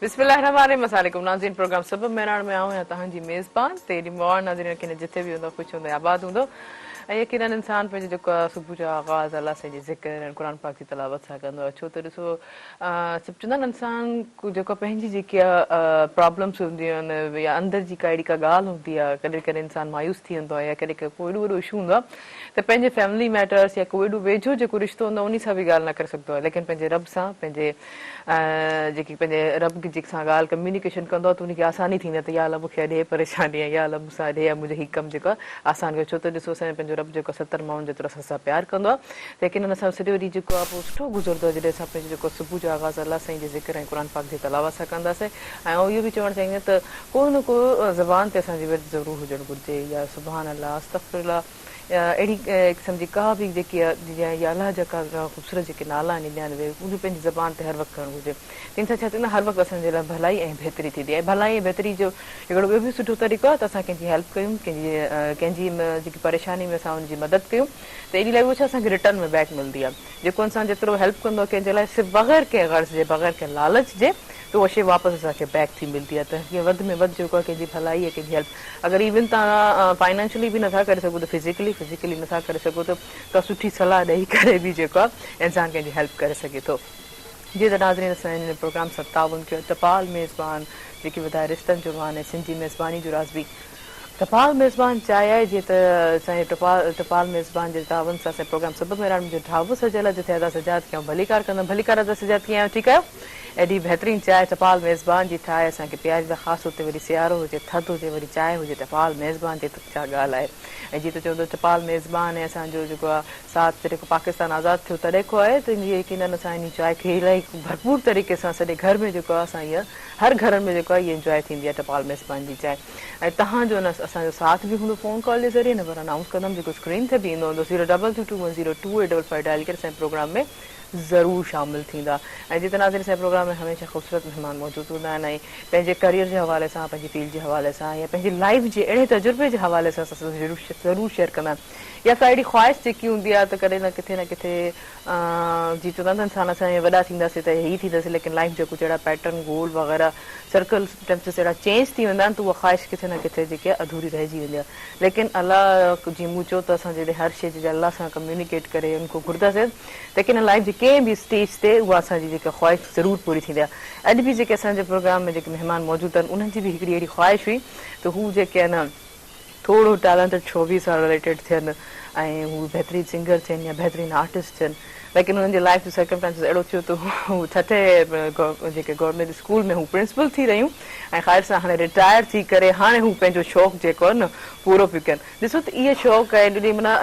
بسم الله الرحمٰن الرحيم السلام عليڪم ناظرين پروگرام سبب مهراڻ ۾ آئون آهيان توهان جي ميزبان تيري موان ناظرين يقينن جٿي به هوندو خوش هوندو ۽ آباد هوندو ۽ يقينن انسان پنهنجو جيڪو آهي صبح جو آغاز الله سائين جي ذڪر ۽ قرآن پاڪ جي تلاوت سان ڪندو آهي ڇو ته ڏسو سڀ چوندا آهن انسان جيڪو پنهنجي جيڪي پرابلمس هونديون آهن يا اندر جي ڪا اهڙي ڪا ڳالهه هوندي آهي ڪڏهن ڪڏهن انسان مايوس ٿي ويندو آهي يا ڪڏهن ڪڏهن ڪو ايڏو وڏو اشو هوندو آهي ته پنهنجي فيملي ميٽرس يا ڪو ايڏو ويجهو جيڪو رشتو هوندو آهي انهي سان به ڳالهه نه ڪري سگهندو آهي ليڪن پنهنجي رب سان پنهنجي جيڪي پنهنجي رب جي سان ڳالهه ڪميونيڪيشن ڪندو آهي ته انهي کي آساني ٿيندي آهي ته يا الله مون کي اڄ هي پريشاني آهي يا الله مون سان اڄ هي آهي منهنجو هي ڪم جيڪو آهي آسان ڪيو ڇو ته ڏسو اسان جو پنهنجو رب جيڪو آهي ستر ماڻهن جيترو اسان سان پيار ڪندو آهي ته يقينن اسان جو سڄو ڏينهن جيڪو آهي پوء سٺو گذرندو آهي جڏهن اسان پنهنجو جيڪو صبح جو آغاز الله سائين جي ذڪر ۽ قرآن پاڪ جي تلاوت سان ڪنداسين ۽ آئون اهو به چوڻ چاهيندس ته ڪو نه ڪو زبان تي اسان جي ورد ضرور هجڻ گهرجي يا سبحان الله استغفر الله يا اهڙي قسم جي ڪا به جيڪي يا الله جا ڪا خوبصورت جيڪي نالا آهن ايندا آهن اهي به پنهنجي زبان تي هر وقت ڪرڻ گهرجي تنهن سان ڇا ٿيندو هر وقت اسان جي لاء ڀلائي ۽ بهتري ٿيندي ۽ ڀلائي ۽ بهتري جو هڪڙو ٻيو به سٺو طريقو آهي ته اسان ڪنهن جي هيلپ ڪيون ڪنهن جي ڪنهن جي جيڪي پريشاني ۾ اسان ان جي مدد ڪيون ته ايڏي لاء اهو ڇا اسان کي ريٽرن ۾ بيڪ ملندي آهي جيڪو انسان جيترو هيلپ ڪندو آهي ڪنهن جي لاء صرف بغير ڪنهن غرض جي بغير ڪنهن لالچ جي ته اها شيء واپس اسان کي بيڪ ٿي ملدي آهي ته جيئن وڌ ۾ وڌ جيڪو آهي ڪنهن جي ڀلائي يا ڪنهن جي هيلپ اگر ايون توهان فائنانشلي به نٿا ڪري سگهو ته فزيڪلي فزيڪلي نٿا ڪري سگهو ته ڪا سٺي صلاح ڏئي ڪري به جيڪو آهي انسان ڪنهن جي هيلپ ڪري سگهي ٿو. جيئن ته ناظرين اسان هن پروگرام سان تعاون ڪيو ٽپال ميزبان جيڪي وڌائي رشتن جو مان ۽ سنڌ جي ميزباني جو راز به ٽپال ميزبان چاهي آهي جيئن ته اسان جي ٽپال ٽپال ميزبان جي تعاون سان اسان جي پروگرام سبب مهراڻ منهنجو ڍاٻو سجيل آهي جتي ادا سجاد کي آئون ڀليڪار ڪندم ڀليڪار ادا سجاد ڪيئن آهيو ٺيڪ آهيو ايڏي بهترين چانهه ٽپال ميزبان جي ٺاهي اسان کي پياريندا خاص طور تي وري سيارو هجي ٿڌ هجي وري چانهه هجي ٽپال ميزبان جي ته ڇا ڳالهه آهي ۽ جيئن ته چوندو ٽپال ميزبان ۽ اسان جو جيڪو آهي ساٿ جڏهن کان پاڪستان آزاد ٿيو تڏهن کان آهي ته يقينن اسان انهي چانهه کي الاهي ڀرپور طريقي سان سڄي گهر ۾ جيڪو آهي اسان هيء هر گهرن ۾ جيڪو آهي هيء انجواء ٿيندي آهي ٽپال ميزبان جي چانهه ۽ توهان جو نه اسان جو ساٿ به هوندو فون ڪال جي ذريعي نمبر انائونس ڪندم جيڪو اسڪرين تي به ايندو هوندو zero double two two one zero two eight double five dial ڪري اسان جي پروگرام ۾ ضرور شامل ٿيندا ۽ جتي ناظرين اسان جي پروگرام ۾ هميشه خوبصورت مهمان موجود هوندا آهن ۽ پنهنجي ڪريئر جي حوالي سان پنهنجي فيلڊ جي حوالي سان يا پنهنجي لائيف جي اهڙي تجربي جي حوالي سان اسان سان ضرور شيئر ڪندا آهن يا ڪا اهڙي خواهش جيڪي هوندي آهي ته ڪڏهن نه ڪٿي نه ڪٿي جي چوندا آهن ته انسان اسان وڏا ٿينداسين ته هي ٿينداسين ليڪن لائيف جا ڪجهه اهڙا پيٽرن گول وغيره سرڪل ٽيمپس اهڙا چينج ٿي ويندا آهن ته اها خواهش ڪٿي نه ڪٿي جيڪي آهي اڌوري رهجي ويندي آهي ليڪن الله جيئن مون چيو ته اسان جڏهن هر شيء جي الله سان ڪميونيڪيٽ ڪري ان کان گهرنداسين ته يقينن لائيف جي ڪنهن به اسٽيج تي اها اسان جي جيڪا خواهش ضرور پوري ٿيندي آهي اڄ به جيڪي اسان جي پروگرام ۾ جيڪي مهمان موجود آهن انهن جي به هڪڙي اهڙي خواهش هئي ته هو جيڪي آهن ٿورو ٽيلنٽيڊ شعبي سان رليٽيڊ ٿين ۽ هو بهترين سنگر ٿين يا بهترين آرٽسٽ ٿين ليڪن انهن جي لائيف جو سرڪمٽانسز اهڙو ٿيو ته هو ٺٽي جيڪي گورنمينٽ اسڪول ۾ هو پرنسپل ٿي رهيون ۽ خير سان هاڻي رٽائر ٿي ڪري هاڻي هو پنهنجو شوق جيڪو آهي نه پورو پيون ڪن ڏسو ته اهي شوق آهي ڏني معنيٰ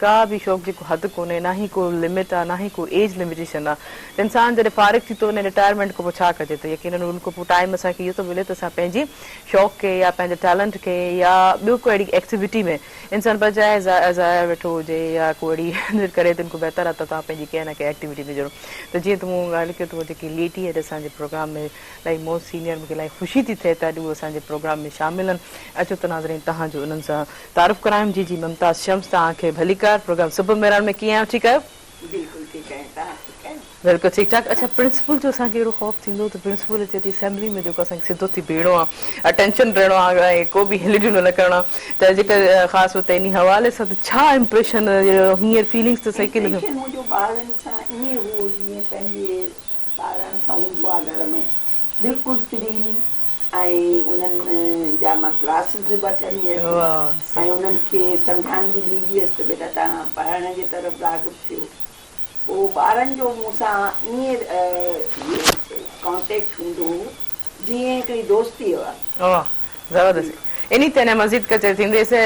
ڪا به شوق جي ڪو حد ڪونهي نه ئي ڪو لمٽ آهي نه ئي ڪو ايج لميٽيشن آهي ته انسان جڏهن فارغ ٿي ٿو وڃي رٽائرمينٽ کان پوء ڇا ڪجي ته يقينن ان کان پوء ٽائيم اسان کي اهو ٿو ملي ته اسان پنهنجي شوق کي يا پنهنجي ٽيلنٽ کي يا ٻيو ڪو اهڙي ايڪٽيوٽي ۾ انسان بجاء ضايع ويٺو هجي يا ڪو اهڙي ڪري ته ان کان بهتر آهي ته توهان پنهنجي ڪنهن نه ڪنهن ايڪٽيوٽي ۾ جڙو ته جيئن ته مون ڳالهه ڪئي ته جيڪي ليڊي اڄ اسان جي پروگرام ۾ الاهي موسٽ سينيئر مون کي الاهي خوشي ٿي ٿئي ته اڄ هو اسان جي پروگرام ۾ شامل آهن اچو ته ناظرين توهان جو انهن سان تعارف ڪرايم جي جي ممتاز شمس توهان کي ڀليڪار پروگرام صبح مهراڻ ۾ ڪيئن آهيو ٺيڪ آهيو؟ بلڪل ٺيڪ آهيان توهان ٺيڪ آهيو؟ بلڪل ٺيڪ ٺاڪ اڇا پرنسپل جو اسان کي اهڙو خوف ٿيندو ته پرنسپل اچي ٿي اسيمبلي ۾ جيڪو اسان کي سڌو ٿي بيهڻو آهي اٽينشن رهڻو آهي ۽ ڪو به هل ڊل نه ڪرڻو آهي ته جيڪا خاص طور تي انهي حوالي سان ته ڇا امپريشن هينئر فيلنگس ته صحيح ڪيئن امپريشن منهنجو ٻارن سان ائين هو جيئن پنهنجي ٻارن سان هوندو آهي گهر ۾ بلڪل فريلي ۽ انهن جا مان ڪلاسز به وٺندي هيس ۽ انهن کي سمجهاڻي به ڏيندي هيس ته بيٽا توهان پڙهڻ جي طرف راغب ٿيو. پوء ٻارن جو مون سان ائين ڪانٽيڪٽ هوندو هو جيئن هڪڙي دوستيء وارو. واھ زبردست انهي تي اڃا مزيد ڪچهري ٿيندي سي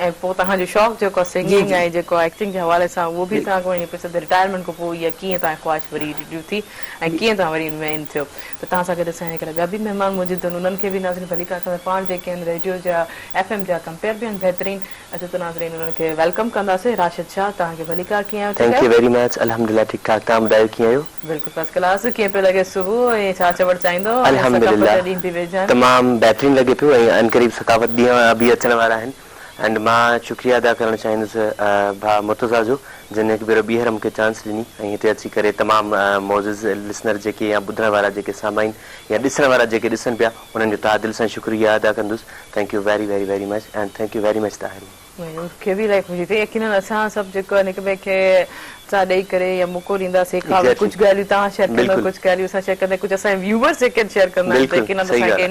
۽ پوء توهان جو شوق جيڪو آهي سنگنگ ۽ جيڪو ايڪٽنگ جي حوالي سان اهو به توهان کان پڇان ته رٽائرمينٽ کان پوء اها ڪيئن توهان جي خواهش وري رينيو ٿي ۽ ڪيئن توهان وري ان ۾ ان ٿيو ته توهان سان گڏ اسان جا هڪڙا ٻيا به مهمان موجود آهن انهن کي به ناظرين ڀليڪار ڪندا پاڻ جيڪي آهن ريڊيو جا ايف ايم جا ڪمپيئر به آهن بهترين اچو ته ناظرين انهن کي welcome ڪنداسين راشد شاهه توهان کي ڀليڪار ڪيئن آهيو ٺيڪ thank آهيو؟ You very much الحمدلله ٺيڪ ٺاڪ توهان ٻڌايو ڪيئن آهيو؟ بلڪل فرسٽ ڪلاس ڪيئن پيو لڳي صبح ۽ ڇا چوڻ چاهيندو ۽ ثقافت جا الحمدلله ڏينهن به ويجها آهن. تمام بهترين لڳي پيو ۽ عنقريب ثقافت ڏينهن به اچڻ وارا آهن اينڊ مان شڪريه ادا ڪرڻ چاهيندس ڀاء مرتضيٰ جو جن هڪ ڀيرو ٻيهر مون کي چانس ڏني ۽ هتي اچي ڪري تمام معزز لسنر جيڪي يا ٻڌڻ وارا جيڪي سامعين يا ڏسڻ وارا جيڪي ڏسن پيا انهن جو تهه دل سان شڪريه ادا ڪندس thank you very very very much and thank you very much Tahir. مون کي به الاهي خوشي ٿي يقينن اسان سڀ جيڪو آهن هڪ ٻئي کي سان ڏئي ڪري يا موقعو ڏينداسين کان ڪجهه ڳالهيون توهان شيئر ڪندو ڪجهه ڳالهيون اسان شيئر ڪندا ڪجهه اسان جا ويوورز جيڪي آهن شيئر ڪندا آهن ته يقينن اسان کي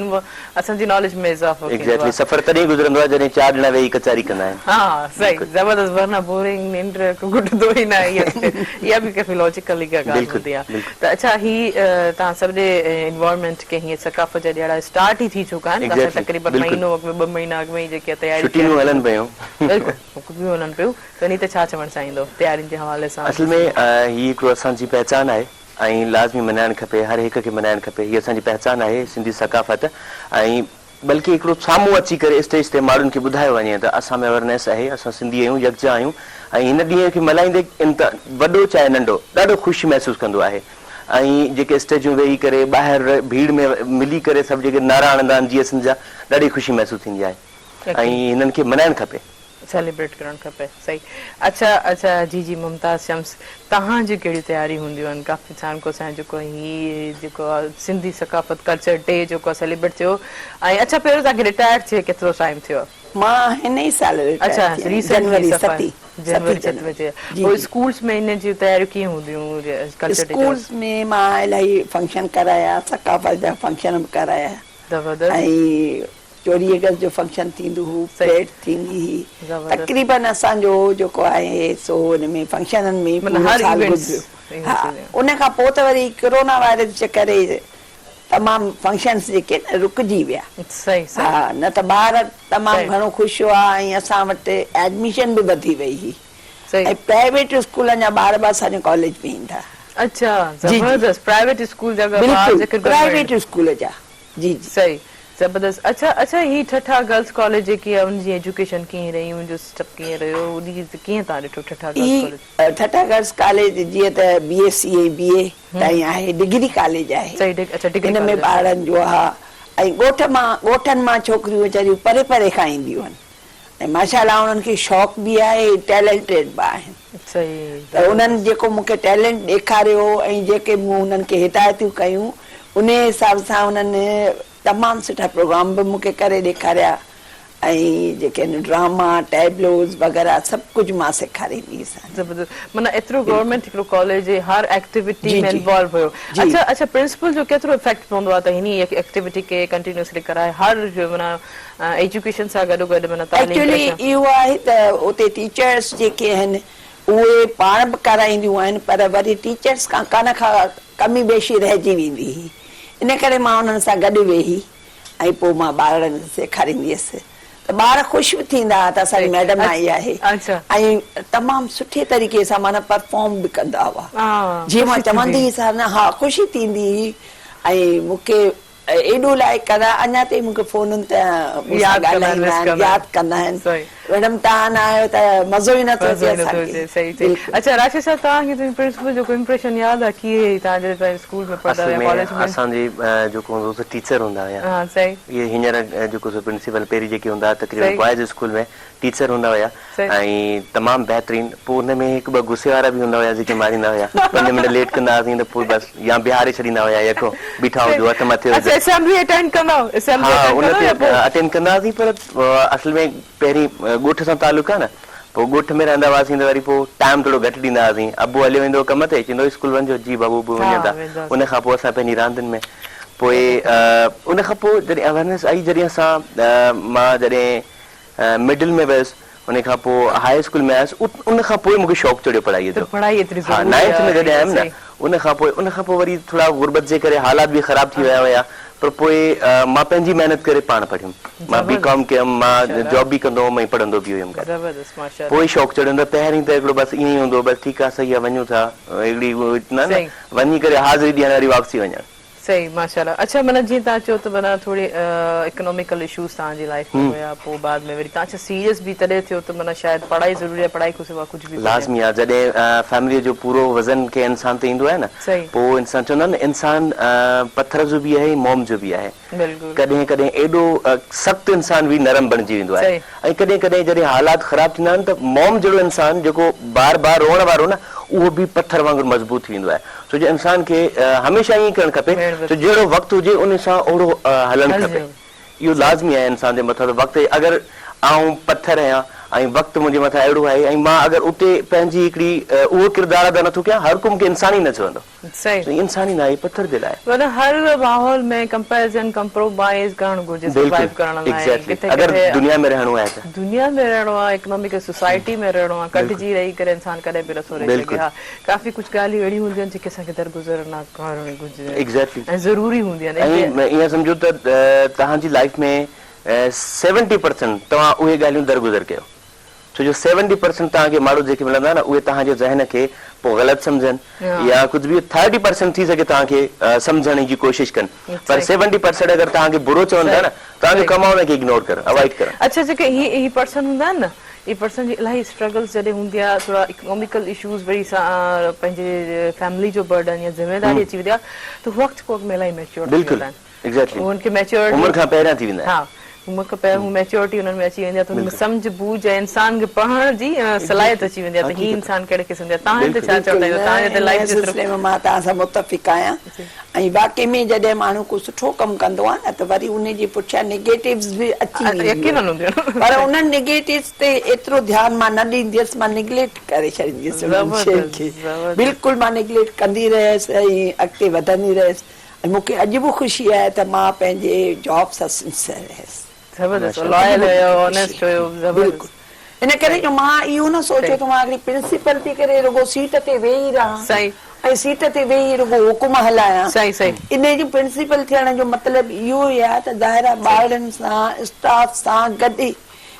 اسان جي ناليج ۾ اضافو ٿيندو آهي. سفر تڏهن گذرندو آهي جڏهن چار ڄڻا ويهي ڪچهري ڪندا آهن. ها صحيح زبردست ورنه بورنگ ننڊ گهٽندو ئي ناهي اها به ڪافي لاجيڪل هڪ ڳالهه هوندي آهي ته اڇا هي توهان سڄي انوائرمينٽ کي هيئن ثقافت جا ڏهاڙا اسٽارٽ ئي ٿي چڪا آهن اسان تقريبن مهينو اڳ ۾ ٻه مهينا اڳ ۾ ئي جيڪي تياري ڇٽيون هلن پيون. بلڪل ڇٽيون هلن پيون ته انهي تي ڇا چوڻ چاهيندو تيارين جي حوالي سان. اصل ۾ هي هڪڙو اسان جي پهچان آهي ۽ لازمي ملهائڻ کپي هر هڪ کي ملهائڻ کپي هي اسان جي پهچان آهي سنڌي ثقافت ۽ بلڪه هڪڙو سامهون اچي ڪري اسٽيج تي ماڻهن کي ٻڌايو وڃي ته اسان ۾ اويرنيس آهي اسان سنڌي آهيون يڪجا آهيون ۽ هن ڏينهن کي ملهائيندي وڏو چاهي ننڍو ڏاڍو خوشي محسوس ڪندو آهي ۽ جيڪي اسٽيجون ويهي ڪري ٻاهر ڀيڙ ۾ ملي ڪري سڀ جيڪي نعرا هڻندا آهن جيئي سنڌ جا ڏاڍي خوشي محسوس ٿيندي آهي ۽ هنن کي ملهائڻ کپي. سيليبريٽ ڪرڻ کپي صحيح اڇا اڇا جي جي ممتاز شمس توهان جون ڪهڙيون تياريون هونديون آهن ڪافي سال کان اسان جيڪو هي جيڪو آهي سنڌي ثقافت ڪلچر ڊي جيڪو آهي سيليبريٽ ٿيو ۽ اڇا پهريون توهان کي رٽائرڊ ٿئي ڪيترو ٽائيم ٿيو آهي؟ مان هن ئي سال رٽائرڊ اڇا ٿي آهيان ريسينٽلي جنوري صفا ستين جنوري ستين ستين جنوري ۾ جي پوء جي اسڪولس ۾ ان جون تياريون ڪيئن هونديون ڪلچر ڊي جا اسڪولس ۾ مان الاهي فنڪشن ڪرايا ثقافت جا فنڪشن به ڪرايا زبردست ۽ چوڏهين آگسٽ جو فنڪشن ٿيندو هو، پريڊ ٿيندي هئي، تقريبن اسان جو جيڪو آهي سو ان ۾ فنڪشنن ۾ ئي پورو سال گذريو. ها ان کان پوء ته وري ڪرونا وائرس جي ڪري تمام فنڪشنس جيڪي آهن رڪجي ويا. ها نه ته ٻار تمام گهڻو خوش هئا ۽ اسان وٽ ايڊميشن به وڌي وئي هئي ۽ پرائيويٽ اسڪولن جا ٻار به اسان جي ڪاليج ۾ ايندا ها. اڇا زبردست پرائيويٽ اسڪول جا ٻار بلڪل پرائيويٽ اسڪول جا. جي جي. صحيح زبردست اڇا اڇا هي ٺٽا گرلس ڪاليج جيڪي آهي ان جي ايجوڪيشن ڪيئن رهي ان جو سسٽم ڪيئن رهيو ان جي ڪيئن توهان ڏٺو ٺٽا گرلس هي ڪاليج. ٺٽا گرلس ڪاليج جيئن ته بي ايس سي ۽ بي اي تائين آهي ڊگري ڪاليج آهي صحيح اڇا ڊگري ان ۾ ڪاليج آهي. ٻارڙن جو ها ۽ ڳوٺ مان ڳوٺن مان ڇوڪريون ويچاريون پري پري کان اينديون آهن ۽ ماشاء الله انهن کي شوق به آهي ۽ ٽيلنٽيڊ به آهن ته انهن جيڪو مون کي ٽيلنٽ ڏيکاريو ۽ جيڪي مون انهن کي هدايتون ڪيون انهي حساب سان انهن تمام سٺا پروگرام به مون کي ڪري ڏيکاريا ۽ جيڪي آهن ڊراما ٽيبلوز وغيره سڀ ڪجهه مان سيکاريندي هيس. زبردست معنيٰ ايترو گورنمينٽ هڪڙو ڪاليج هر ايڪٽيوٽي جي ۾ جي انوالو هيو جي اڇا اڇا پرنسپل جو ڪيترو افيڪٽ پوندو آهي ته هني ايڪٽيوٽي کي ڪنٽينيوسلي ڪرائي هر معنيٰ ايجوڪيشن سان گڏو گڏ معنيٰ تعليم ايڪچولي پريشر. اهو آهي ته اتي ٽيچرس جيڪي آهن اهي پاڻ به ڪرائينديون آهن پر وري ٽيچرس کان ڪا نه ڪا ڪمي بيشي رهجي ويندي هئي ان ڪري مان انهن سان گڏ ويهي ۽ پوء مان ٻارڙن کي سيکاريندي هيس ته ٻار خوش به ٿيندا هئا ته اسان جي ميڊم آئي آهي ۽ تمام سٺي طريقي سان معنيٰ پرفارم به ڪندا هئا جيئن مان چوندي هيس نه ها خوشي ٿيندي هئي ۽ مون کي ايڏو لائيڪ ڪندا اڃا تائين مون کي فونن تي مون سان ڳالهائيندا آهن ياد ڪندا آهن ميڊم توهان نه آيو ته مزو ئي نٿو اچي اسان کي بلڪل. اڇا راشد صاحب توهان کي تنهنجي پرنسپل جو ڪو امپريشن ياد آهي ڪيئن توهان جڏهن پنهنجي اسڪول ۾ پڙهندا اصل هيا ۾ ڪاليج ۾. اسان جي جيڪو هوندو هو سو ٽيچر هوندا هيا ها صحيح. اهي هينئر جيڪو سو پرنسپل پهرين جيڪي هوندا هئا تقريبن بوائز اسڪول ۾ ٽيچر هوندا هيا ۽ تمام بهترين پوء ان ۾ هڪ ٻه غصي وارا به هوندا هيا جيڪي ماريندا هيا پنج منٽ ليٽ ڪندا هئاسين ته پوء بس يا بيهاري ڇڏيندا هيا يڪو بيٺا هجو هٿ مٿي هجو. اڇا اسيمبلي اٽينڊ ڪندا هئو اسيمبلي ها اٽينڊ ان ڪندا تي يا پوء اٽينڊ ڪندا هئاسين پر اصل ۾ پهرين ڳوٺ سان تعلق آهي نه پوء ڳوٺ ۾ رهندا هئاسين ته وري پوء ٽائيم ٿورو گهٽ ڏيندا هئاسين ابو هليو ويندو هو ڪم تي چوندو هو اسڪول وڃجو جي بابو ابو وڃون ٿا ان کان پوء اسان پنهنجي راندين ۾ پوء ان کان پوء جڏهن اويرنيس آئي جڏهن اسان مان جڏهن مڊل ۾ ويس ان کان پوء هاء اسڪول ۾ آيس ان کان پوء مونکي شوق چڙهيو پڙهائي جو ها نائنٿ ۾ جڏهن آيم نه ان کان پوء ان کان پوء وري ٿورا غربت جي ڪري حالات به خراب ٿي ويا هيا پر پوء مان پنهنجي محنت ڪري پاڻ پڙهيم مان بي ڪام ڪيم مان جاب به ڪندو هوم ۽ پڙهندو به هيم گڏ پوء شوق چڙهيو نه پهرين ته هڪڙو بس ائين ئي هوندو هو بس ٺيڪ آهي صحيح آهي وڃون ٿا هڪڙي نه وڃي ڪري حاضري ڏيڻ وري واپسي وڃڻ. صحيح ماشاءالله اڇا معنيٰ جيئن توهان چيو ته معنيٰ ٿوري اڪناميڪل اشوز توهان جي لائيف ۾ هيا پوء بعد ۾ وري توهان اڇا سيريس به تڏهن ٿيو ته معنيٰ شايد پڙهائي ضروري آهي پڙهائي کان سوا ڪجهه به ڪونهي. لازمي آهي جڏهن فيملي جو پورو وزن ڪنهن انسان تي ايندو آهي نه صحيح. پوء انسان چوندا آهن نه انسان پٿر جو به آهي موم جو به آهي بلڪل. ڪڏهن ڪڏهن ايڏو سخت انسان به نرم بڻجي ويندو آهي صحيح. ۽ ڪڏهن ڪڏهن جڏهن حالات خراب ٿيندا آهن ته موم جهڙو انسان جيڪو بار بار روئڻ وارو نه اهو به پٿر وانگر مضبوط ٿي ويندو آهي ڇو جو انسان کي هميشه ائين ڪرڻ کپي ته جهڙو وقت هجي ان سان اوهڙو هلڻ کپي اهو لازمي آهي انسان جي مٿان ته وقت اگر آئون پٿر آهيان ۽ وقت منهنجي مٿان اهڙو آهي ۽ مان اگر اتي پنهنجي هڪڙي اهو ڪردار ادا نٿو ڪيان هر ڪو مون کي انسان ئي نه چوندو. صحيح. هي انسان ئي ناهي پٿر دل آهي. معنيٰ هر ماحول ۾ ڪمپيرزن ڪمپرومائيز ڪرڻ گهرجي سروائيو ڪرڻ لاء بلڪل ڪٿي اگر ڪٿي دنيا ۾ رهڻو آهي ته. دنيا ۾ رهڻو آهي اڪنامڪ سوسائٽي ۾ رهڻو آهي ڪٽجي رهي ڪري انسان ڪڏهن به نٿو رهي سگهي ها ڪافي ڪجهه ڳالهيون اهڙيون هونديون آهن جيڪي اسان کي درگذر نه ڪرڻ گهرجن ايگزيڪٽلي ۽ ضروري هونديون آهن ۽ ائين سمجهو ته توهان جي لائيف ۾ 70% توهان اهي ڳالهيون درگذر ڪيو ڇو جو سيونٽي پرسنٽ توهان کي ماڻهو جيڪي ملندا نه اهي توهان جي ذهن کي پوء غلط سمجهن يا ڪجهه به ٿرٽي پرسنٽ ٿي سگهي توهان کي سمجهڻ جي ڪوشش ڪن پر سيونٽي پرسنٽ اگر توهان کي برو چون ٿا نه توهان جو ڪم آهي ان کي اگنور ڪرڻ اوائڊ ڪرڻ. اڇا جيڪي هي هي پرسن هوندا آهن نه هي پرسن جي الاهي اسٽرگلز جڏهن هوندي آهي ٿورا اڪناميڪل اشوز وري سان پنهنجي فيملي جو برڊن يا ذميواري اچي ويندي آهي ته وقت کان اڳ ۾ الاهي ميچوئر ٿي ويندا آهن. Exactly. انهن کي ميچورٽي عمر کان پهريان ٿي ويندا آهن. ها عمر کان پهريان هو ميچورٽي انهن ۾ اچي ويندي آهي ته انهن ۾ سمجهه بوجهه ۽ انسان کي پڙهڻ جي صلاحيت اچي ويندي آهي ته هي انسان ڪهڙي قسم جو آهي توهان هتي ڇا چوڻ چاهيندا توهان جي لائيف ان سلسلي ۾ مان توهان سان متفق آهيان ۽ واقعي ۾ جڏهن ماڻهو ڪو سٺو ڪم ڪندو آهي نه ته وري ان جي پٺيان نيگيٽوز به اچي وينديون آهن پر انهن نيگيٽوز تي ايترو ڌيان مان نه ڏيندي هيس مان نيگليڪٽ ڪري ڇڏيندي هيس انهن شين کي بلڪل مان نيگليڪٽ ڪندي رهيس ۽ اڳتي وڌندي رهيس ۽ مون کي اڄ به خوشي آهي ته مان پنهنجي جاب سان سنسيئر هيس. زبردست لائل هيو آنيسٽ هيو زبردست. بلڪل ان ڪري جو مان اهو نه سوچيو ته مان هڪڙي پرنسپل ٿي ڪري رڳو سيٽ تي ويهي رهان صحيح ۽ سيٽ تي ويهي رڳو حڪم هلايان. صحيح صحيح. انهي جو پرنسپل ٿيڻ جو مطلب اهو ئي آهي ته ظاهر آهي ٻارڙن سان اسٽاف سان گڏ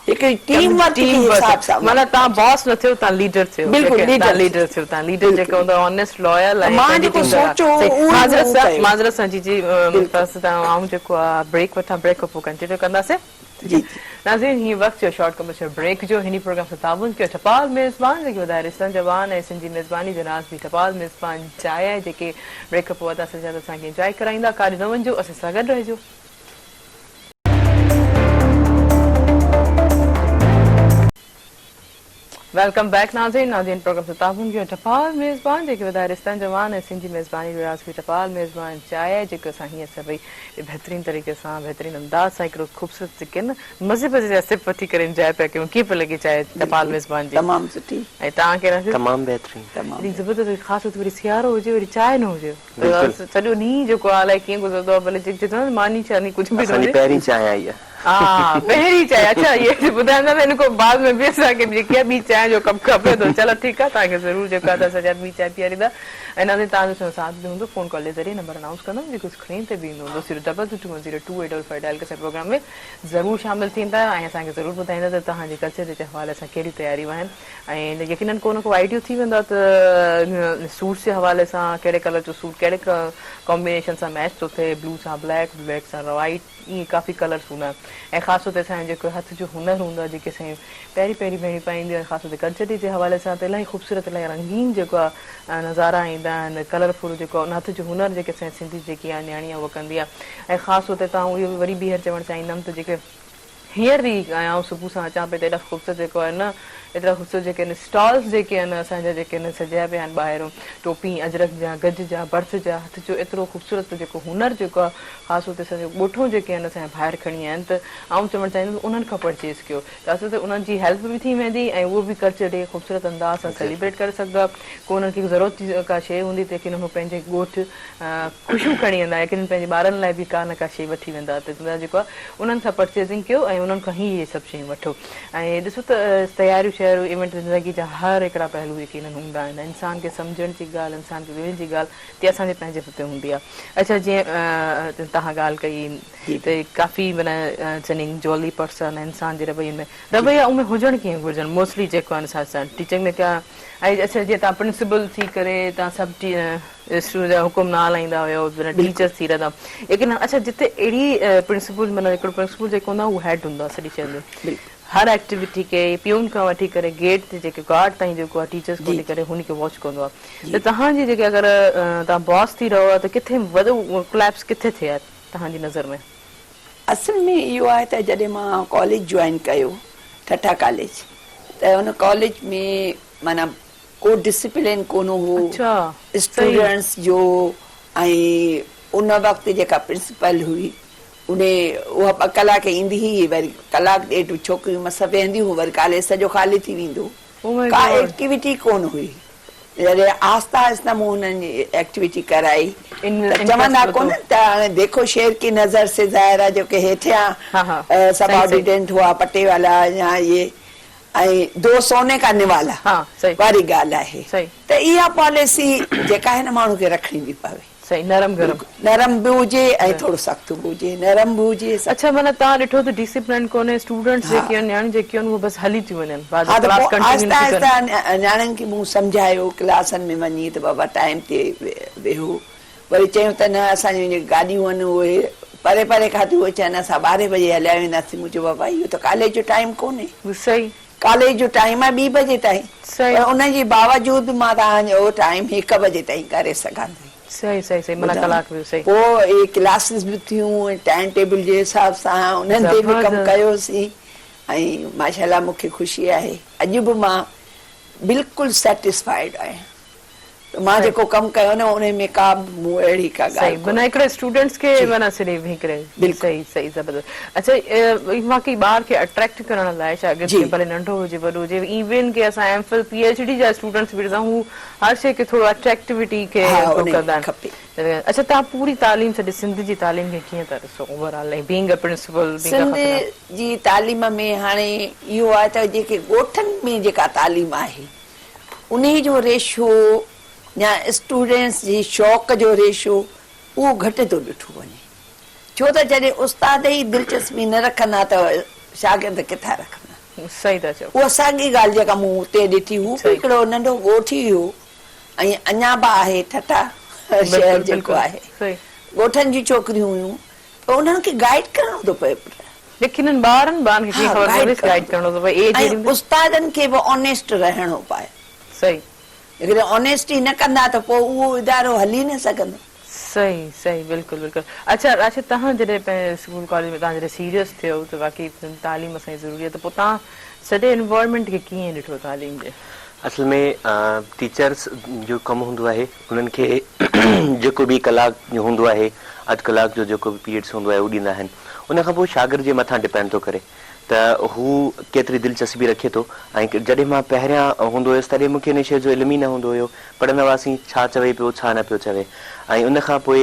هڪڙي ٽيم ورڪ جي حساب سان معنيٰ توهان باس نه ٿيو توهان ليڊر ٿيو بلڪل توهان ليڊر ٿيو توهان ليڊر جيڪو هوندو آهي آنيسٽ لائل ۽ مان جيڪو سوچيو هو اهو ئي معذرت سان معذرت سان جي جي ممتاز توهان آئون جيڪو آهي بريڪ وٺان بريڪ کان پوء ڪنٽينيو ڪنداسين جي جي ناظرين هي وقت ٿيو شارٽ ڪمرشل بريڪ جو هني پروگرام سان تعاون ڪيو ٽپال ميزبان جيڪي وڌائي رسن جوان ۽ سنڌ جي ميزباني جو ناز به ٽپال ميزبان چاهي آهي جيڪي بريڪ کان پوء ادا سجاد اسان کي انجوائي ڪرائيندا ڪاڏي نه وڃجو اسان سان گڏ رهجو. Welcome back ناظرين ناظرين پروگرام سان تعاون ڪيو ٽپال ميزبان جيڪي وڌائي رشتن جوان ۽ سنڌ جي ميزباني جو راز به ٽپال ميزبان چاهي جيڪو اسان هينئر سڀئي بهترين طريقي سان بهترين انداز سان هڪڙو خوبصورت جيڪي نه مزي مزي جا سپ وٺي ڪري انجوائي پيا ڪيون ڪيئن پيو لڳي چاهي ٽپال ميزبان جي تمام سٺي ۽ توهان کي راشد تمام بهترين تمام ايڏي زبردست خاص طور وري سيارو هجي وري چانهه نه هجي بلڪل. سڄو ڏينهن جيڪو آ الائي ڪيئن گذرندو آ ڀلي جيڪ چئجو نه ماني شاني ڪجهه به نه اسان جي هجي. پهرين چانهه آئي آ. ها پهرين چانهه اڇا اهي ٻڌائيندا ته ان کان بعد ۾ به اسان کي جيڪي آ ٻي چانهه جو ڪپ کپي ٿو چلو ٺيڪ آ توهان کي ضرور جيڪو آ ته اسان ٻي چانهه پياريندا ۽ ناظرين توهان جو سڄو ساٿ به هوندو فون ڪال جي ذريعي نمبر انائونس ڪندم جيڪو اسڪرين تي به ايندو هوندو zero double two two one zero two eight double five dial ڪري اسان جي پروگرام ۾ ضرور شامل ٿيندا ۽ اسان کي ضرور ٻڌائيندا ته توهان جي ڪلچر جي حوالي سان ڪهڙيون تياريون آهن ۽ يقينن ڪو نه ڪو آئيڊيو ٿي ويندو آهي ته سوٽس جي حوالي سان ڪهڙي ڪلر جو سوٽ ڪهڙي ڪامبينيشن سان ميچ ٿو ٿئي بلو سان بليڪ بليڪ سان وائيٽ ائين ڪافي ڪلرس هوندا آهن ۽ خاص طور تي اسان جو جيڪو هٿ جو هنر هوندو آهي جيڪي اسان جون پهرين پهرين ڀيڻيون پائينديون آهن خاص طور تي ڪلچري جي حوالي سان ته الاهي خوبصورت الاهي رنگين جيڪو آهي نظارا ايندا آهن ڪلرفل جيڪو آهي ان هٿ جو هنر جيڪي اسان جي سنڌي جيڪي آهي نياڻي آهي اها ڪندي آهي ۽ خاص طور تي ته آئون اهو به وري ٻيهر چوڻ چاهيندم ته جيڪي هينئر به آئون صبح سان اچان پئي ته ايڏا خوبصورت جيڪو آهي نه ايترا خوبصورت جيڪي آهن اسٽالز جيڪي آهن اسان جا جيڪي آهن سجايا پيا آهن ٻاهرون ٽوپي اجرڪ جا گج جا ڀرت جا هٿ جو ايترو خوبصورت جيڪو هنر جيڪو آهي خاص طور تي اسان جو ڳوٺون جيڪي آهن اسان جا ڀائر کڻي آيا آهن ته آئون چوڻ چاهيندس انهن کان پرچيز ڪيو ته اصل ته انهن جي هيلپ به ٿي ويندي ۽ اهو به ڪلچر ڊي خوبصورت انداز سان سيليبريٽ ڪري سگهندا ڪو انهن کي ضرورت جي ڪا شيء هوندي ته يقينن هو پنهنجي ڳوٺ خوشيون کڻي ويندا يقينن پنهنجي ٻارن لاء به ڪا نه ڪا شيء وٺي ويندا ته جيڪو آهي انهن کان پرچيزنگ ڪيو ۽ انهن کان ئي اهي سڀ شيون وٺو ۽ ڏسو ته تياريون شهر ايونٽ زندگي جا هر هڪڙا پهلو يقينن هوندا آهن انسان کي سمجهڻ جي ڳالهه انسان کي ڳولڻ جي ڳالهه تي اسان جي پنهنجي تي هوندي آهي اڇا جيئن توهان ڳالهه ڪئي ته ڪافي معنيٰ چننگ جولي پرسن انسان جي روين ۾ رويا ان ۾ هجڻ ڪيئن گهرجن موسٽلي جيڪو آهن اسان ٽيچنگ ۾ ڪيا ۽ اڇا جيئن توهان پرنسپل ٿي ڪري توهان سڀ اسٽوڊنٽ جا حڪم نه هلائيندا هيو ٽيچرس ٿي رهندا ليڪن اڇا جتي اهڙي پرنسپل معنيٰ هڪڙو پرنسپل جيڪو هوندو آهي اهو هيڊ هوندو آهي سڄي شيء جو هر ايڪٽيوٽي کي پيون کان وٺي ڪري گيٽ تي جيڪي گارڊ تائين جيڪو آهي ٽيچرس کان وٺي ڪري هن کي واچ ڪندو آهي ته توهان جي جيڪي اگر توهان باس ٿي رهو ته ڪٿي وڏو ڪليپس ڪٿي ٿئي آهي توهان جي نظر ۾؟ اصل ۾ اهو آهي ته جڏهن مان ڪاليج جوائن ڪيو ٺٽا ڪاليج ته ان ڪاليج ۾ معنيٰ ڪو ڊسيپلين ڪونه هو اسٽوڊنٽس جو ۽ ان وقت جيڪا پرنسپل هئي انهي اها ٻه ڪلاڪ ايندي هئي وري ڪلاڪ ڏيڍ ڇوڪريون مس ويهنديون هيون وري ڪاليج سڄو خالي ٿي ويندو هو ڪا ايڪٽيوٽي ڪونه هئي جڏهن آهسته آهسته مون انهن جي ايڪٽيوٽي ڪرائي ته چوندا ڪونه ته هاڻي ديکو شير ڪي نظر سي ظاهر آهي جيڪي هيٺيان سب آرڊينٽ هئا پٽيوالا يا اهي ۽ دو سوني ڪا نوالا واري ڳالهه آهي ته اها پاليسي جيڪا آهي نه ماڻهو کي رکڻي به پوي. صحيح نرم گرم. نرم به هجي ۽ ٿورو سخت به هجي نرم به هجي سخت. اڇا معنيٰ توهان ڏٺو ته ڊسيپلين ڪونهي اسٽوڊنٽس جيڪي آهن نياڻيون جيڪي آهن اهي بس هلي ٿيون وڃن بعد ۾ ڪلاس ڪنٽينيو نٿيون ڪن. آهسته آهسته نياڻين کي مون سمجهايو ڪلاسن ۾ وڃي ته بابا ٽائيم تي ويهو وري چيون ته نه اسان جون جيڪي گاڏيون آهن اهي پري پري کان ٿيون اچن اسان ٻارهين بجي هليا وينداسين مون چيو بابا اهو ته ڪاليج جو ٽائيم ڪونهي. صحيح. ڪاليج جو ٽائيم آهي ٻي بجي تائين پر ان جي باوجود مان توهان جو ٽائيم هڪ بجي تائين ڪري سگهان ٿي. صحيح صحيح صحيح معنيٰ ڪلاڪ به صحيح. پوء اهي ڪلاسز به ٿيون ۽ ٽائيم ٽيبل جي حساب سان انهن تي به ڪم ڪيوسين ۽ ماشاء الله مون کي خوشي آهي اڄ به مان بلڪل سيٽسفائيڊ آهيان. ته مان جيڪو ڪم ڪيو نه انهي ۾ ڪا به مون اهڙي ڪا ڳالهه صحيح معنيٰ هڪڙي اسٽوڊنٽس کي معنيٰ سري هڪڙي صحيح صحيح زبردست اڇا واقعي ٻار کي اٽريڪٽ ڪرڻ لاء شاگرد کي ڀلي ننڍو هجي وڏو هجي ايون ڪي اسان M Phil P H D جا اسٽوڊنٽس به ڏسان هو هر شيء کي ٿورو اٽريڪٽوٽي کي ڪندا آهن اڇا توهان پوري تعليم سڄي سنڌ جي تعليم کي ڪيئن ٿا ڏسو over all ۽ being a principal Sindh جي تعليم ۾ هاڻي اهو آهي ته جيڪي ڳوٺن ۾ جيڪا تعليم آهي انهي جو ريشو يا اسٽوڊنٽس جي شوق جو ريشو اهو گهٽ ٿو ڏٺو وڃي ڇو ته جڏهن استاد ئي دلچسپي نه رکندا ته شاگرد ڪٿان رکندا. صحيح ٿا چئو. اها ساڳي ڳالهه جيڪا مون اتي ڏٺي هو به هڪڙو ننڍو ڳوٺ ئي هو ۽ اڃا به آهي ٺٽا شهر جيڪو آهي ڳوٺن جون ڇوڪريون هيون ته انهن کي گائيڊ ڪرڻو ٿو پئي پٽ. ليڪن ٻارن ٻارن کي ڪيئن خبر پوندي گائيڊ ڪرڻو ٿو پئي ايج اهڙي ۽ استادن کي به آنيسٽ رهڻو پائي. صحيح. جيڪڏهن آنيسٽي نه ڪندا ته پوء اهو ادارو هلي نه سگهندو. صحيح صحيح بلڪل بلڪل اڇا راشد توهان جڏهن پنهنجي اسڪول ڪاليج ۾ توهان جڏهن سيريس ٿيو ته واقعي تعليم اسان جي ضروري آهي ته پوء توهان سڄي انوائرمينٽ کي ڪيئن ڏٺو تعليم جي. اصل ۾ ٽيچرس جو ڪم هوندو آهي انهن کي جيڪو به ڪلاڪ جو هوندو آهي اڌ ڪلاڪ جو جيڪو به پيريڊس هوندو آهي اهو ڏيندا آهن ان کان پوء شاگرد جي مٿان ڊپينڊ ٿو ڪري ته هو ڪيتري دلچسپي رکي ٿو ۽ جڏهن مان پهريان هوندو هيس تڏهن مون کي ان شيء جو علم ئي نه هوندو هيو پڙهندا هئاسين ڇا چوي پيو ڇا نه پيو چوي ۽ ان کان پوء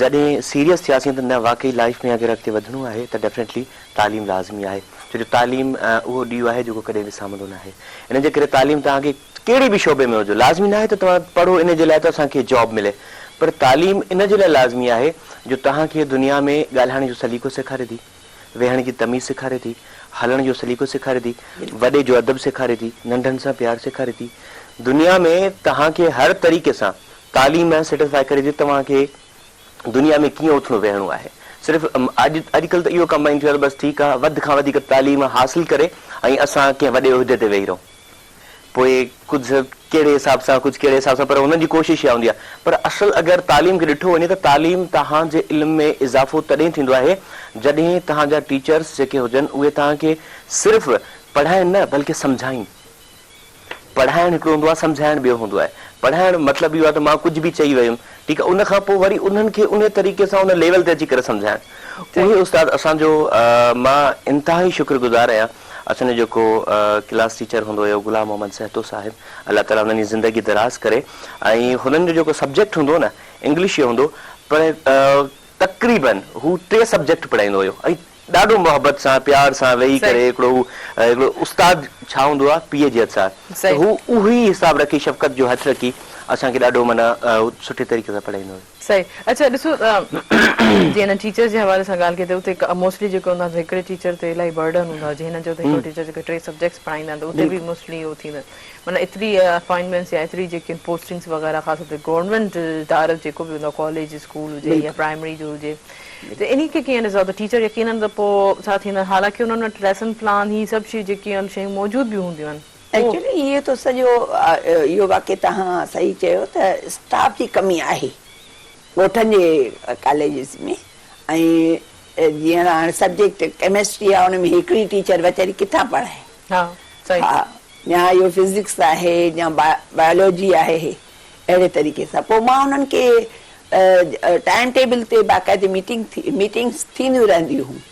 جڏهن سيريس ٿياسين ته نه واقعي لائيف ۾ اگر اڳتي وڌڻو آهي ته ڊيفنيٽلي تعليم لازمي آهي ڇو جو تعليم اهو ڏيئو آهي جيڪو ڪڏهن وسامندو ناهي ان جي ڪري تعليم توهان کي ڪهڙي به شعبي ۾ هجو لازمي ناهي ته توهان پڙهو ان جي لاء ته اسان کي جاب ملي پر تعليم ان جي لاء لازمي آهي جو توهان کي دنيا ۾ ڳالهائڻ جو سليقو سيکاري ٿي، ويهڻ جي تميز سيکاري ٿي، هلڻ جو سليقو سيکاري ٿي، وڏي جو ادب سيکاري ٿي، ننڍن سان پيار سيکاري ٿي. دنيا ۾ توهان کي هر طريقي سان تعليم سيٽسفائي ڪري ٿي توهان کي دنيا ۾ ڪيئن اٿڻو ويهڻو آهي. صرف اڄ اڄڪلهه ته اهو ڪمبائن ٿي ويو آهي ته بس ٺيڪ آهي وڌ کان وڌيڪ تعليم حاصل ڪري ۽ اسان ڪنهن وڏي عهدي تي ويهي رهون. پوء ڪجهه ڪهڙي حساب سان ڪجهه ڪهڙي حساب سان پر هنن جي ڪوشش اها هوندي آهي پر اصل اگر تعليم کي ڏٺو وڃي ته تعليم توهان جي علم ۾ اضافو تڏهن ٿيندو آهي جڏهن توهان جا ٽيچرس جيڪي هجن اهي توهان کي صرف پڙهائن نه بلڪه سمجهائين پڙهائڻ هڪڙو هوندو آهي سمجهائڻ ٻيو هوندو آهي پڙهائڻ مطلب اهو آهي ته مان ڪجهه به چئي ويم ٺيڪ آهي ان کان پوء وري انهن کي انهي طريقي سان ان ليول تي اچي ڪري سمجهائڻ اهي استاد اسان جو مان انتهائي شڪر گذار آهيان اسان جو جيڪو ڪلاس ٽيچر هوندو هيو غلام محمد سهتو صاحب الله تعالي هنن جي زندگي دراز ڪري ۽ هنن جو جيڪو سبجيڪٽ هوندو هو نه انگلش ئي هوندو پر تقريبن هو ٽي سبجيڪٽ پڙهائيندو هيو ۽ ڏاڍو محبت سان پيار سان ويهي ڪري هڪڙو هو هڪڙو استاد ڇا هوندو آهي پيء جي هٿ سان ته هو اهو ئي حساب رکي شفقت جو هٿ رکي اسان کي ڏاڍو معنيٰ سٺي طريقي سان پڙهائيندو هيو. صحيح اڇا ڏسو ته جيئن هن ٽيچرز جي حوالي سان ڳالهه ڪئي ته اتي موسٽلي جيڪو هوندو آهي هڪڙي ٽيچر تي الاهي برڊن هوندو آهي جيئن هن چيو ته هڪڙو ٽيچر جيڪو ٽي سبجيڪٽس پڙهائيندا آهن ته اتي به موسٽلي اهو ٿيندو آهي معنيٰ ايتري اپائنٽمينٽس يا ايتري جيڪي پوسٽنگس وغيره خاص طور تي گورنمينٽ ادارو جيڪو به هوندو آهي ڪاليج اسڪول هجي يا پرائمري جو هجي ته انهي کي ڪيئن ڏسندا ته ٽيچر يقينن ته پوء ڇا ٿيندا حالانڪه انهن وٽ ليسن پلان هي سڀ شيون جيڪي آهن شيون موجود به هونديون آهن. ايڪچولي اهو ته سڄو اهو واقعي توهان صحيح چيو ته اسٽاف جي ڪمي آهي ڳوٺن جي ڪاليجز ۾ ۽ جيئن هاڻي سبجيڪٽ ڪيمسٽري آهي ان ۾ هڪڙي ٽيچر ويچاري ڪٿان پڙهائي ها صحيح ها يا اهو فزڪس آهي يا بايولوجي آهي اهڙي طريقي سان پوء مان انهن کي ٽائيم ٽيبل تي باقاعدي ميٽنگ ٿي ميٽنگس ٿينديون رهنديون هيون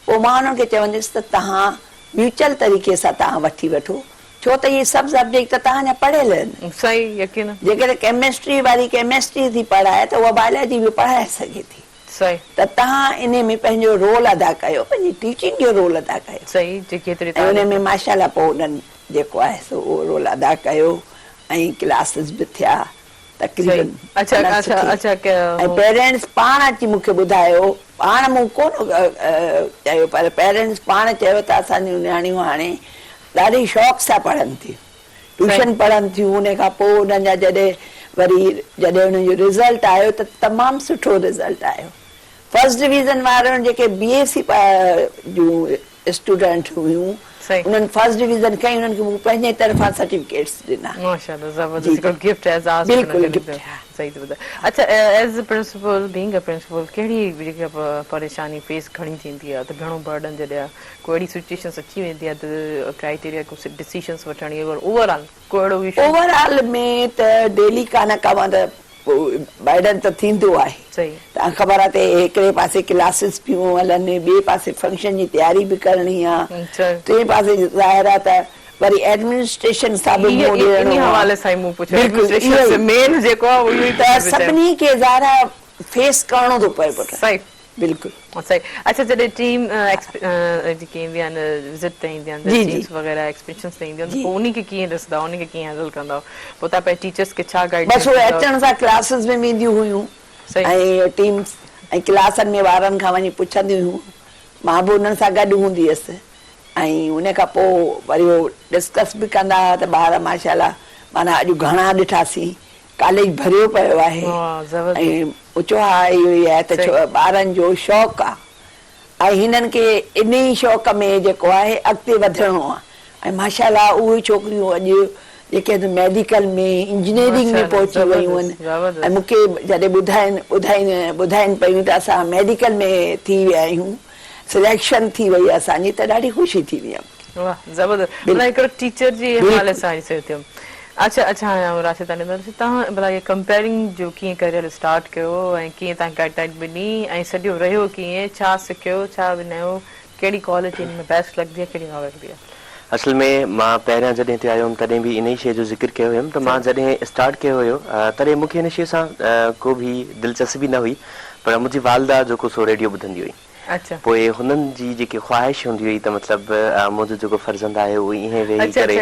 پوء مان انهن کي چونديس ته توهان ميوچل طريقي سان توهان وٺي وٺو ڇو ته اهي سڀ سبجيڪٽ ته توهان جا پڙهيل آهن. صحيح يقينا. جيڪڏهن ڪيمسٽري واري ڪيمسٽري ٿي پڙهائي ته اها بايولاجي به پڙهائي سگهي ٿي. صحيح. ته توهان انهي ۾ پنهنجو رول ادا ڪيو پنهنجي ٽيچنگ جو رول ادا ڪيو. صحيح جيڪي ايتري ۽ انهي تعريف. ۾ ماشاء الله پوء انهن جيڪو آهي سو اهو رول ادا ڪيو ۽ ڪلاسز به ٿيا. تقريبن معنيٰ سٺي ۽ پيرينٽس پاڻ اچي مون کي ٻڌايو پاڻ مون ڪونه چيو پر پيرينٽس پاڻ چيو ته اسان جون نياڻيون هاڻي ڏاڍي شوق سان پڙهن ٿيون ٽيوشن پڙهن ٿيون ان کان پوء انهن جا جڏهن وري جڏهن انهن جو رزلٽ آيو ته تمام سٺو رزلٽ آيو فرسٽ ڊويزن وارن جيڪي بي ايس سي جون اسٽوڊنٽ هيون انهن فرسٽ ڊويزن کنئي انهن کي مون پنهنجي طرفان سرٽيفڪيٽس ڏنا. ماشاءالله زبردست هڪڙو گفٽ اعزاز بلڪل گفٽ ها. صحيح ٿو ٻڌايو اڇا as a principal being a principal ڪهڙي جيڪا پريشاني فيس گهڻي ٿيندي آهي ته گهڻو برڊن جڏهن ڪو اهڙي سچويشنس اچي ويندي آهي ته ڪرائيٽيريا ڪو ڊسيشنس وٺڻ يا اوور آل ڪو اهڙو اشو؟ اوور آل ۾ ته ڊيلي ڪا نه ڪا ته برڊن ته ٿيندو آهي. تان خبر آهي ته هڪڙي پاسي ڪلاسز پيون هلن ٻئي پاسي فنڪشن جي تياري به ڪرڻي آ ٽئين پاسي ظاهر آهي ته وري ايڊمنسٽريشن سان به منهن ڏيڻو آ بلڪل اهو ئي ته سڀني کي ظاهر آهي فيس ڪرڻو ٿو پئي پٽ. بلڪل. صحيح اڇا جڏهن ٽيم جيڪي ايندي آهن وزٽ تي ايندي آهن ٽيمز وغيره ايڪسپيشنز تي اينديون آهن ته پوء انهي کي ڪيئن ڏسندا انهي کي ڪيئن هينڊل ڪندا پوء تان پنهنجي ٽيچرز کي ڇا گائيڊ بس اهي اچڻ سان ڪلاسز ۾ وينديون هيون ۽ ٽيمز ۽ ڪلاسن ۾ ٻارن کان وڃي پڇنديون هيون مان به انهن سان گڏ هوندي هيس ۽ ان کان پوء وري هو ڊسڪس به ڪندا هئا ته ٻار ماشاء الله معنيٰ اڄ گهڻا ڏٺاسين ڪاليج ڀريو پيو آهي ۽ چيو ها اهو ئي آهي ته ڇو ٻارن جو شوق آ ۽ هنن کي انهي شوق ۾ جيڪو آهي اڳتي وڌڻو آ ۽ ماشاء الله اهي ڇوڪريون اڄ جيڪي آهن ميڊيڪل ۾ انجنيئرنگ ۾ پهچي ويون آهن ۽ مون کي جڏهن ٻڌائين ٻڌائين ٻڌائين پيون ته اسان ميڊيڪل ۾ ٿي ويا آهيون سليڪشن ٿي وئي آ اسان جي ته ڏاڍي خوشي ٿيندي آ. واه زبردست معنيٰ هڪڙو ٽيچر جي حوالي سان هي ٿيو اڇا اڇا هاڻي آئون راشد تان ڏيندس توهان ڀلا هي ڪمپيئرنگ جو ڪيئن ڪريئر اسٽارٽ ڪيو ۽ ڪيئن توهان گائيڊ لائين ڏني ۽ سڄو رهيو ڪيئن ڇا سکيو ڇا وڃايو ڪهڙي ڪوالٽي ان ۾ بيسٽ لڳندي آهي ڪهڙي نه لڳندي آهي. اصل ۾ مان پهريان جڏهن هتي آيو هيم تڏهن به انهي شيء جو ذڪر ڪيو هيم ته مان جڏهن اسٽارٽ ڪيو هيو تڏهن مون کي هن شيء سان ڪو به دلچسپي نه هئي پر منهنجي والده جيڪو سو ريڊيو ٻڌندي هئي پوء هنن جي جيڪي خواهش هوندي هئي ته مطلب منهنجو جيڪو فرزند آهي اهو ائين ويهي ڪري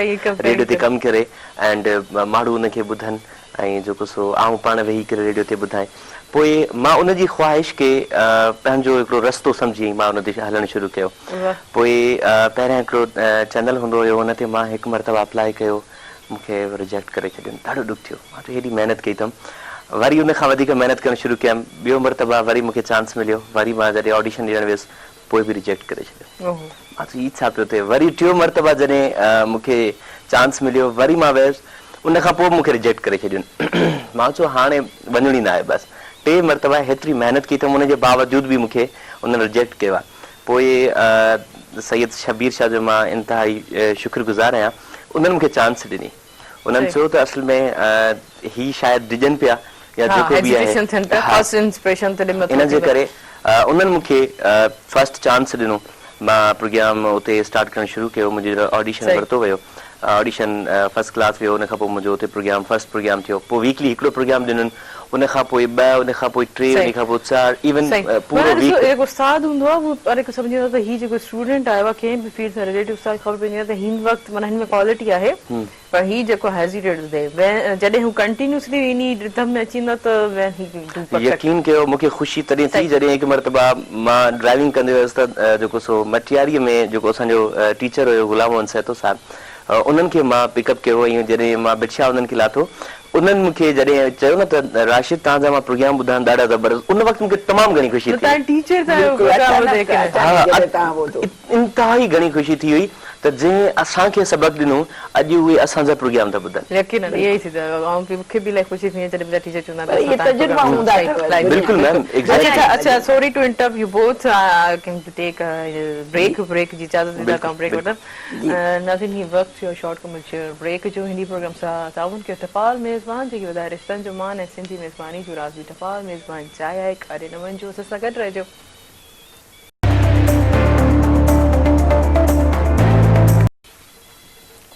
ريڊيو تي ڪم ڪري اينڊ ماڻهو ان کي ٻڌن ۽ جيڪو سو آئون پاڻ ويهي ڪري ريڊيو تي ٻڌائين پوء مان ان جي خواهش کي پنهنجو هڪڙو رستو سمجهي مان ان تي هلڻ شروع ڪيو پوء پهريان هڪڙو چينل هوندو هيو ان تي مان هڪ مرتبه اپلائي ڪيو مون کي رجيڪٽ ڪري ڇڏين ڏاڍو ڏک ٿيو مان چيو هيڏي محنت ڪئي اٿم وري ان کان وڌيڪ محنت ڪرڻ شروع ڪيم ٻيو مرتبه وري مون کي چانس مليو وري مان جڏهن آڊيشن ڏيڻ ويس پوء به رجيڪٽ ڪري ڇڏيو مان چيو هي ڇا پيو ٿئي وري ٽيون مرتبه جڏهن مون کي چانس مليو وري مان ويس ان کان پوء به مون کي رجيڪٽ ڪري ڇڏين مان چيو هاڻي وڃڻو ئي ناهي بس ٽي مرتبه هيتري محنت ڪئي اٿم ان جي باوجود به مون کي انهن رجيڪٽ ڪيو آهي پوء سيد شبير شاهه جو مان انتهائي شڪر گذار آهيان انهن مون کي چانس ڏني. انهن چيو ته اصل ۾ هي شايد ڊڄن پيا يا جيڪو به آهي ها ان جي ڪري انهن مون کي فرسٽ چانس ڏنو. مان پروگرام اتي اسٽارٽ ڪرڻ شروع ڪيو منهنجو آڊيشن ورتو ويو آڊيشن فرسٽ ڪلاس ويو ان کان پوء منهنجو اتي پروگرام فرسٽ پروگرام ٿيو پوء ويڪلي هڪڙو پروگرام ڏنن ان کان پوء ٻه، ان کان پوء ٽي، ان کان پوء چار، ايون پورو معنيٰ ڏسو ويڪ. جيڪو استاد هوندو آهي اهو هر هڪ سمجهي ويندو آهي ته هي جيڪو اسٽوڊنٽ آيو آهي ڪنهن به فيلڊ سان رليٽيڊ استاد کي خبر پئجي ويندي آهي ته هن وقت معنيٰ هن ۾ ڪوالٽي آهي پر هي جيڪو هيزيٽيٽ ٿو ٿئي جڏهن هو ڪنٽينيوسلي انهي رڌم ۾ اچي ويندو آهي ته وين هي do perfect. يقين ڪيو مون کي خوشي تڏهن ٿي جڏهن هڪ مرتبه مان ڊرائيونگ ڪندي هيس ته جيڪو سو مٽياري ۾ جيڪو اسان جو ٽيچر هيو غلام محمد سهتو صاحب انهن کي مان پڪ اپ ڪيو ۽ جڏهن مان ڀٽ شاهه انهن کي لاٿو انهن مون کي جڏهن چيو نه ته راشد توهان جا مان پروگرام ٻڌان ڏاڍا زبردست ان وقت مون کي تمام گهڻي خوشي ٿي. توهان ٽيچر ته آهيو پروگرام ٻڌي ڪري. ها انتهائي گهڻي خوشي ٿي هئي ته جنهن اسان کي سبق ڏنو اڄ اهي اسان جا پروگرام ٿا ٻڌن. يقينن اهو ئي ٿيندو آهي آئون به مون کي به الاهي خوشي ٿيندي آهي جڏهن منهنجا ٽيچر چوندا آهن ته اسان توهان جو پروگرام صحيح بلڪل ميم ايگزيڪٽلي. اڇا اڇا sorry to interrupt you both I can take break break جي اجازت ڏيندا ته آئون بريڪ وٺندم. ناظرين هي وقت ٿيو شارٽ ڪمرشل بريڪ جو هندي پروگرام سان تعاون ڪيو ٽپال ميزبان جيڪي وڌائي رشتن جو مان ۽ سنڌي ميزباني جو راز به ٽپال ميزبان چاء آهي ڪاڏي نه وڃجو اسان سان گڏ رهجو.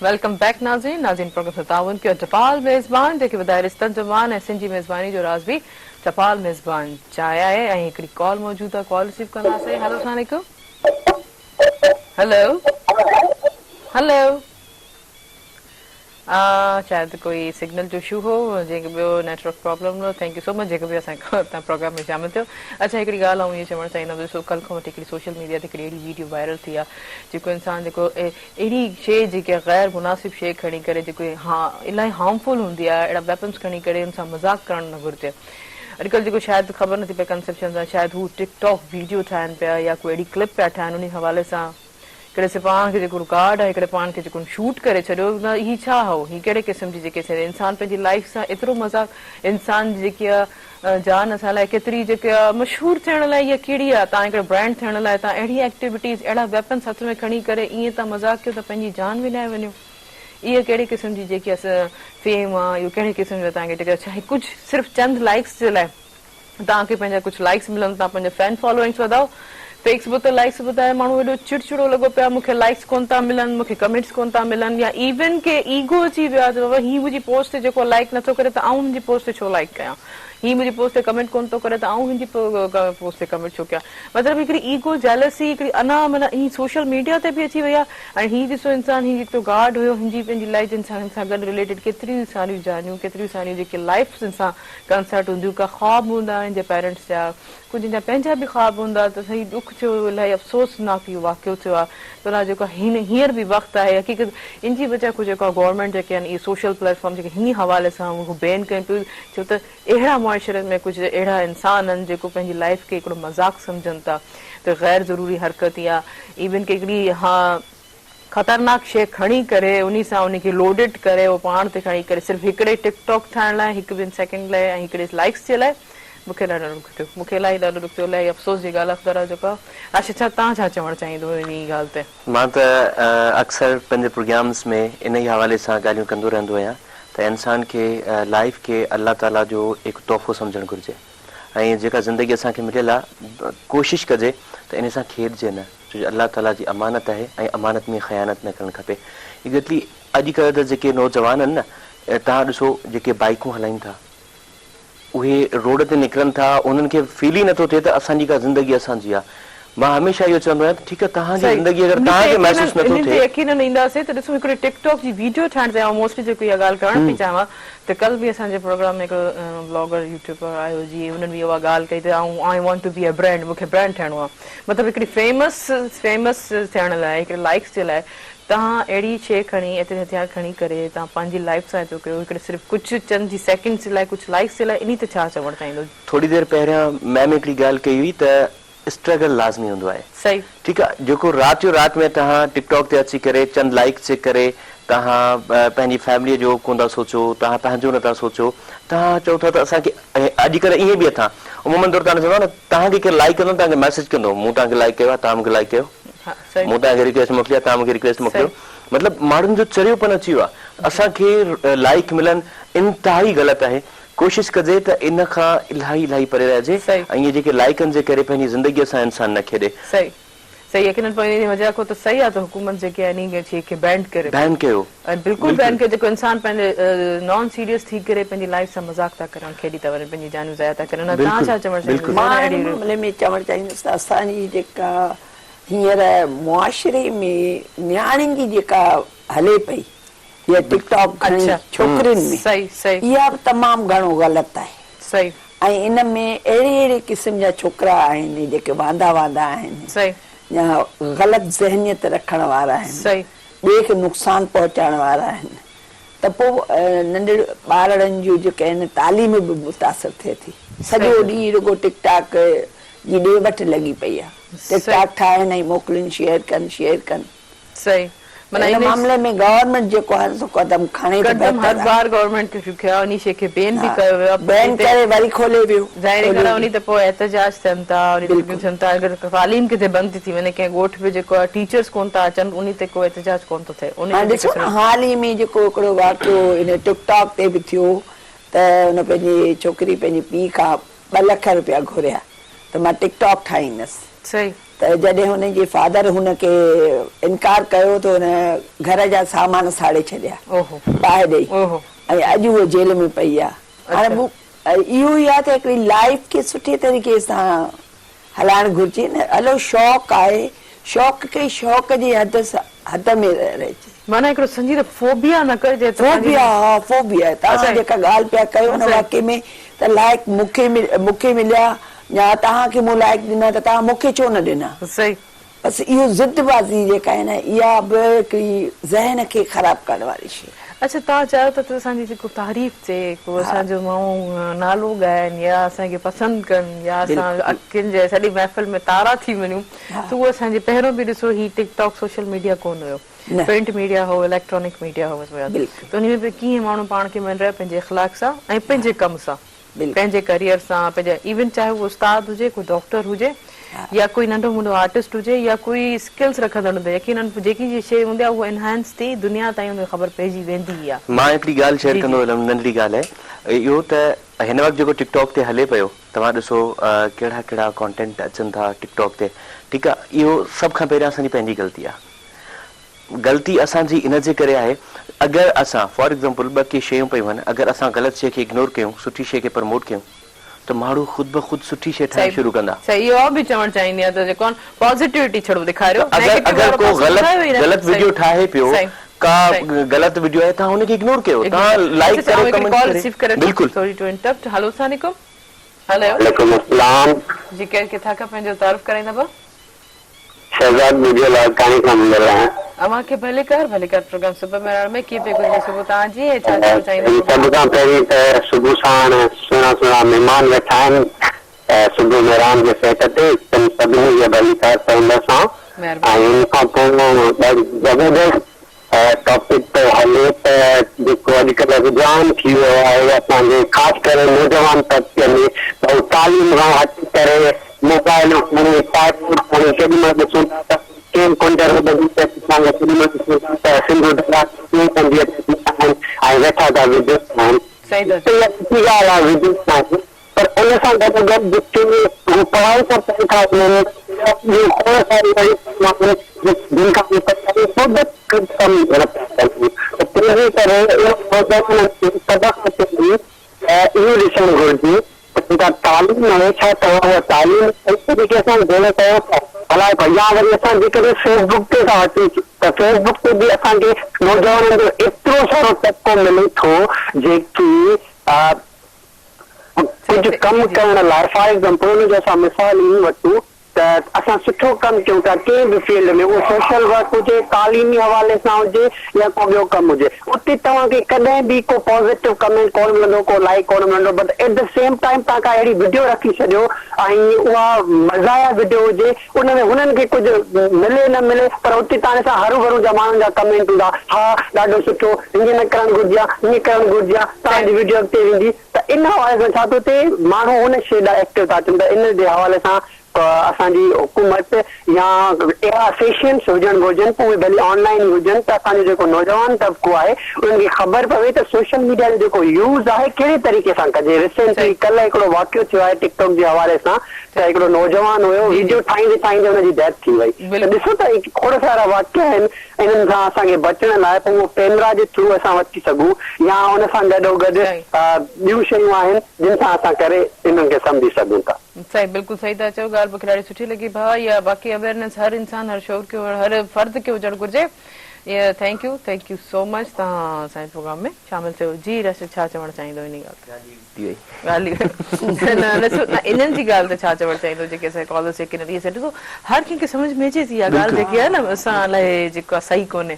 Welcome back ناظرين ناظرين پروگرام سان تعاون ڪيو ٽپال ميزبان جيڪي وڌائي رشتن جو مان ۽ سنڌي ميزباني جو راز به ٽپال ميزبان چاء آهي ۽ هڪڙي ڪال موجود آهي ڪال رسيو ڪنداسين هلو السلام عليڪم. هلو هلو شايد ڪوئي سگنل جو اشو هو جنهن کي ٻيو نيٽورڪ پرابلم هو thank you سو مچ جيڪو به اسان کان پروگرام ۾ شامل ٿيو اڇا هڪڙي ڳالهه آئون اهو چوڻ چاهيندم ڏسو ڪل کان وٺي هڪڙي سوشل ميڊيا تي هڪڙي اهڙي ويڊيو وائرل ٿي آهي جيڪو انسان جيڪو اهڙي شيء جيڪي غير مناسب شيء کڻي ڪري جيڪو ها الاهي هارمفل هوندي آهي اهڙا ويپنس کڻي ڪري ان سان مذاق ڪرڻ نه گهرجي اڄڪلهه جيڪو شايد خبر نٿي پئي ڪنسيپشن سان شايد هو ٽڪ ٽاڪ ويڊيو ٺاهن پيا يا ڪو اهڙي ڪلپ پيا ٺاهن انهي حوالي سان هڪڙي سپاهه کي جيڪو گارڊ آهي هڪڙي پاڻ کي جيڪو شوٽ ڪري ڇڏيو نه هي ڇا هو هي ڪهڙي قسم جي جيڪي انسان پنهنجي لائف سان ايترو مذاق انسان جي جيڪي آهي جان اسان لاء ڪيتري جيڪي آهي مشهور ٿيڻ لاء يا ڪهڙي آهي تان هڪڙي برانڊ ٿيڻ لاء تان اهڙي ايڪٽيوٽيز اهڙا ويپنس هٿ ۾ کڻي ڪري ائين تان مذاق ڪيو ته پنهنجي جان وڃائي وڃو. اها ڪهڙي قسم جي جيڪي فيم آ اهو ڪهڙي قسم جو توهان کي ٽڪيٽ اڇا هي ڪجهه صرف چند لائيڪس جي لاء توهان کي پنهنجا ڪجهه لائيڪس ملن توهان پنهنجا فين فالوئنگس وڌاؤ فيس بڪ تي لائيڪس وڌائي ماڻهو ايڏو چڙچڙو لڳو پيو آ مون کي لائيڪس ڪون ٿا ملن مون کي ڪمينٽس ڪون ٿا ملن يا ايون ڪي ايگو اچي ويو آ ته بابا هي منهنجي پوسٽ تي جيڪو لائيڪ نٿو ڪري ته آئون هن جي پوسٽ تي ڇو لائيڪ ڪيان هي منهنجي پوسٽ تي ڪمينٽ ڪون ٿو ڪري ته آئون هن جي پوسٽ تي ڪمينٽ ڇو ڪيان مطلب هڪڙي ايگو جيلسي هڪڙي انا معنيٰ هي سوشل ميڊيا تي به اچي وئي آهي ۽ هي ڏسو انسان هي هڪڙو گارڊ هيو هن جي پنهنجي لائف جن سان هن سان گڏ رليٽيڊ ڪيتريون ساريون جانيون ڪيتريون ساريون جيڪي لائفز هن سان ڪنسرٽ هونديون ڪا خواب هوندا هن جي پيرنٽس جا ڪجهه هن جا پنهنجا به خواب هوندا ته صحيح ڏک ٿيو الاهي افسوسناڪ اهو واقعو ٿيو آهي ته ان جيڪو هن هينئر به وقت آهي حقيقت ان جي وجه کان جيڪو گورنمينٽ جيڪي آهن اهي سوشل پليٽ فارم جيڪي هن حوالي سان اهو بين ڪين پيو ڇو ته اهڙا معاشري ۾ ڪجهه اهڙا انسان آهن جيڪو پنهنجي لائيف کي هڪڙو مذاق سمجهن ٿا ته غير ضروري حرڪت يا ايون ڪي هڪڙي ها خطرناڪ شيء کڻي ڪري انهي سان انهي کي لوڊڊ ڪري اهو پاڻ تي کڻي ڪري صرف هڪڙي ٽڪ ٽاڪ ٺاهڻ لاء هڪ ٻن سيڪنڊ لاء ۽ هڪڙي لائيڪس جي لاء مون کي ڏاڍو ڏک ٿيو مون کي الاهي ڏاڍو ڏک ٿيو الاهي افسوس جي ڳالهه آهي خدا را جيڪو آهي راشد صاحب توهان ڇا چوڻ چاهيندو انهي ڳالهه تي. مان ته اڪثر پنهنجي پروگرامز ۾ انهي حوالي سان ڳالهيون ڪندو رهندو آهيان ته انسان کي لائيف کي الله تعالي جو هڪ تحفو سمجهڻ گهرجي ۽ جيڪا زندگي اسان کي مليل آهي ڪوشش ڪجي ته انهي سان کيڏجي نه ڇو جو الله تعالي جي امانت آهي ۽ امانت ۾ خيانت نه ڪرڻ کپي ايگزيڪٽلي اڄڪلهه ته جيڪي نوجوان آهن نه توهان ڏسو جيڪي بائيڪون هلائين ٿا اهي روڊ تي نڪرن ٿا انهن کي فيل ئي نٿو ٿئي ته اسان جي ڪا زندگي اسان جي آهي مان هميشه اهو چوندو آهيان ته ٺيڪ آهي توهان جي صحيح زندگي اگر انهي توهان تي کي محسوس يقينن نٿو انهي تي ٿئي. يقينن اينداسين ته ڏسو هڪڙي ٽڪ ٽاڪ جي ويڊيو ٺاهڻ تي آئون موسٽلي جيڪو اها ڳالهه ڪرڻ پئي چاهيان ته ڪل به اسان جي پروگرام ۾ هڪڙو بلاگر يوٽيوبر آيو جي انهن به اها ڳالهه ڪئي ته آئون I want to be a brand مون کي برانڊ ٺهڻو آهي مطلب هڪڙي فيمس فيمس ٿيڻ لاء هڪڙي لائيڪس جي لاء توهان اهڙي شيء کڻي ايتري هٿيار کڻي ڪري توهان پنهنجي لائيف سان ايترو ڪيو هڪڙي صرف ڪجهه چند جي سيڪنڊز جي لاء ڪجهه لائيڪس جي لاء انهي تي ڇا چوڻ چاهيندو. ٿوري دير پهريان ميم هڪڙي ڳالهه ڪئي هئي ته اسٽرگل لازمي هوندو آهي. صحيح. ٺيڪ آهي جيڪو رات جو رات ۾ توهان ٽڪ ٽاڪ تي اچي ڪري چند لائيڪس جي ڪري توهان پنهنجي فيملي جو ڪونه ٿا سوچو توهان پنهنجو نه ٿا سوچو توهان چئو ٿا ته اسان کي اڄڪلهه ائين به اٿان عمومن طور توهان ڏسندو نه توهان کي ڪير لائيڪ ڪندو توهان کي ميسيج ڪندو مون توهان کي لائيڪ ڪيو آهي توهان مون کي لائيڪ ڪيو. مون توهان کي رڪويسٽ موڪلي آهي توهان مون کي رڪويسٽ موڪليو مطلب ماڻهن جو چريوپن اچي ويو آهي اسان کي لائيڪ ملن انتهائي غلط آهي ڪوشش ڪجي ته ان کان الاهي الاهي پري رهجي ۽ اهي جيڪي لائيڪن جي ڪري پنهنجي زندگي سان انسان نه کيڏي. صحيح صحيح يقينن پوء انهي وجه کان ته صحيح آ ته حڪومت جيڪي آهي انهي شي کي بينڊ ڪري بين ڪيو ۽ بلڪل بين ڪيو جيڪو انسان پنهنجي نان سيريس ٿي ڪري پنهنجي لائف سان مذاق ٿا ڪرن کيڏي ٿا وڃن پنهنجي جانيون ضايع ٿا ڪرن توهان ڇا چوڻ چاهيندو مان ان معاملي ۾ چوڻ چاهيندس ته اسان جي جيڪا هينئر معاشري ۾ نياڻين جي جيڪا هلي پئي اها ٽڪ ٽاڪ گهڻي ڇوڪرين ۾ اها به تمام گهڻو غلط آهي ۽ ان ۾ اهڙي اهڙي قسم جا ڇوڪرا آهن جيڪي واندا واندا آهن يا غلط ذهنيت رکڻ وارا آهن ٻئي کي نقصان پهچائڻ وارا آهن ته پوء ننڍڙي ٻارڙن جون جيڪي آهن تعليم به متاثر ٿئي ٿي سڄو ڏينهن رڳو ٽڪ ٽاڪ جي ڏي وٺ لڳي پئي آهي ٽڪ ٽاڪ ٺاهن ۽ موڪلين شيئر ڪن شيئر ڪن. صحيح معنيٰ ان معاملي ۾ گورنمينٽ جيڪو آهي سو قدم کڻي ته قدم هر بهتر آهي. بار گورنمينٽ کي چڪيو آهي انهي شي کي بين به ڪيو ويو آهي بين ڪري وري کولي ويو. ظاهري ڳالهه آهي انهي تي پوء احتجاج ٿين ٿا انهي تي ٻيون ٿين ٿا اگر تعليم ڪٿي بند ٿي ٿي وڃي ڪنهن ڳوٺ ۾ جيڪو آهي ٽيچرس ڪونه ٿا اچن انهي تي ڪو احتجاج ڪونه ٿو ٿئي انهي هاڻي تي ڏسو نه حال ئي ۾ جيڪو هڪڙو واقعو ان ٽڪ ٽاڪ تي به ٿيو ته ان پنهنجي ڇوڪري پنهنجي پيء کان ٻه لک روپيا گهريا ته مان ٽڪ ٽاڪ ٺاهيندس. صحيح. ته جڏهن هن جي فادر هن کي انڪار ڪيو ته هن گهر جا سامان ساڙي ڇڏيا باهه ڏئي ۽ اڄ هوء جيل ۾ پئي آهي. هاڻي اهو ئي آهي ته هڪڙي لائيف کي سٺي طريقي سان هلائڻ گهرجي نه هلو شوق آهي شوق کي شوق جي حد حد ۾ رهجي. معنيٰ هڪڙو سنجيده فوبيا نه ڪرجي ته پنهنجي فوبيا ها فوبيا توهان جيڪا ڳالهه پيا ڪيو ان واقعي ۾ ته لائيڪ مون کي مليا يا توهان کي مون لائيڪ ڏنا ته توهان مون کي ڇو نه ڏنا. صحيح. بس اهو ضد بازي جيڪا آهي نه اها به هڪڙي ذهن کي خراب ڪرڻ واري شيء آهي. اڇا توهان چاهيو ٿا ته اسان جي جيڪو تعريف ٿئي ڪو اسان جو ماڻهو نالو ڳائن يا اسان کي پسند ڪن يا اسان اکين جي سڄي محفل ۾ تارا ٿي وڃون ته اهو اسان جي پهريون به ڏسو هي ٽڪ ٽاڪ سوشل ميڊيا ڪونه هيو پرنٽ ميڊيا هو اليڪٽرانڪ ميڊيا هو ته انهي ۾ به ڪيئن ماڻهو پاڻ کي مڃرائي پنهنجي اخلاق سان ۽ پنهنجي ڪم سان پنهنجي ڪريئر سان پنهنجي ايون چاهي هو استاد هجي ڪو ڊاڪٽر هجي يا ڪوئي ننڍو منڍو آرٽسٽ هجي يا ڪوئي اسڪلز رکندڙ هجي يقينن جيڪي جي شيء هوندي آهي اها انهانس ٿي دنيا تائين ان کي خبر پئجي ويندي ئي آهي. مان هڪڙي ڳالهه شيئر ڪندو هلم ننڍڙي ڳالهه آهي اهو ته هن وقت جيڪو ٽڪ ٽاڪ تي هلي پيو توهان ڏسو ڪهڙا ڪهڙا ڪانٽينٽ اچن ٿا ٽڪ ٽاڪ تي ٺيڪ آهي اهو سڀ کان پهريان اسان جي پنهنجي غلطي آهي غلطي اسان جي ان جي ڪري آهي اگر اسان فار ايگزامپل ٻه ڪي شيون پيون آهن اگر اسان غلط شي کي اگنور ڪيون سٺي شي کي پروموٽ ڪيون ته ماڻهو خود بخود سٺي شي ٺاهڻ شروع ڪندا. صحيح اهو آئون به چوڻ چاهيندي آهيان ته جيڪو آهي پازيٽيوٽي ڇڙو ڏيکاريو اگر نيگيٽو اگر وارو ڪو پاسو غلط ٻڌايو ئي نه غلط وڊيو ٺاهي پيو ڪا غلط وڊيو آهي توهان ان کي اگنور ڪيو توهان لائيڪ اڇا ڪري آئون هڪڙي ڪمينٽ ڪال ڪري رسيو ڪري بلڪل. سوري ٽو انٽرپٽ هلو السلام عليڪم هلو. وعليڪم السلام. جي ڪير ڪٿان کان پنهنجو تعارف ڪرائيندا ڀا. شهزاد ٻگهيو لاڙڪاڻي کان پيو ڳالهايان. اوهان کي ڀليڪار ڀليڪار پروگرام صبح مهراڻ ۾ ڪيئن پئي گذري صبح توهان جي ۽ ڇا چوڻ چاهيندا سڀ کان پهرين ته صبح ساڻ سهڻا سهڻا مهمان ويٺا آهن صبح مهراڻ جي سيٽ تي تن سڀني کي ڀليڪار چوندس آئون ۽ ان کان پوء ڏاڍي زبردست ٽاپڪ پيو هلي ته جيڪو اڄڪلهه رجحان ٿي ويو آهي اسان جي خاص ڪري نوجوان طبقي ۾ ته هو تعليم کان هٽي ڪري موبائلون کڻي ٽائيپ کڻي ڪيڏي مهل ڏسون ٿا ته ڪنهن ڪنڊ ۾ ٻڌي ته اسان کي ڪيڏي مهل ڏسون ٿا ته سنڌو درياء ڪيئن ڪنڌيء تي بيٺا آهن ۽ ويٺا ٿا وڊيوز ٺاهن صحيح ٿا ته اها سٺي ڳالهه آهي وڊيوز ٺاهڻ پر ان سان گڏوگڏ جتي هو پڙهائي سان پئي ٿا وڃن يا ٻيون کوڙ ساريون اهڙيون شيون آهن جن کان هو پئي ٿا خود ڪم نه پيا ڪن ته تنهنجي ڪري انهن نوجوانن کي سڀ کان پهرين اهو ڏسڻ گهرجي ته جيڪا تعليم آهي ڇا توهان اها تعليم صحيح طريقي سان گهر ڪيو ٿا هلايو ٿا يا وري اسان جيڪڏهن فيس بڪ تي ٿا اچون ته فيس بڪ تي به اسان کي نوجوانن جو ايترو سارو طبقو ملي ٿو جيڪي ڪجهه ڪم ڪرڻ لاء فار ايگزامپل ان جو اسان مثال ائين وٺون ته اسان سٺو ڪم ڪيون ٿا ڪنهن به فيلڊ ۾ اهو سوشل ورڪ هجي تعليمي حوالي سان هجي يا ڪو ٻيو ڪم هجي اتي توهان کي ڪڏهن به ڪو پازيٽو ڪمينٽ ڪونه ملندو ڪو لائيڪ ڪونه ملندو but at the same time توهان ڪا اهڙي وڊيو رکي ڇڏيو ۽ اها مزاحيه وڊيو هجي ان ۾ هنن کي ڪجهه ملي نه ملي پر اتي توهان سان هروڀرو جا ماڻهن جا ڪمينٽ هوندا ها ڏاڍو سٺو هيئن نه ڪرڻ گهرجي ها هيئن ڪرڻ گهرجي ها توهان جي وڊيو اڳتي ويندي ته ان حوالي سان ڇا ٿو ٿئي ماڻهو ان شي ڏانهن ايڪٽو ٿا اچن ته ان جي حوالي سان اسان جي حڪومت يا اهڙا سيشنس هجڻ گهرجن پوء اهي ڀلي آن لائين ئي هجن ته اسان جو جيڪو نوجوان طبقو آهي انهن کي خبر پوي ته سوشل ميڊيا جو جيڪو يوز آهي ڪهڙي طريقي سان ڪجي ريسينٽلي ڪلهه هڪڙو واقعو ٿيو آهي ٽڪ ٽاڪ جي حوالي سان ته هڪڙو نوجوان هيو ويڊيو ٺاهيندي ٺاهيندي ان جي ڊيٿ ٿي وئي ته ڏسو ته هي کوڙ سارا واقعا آهن انهن کان اسان کي بچڻ لاء پوء اهو پيمرا جي ٿرو اسان وٺي سگهون يا ان سان گڏوگڏ ٻيون شيون آهن جن سان اسان ڪري انهن کي سمجهي سگهون ٿا. صحيح بلڪل صحيح ٿا چئو ڳالهه مونکي ڏاڍي سٺي لڳي ڀاء اها باقي اويرنيس هر انسان هر شعور کي هر فرد کي هجڻ گهرجي thank you thank you so much توهان اسان جي پروگرام ۾ شامل ٿيو جي راشد ڇا چوڻ چاهيندو انهي ڳالهه تي ڳالهه نه ڏسو نه انهن جي ڳالهه تي ڇا چوڻ چاهيندو جيڪي اسان جي ڪالرس جيڪي نه ڏسو هر ڪنهن کي سمجهه ۾ اچي ٿي اها ڳالهه جيڪي آهي نه اسان لاء جيڪو آهي صحيح ڪونهي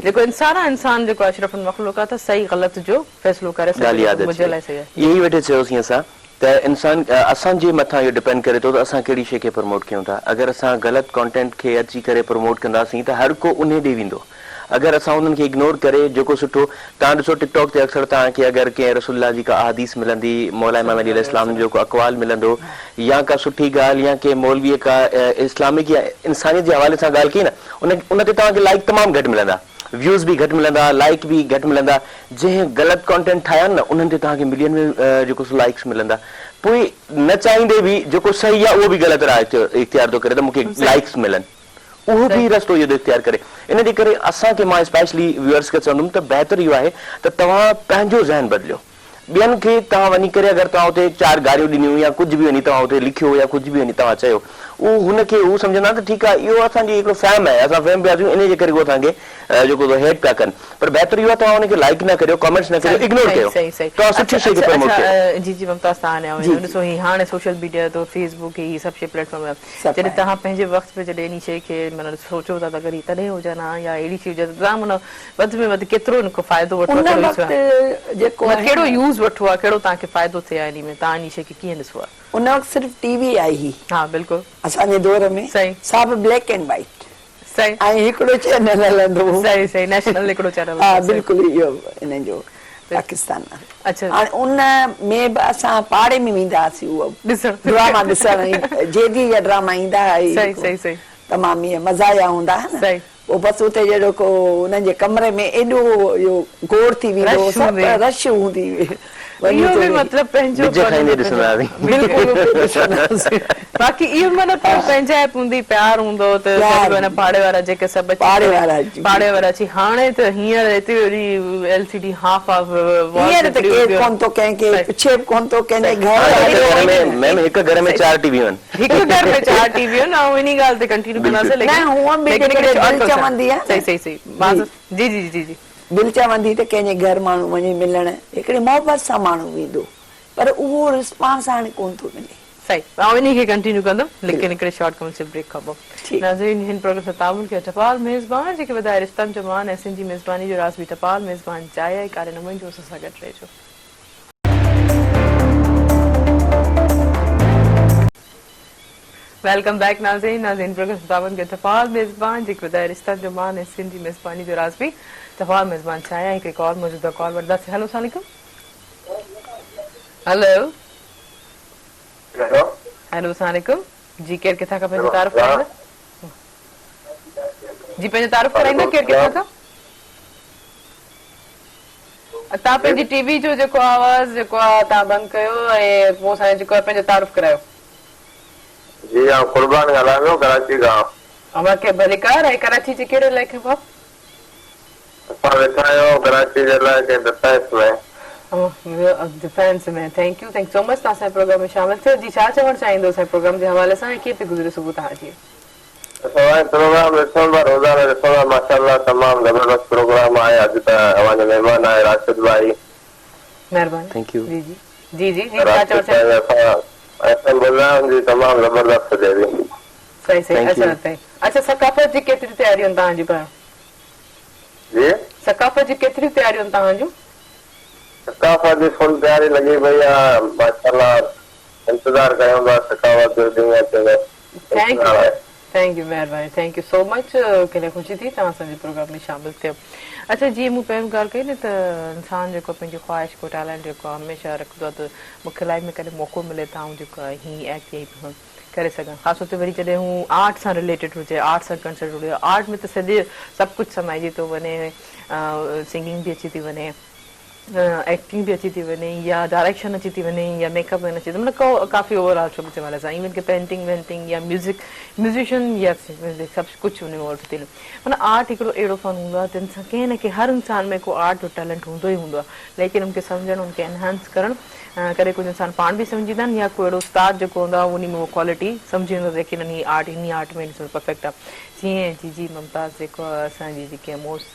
جيڪو انسان آهي انسان جيڪو اشرف المخلوقات آهي صحيح غلط جو فيصلو ڪري سگهي ٿو منهنجي لاء صحيح آهي. اهي ئي ويٺي چيوسين اسان ته انسان اسان جي مٿان اهو ڊپينڊ ڪري ٿو ته اسان ڪهڙي شيء کي پروموٽ ڪيون ٿا اگر اسان غلط ڪانٽينٽ کي اچي ڪري پروموٽ ڪنداسين ته هر ڪو انهي ڏي ويندو اگر اسان انهن کي اگنور ڪري جيڪو سٺو توهان ڏسو ٽڪ ٽاڪ تي اڪثر توهان کي اگر ڪنهن رسول الله جي ڪا احاديث ملندي مولا امام علي عليه السلام جو ڪو اقوال ملندو يا ڪا سٺي ڳالهه يا ڪنهن مولوي ڪا اسلامڪ يا انسانيت جي حوالي سان ڳالهه ڪئي نه ان ان تي توهان کي لائيڪ تمام گهٽ ملندا ويوز به گهٽ ملندا لائيڪ به گهٽ ملندا جنهن غلط ڪانٽينٽ ٺاهيا آهن نه انهن تي توهان کي ملين ۾ جيڪو سو لائيڪس ملندا پوء نه چاهيندي به جيڪو صحيح آهي اهو به غلط راهه اختيار ٿو ڪري ته مون کي لائيڪس ملن اهو به رستو اهو ٿو اختيار ڪري ان جي ڪري اسان کي مان اسپيشلي ويورس کي چوندم ته بهتر اهو آهي ته توهان پنهنجو ذهن بدليو ٻين کي توهان وڃي ڪري اگر توهان اتي چار گاريون ڏنيون يا ڪجهه به وڃي توهان اتي لکيو يا ڪجهه به وڃي توهان چيو اهو هن کي هو سمجهندا ته ٺيڪ آهي اهو اسان جي هڪڙو فهم آهي اسان فهم پيا ٿيون انهي جي ڪري هو اسان کي جيڪو سو هيٽ پيا ڪن پر بهتر اهو آهي توهان ان کي لائيڪ نه ڪريو ڪمينٽس نه ڪريو اگنور ڪيو توهان سٺي شي کي پروموٽ ڪيو. جي جي ممتاز توهان نيا ويندا ڏسو هي هاڻي سوشل ميڊيا تو فيس بڪ هي سڀ شي پليٽ فارم جڏهن توهان پنهنجي وقت ۾ جڏهن انهي شي کي معنيٰ سوچو ٿا ته اگر هي تڏهن هجن ها يا اهڙي شي هجي ها ته توهان معنيٰ وڌ ۾ وڌ ڪيترو ان کان فائدو وٺو ان وقت جيڪو آهي ڪهڙو يوز وٺو ها ڪهڙو توهان کي فائدو ٿئي ها انهي ۾ توهان انهي شي کي ڪيئن ڏسو ها. ان وقت صرف ٽي وي آئي هئي. ها بلڪل. اسان جي دور ۾ صحيح. سا به بليڪ اينڊ وائيٽ. صحيح. ۽ هڪڙو چينل هلندو هو. صحيح صحيح نيشنل هڪڙو چينل ها بلڪل اهو انهن جو پاڪستان وارو. اڇا. هاڻي ان ۾ به اسان پاڙي ۾ ويندا هئاسين اهو ڏسڻ. ڊراما ڏسڻ جيدي جا ڊراما ايندا هئا. صحيح صحيح صحيح. تمام ائين مزاحيه هوندا هئا نه. صحيح. پوء بس اتي جهڙو ڪو انهن جي ڪمري ۾ ايڏو اهو گوڙ ٿي ويندو هو، سڀ رش هوندي هئي. وڃي اهو ٿو به ويهي. مطلب پنهنجو ٻج کائيندي ڏسندا هئاسين. بلڪل اتي ڏسندا هئاسين. باقي اهو معنيٰ پوء پنهنجائپ هوندي، پيار هوندو هو ته سڀ معنيٰ پاڙي وارا جيڪي سڀ اچي پاڙي وارا اچي پاڙي وارا اچي هاڻي ته هينئر ايتري وڏي L C D half half wall هينئر ته ڪير ڪونه ٿو ڪنهن کي پڇي به ڪونه ٿو ڪنهن جي گهر هاڻي هڪ گهر ۾ ميم هڪ گهر ۾ چار ٽي ويون آهن. هڪ گهر ۾ چار ٽي ويون آهن آئون انهي ڳالهه تي ڪنٽينيو ڪنداسين نه هونئن به جيڪڏهن دل چوندي آهي صحيح صحيح صحيح جي جي جي جي دل چوندي ته ڪنهن جي گهر ماڻهو وڃي ملڻ هڪڙي محبت سان ماڻهو ويندو پر اهو رسپانس هاڻي ڪونه ٿو ملي. صحيح آئون انهي کي ڪنٽينيو ڪندم ليڪن هڪڙي شارٽ ڪمرشل بريڪ کان پوء ناظرين هن پروگرام سان تعاون ڪيو ٽپال ميزبان جيڪي وڌائي رشتن جو مان ۽ سنڌ جي ميزباني جو راز به ٽپال ميزبان چاهي ۽ ڪاري نه منهنجو اسان سان گڏ رهجو. Welcome back ناظرين ناظرين پروگرام ستاون کي ٽپال ميزبان جيڪي ٻڌائي رشتن جو مان ۽ سنڌ جي ميزباني جو راز به ٽپال ميزبان ڇايا هڪڙي ڪال موجود آهي ڪال وٺنداسين هلو السلام عليڪم هلو هلو السلام عليڪم جي ڪير ڪٿان کان پنهنجو تعارف ڪرائيندا جي پنهنجو تعارف ڪرائيندا ڪير ڪٿان کان توهان پنهنجي ٽي وي جو جيڪو آواز جيڪو آ توهان بند ڪيو ۽ پوء سائين جيڪو آ پنهنجو تعارف ڪرايو. جي آئون قربان ڳالهايان پيو ڪراچي کان. اوهان کي ڀليڪار ۽ ڪراچي جي ڪهڙي علائقي کان؟ اسان ويٺا آهيون ڪراچي جي علائقي defence ۾. Defence ۾ thank you thank so much توهان اسان جي پروگرام ۾ شامل ٿيو جي ڇا چوڻ چاهيندو اسان جي پروگرام جي حوالي سان ۽ ڪيئن پئي گذري صبح توهان جي. سوائي پروگرام ڏسون ٿا روزانو ڏسون ٿا ماشاءالله تمام زبردست پروگرام آهي اڄ ته اوهان جو مهمان آهي راشد ڀائي. مهرباني thank you جي جي جي جي جي ڇا چوڻ راشد چاهيندو. ڀائي اسان ايف ايم ٻڌايو جي تمام زبردست هجي ٿي. صحيح صحيح thank اڇا يو. صحيح اڇا ثقافت جي ڪيتريون تياريون آهن توهان جون پاڻ. جي. ثقافت جي ڪيتريون تياريون آهن توهان جون. ثقافت جي فل تياري لڳي پئي آهي ماشاءالله انتظار ڪيون ٿا ثقافت جو ڏينهن اچي بس thank انتظار يو آهي. Thank you مهرباني thank you سو مچ ڪنهن خوشي ٿي توهان اسان جي پروگرام ۾ شامل ٿيو. اڇا جيئن مون پهريون ڳالهه ڪئي نه ته انسان جيڪو پنهنجي خواهش ڪو ٽيلنٽ جيڪو آهي هميشه رکندو آهي ته مون کي لائف ۾ ڪڏهن موقعو ملي ته آئون جيڪو آهي هي ايڪٽ يا هي پرفارم ڪري سگهان خاص طور تي وري جڏهن هو آرٽ سان رليٽيڊ هجي آرٽ سان ڪنسرڊ هجي آرٽ ۾ ته سڄي سڀ ڪجهه سمائجي ٿو وڃي سنگنگ به اچي ٿي وڃي ايڪٽنگ به اچي ٿي وڃي يا ڊائريڪشن اچي ٿي وڃي يا ميڪ اپ مين اچي ٿو مطلب ڪو ڪافي اوور آل شعبي جي حوالي سان ايون ڪي پينٽنگ وينٽنگ يا ميوزڪ ميوزيشن يا سڀ ڪجهه ان ۾ انوالو ٿي وڃي معنيٰ آرٽ هڪڙو اهڙو فن هوندو آهي جنهن سان ڪنهن نه ڪنهن هر انسان ۾ ڪو آرٽ جو ٽيلنٽ هوندو ئي هوندو آهي ليڪن ان کي سمجهڻ ان کي انهانس ڪرڻ ڪڏهن ڪجهه انسان پاڻ به سمجهي ويندا آهن يا ڪو اهڙو استاد جيڪو هوندو آهي انهي ۾ اها ڪوالٽي سمجهي ويندو آهي ته يقينن هي آرٽ انهي آرٽ ۾ پرفيڪٽ آهي جيئن جي جي ممتاز جيڪو اسان جي جيڪي موسٽ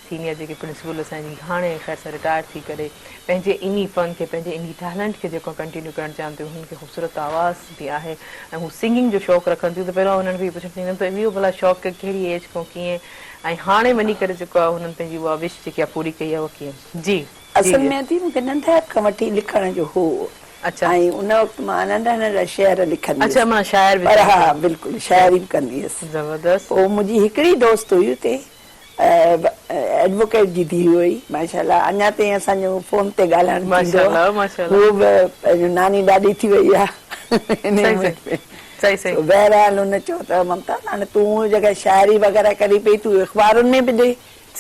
سينيئر جيڪي پرنسپل اسان جي هاڻي خير سان رٽائر ٿي ڪري پنهنجي انهي فن کي پنهنجي انهي ٽيلنٽ کي جيڪو ڪنٽينيو ڪرڻ چاهن ٿيون هنن کي خوبصورت آواز به آهي ۽ هو سنگنگ جو شوق رکن ٿيون ته پهريون هنن کي اهو پڇڻ چاهيندم ته اهو ڀلا شوق ڪهڙي ايج کان ڪيئن ۽ هاڻي وڃي ڪري جيڪو آهي هنن پنهنجي اها وش جيڪي آهي پوري ڪئي آهي اها ڪيئن جي جي اصل ۾ ادي مون کي ننڍائپ کان وٺي لکڻ جو هو ۽ ان وقت مان ننڍا ننڍا شعر لکندي هيس اڇا معنيٰ شاعر به پر ها بلڪل شاعري به ڪندي هيس زبردست پوء منهنجي هڪڙي دوست هئي اتي ايڊووڪيٽ جي ڌيء هئي ماشاء الله اڃا تائين اسان جو فون تي ڳالهائڻ ٿيندو آهي هوء به پنهنجو ناني ڏاڏي ٿي وئي آهي انهي عمر ۾ سو بهرحال هن چيو ته ممتاز هاڻي تون جيڪا شاعري وغيره ڪرين پئي تون اخبارن ۾ به ڏي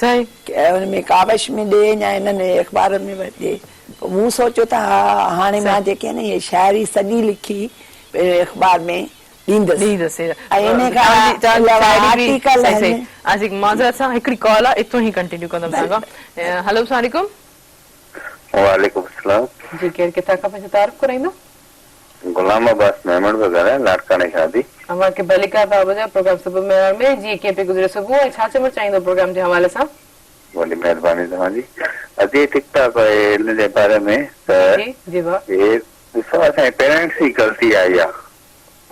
ان ۾ ڪاوش ۾ ڏي يا انهن اخبارن ۾ به ڏي پوء مون سوچيو ته ها هاڻي مان جيڪي آهن اهي شاعري سڄي لکي اخبار ۾ ڏيندس ڏيندس ۽ انهي کان علاوه آرٽيڪل آهن. آزڪ معذرت سان هڪڙي ڪال آ اتو ئي ڪنٽينيو ڪندم توهان کان هلو السلام عليڪم. وعليڪم السلام. جي ڪير ڪٿان کان پنهنجو تعارف ڪرائيندو. غلام عباس ميمڻ پيو ڳالهايان لاڙڪاڻي کان ادي. اوهان کي ڀليڪار ٿا ٻڌايو پروگرام صبح مهراڻ ۾ جي ڪيئن پئي گذري صبح ۽ ڇا چوڻ چاهيندو پروگرام جي حوالي سان. وڏي مهرباني توهان جي ادي ٽڪ ٽاڪ ۽ ان جي باري ۾ ته جي جي ڀاء. هي ڏسو اسان جي پيرنٽس جي غلطي آهي اها.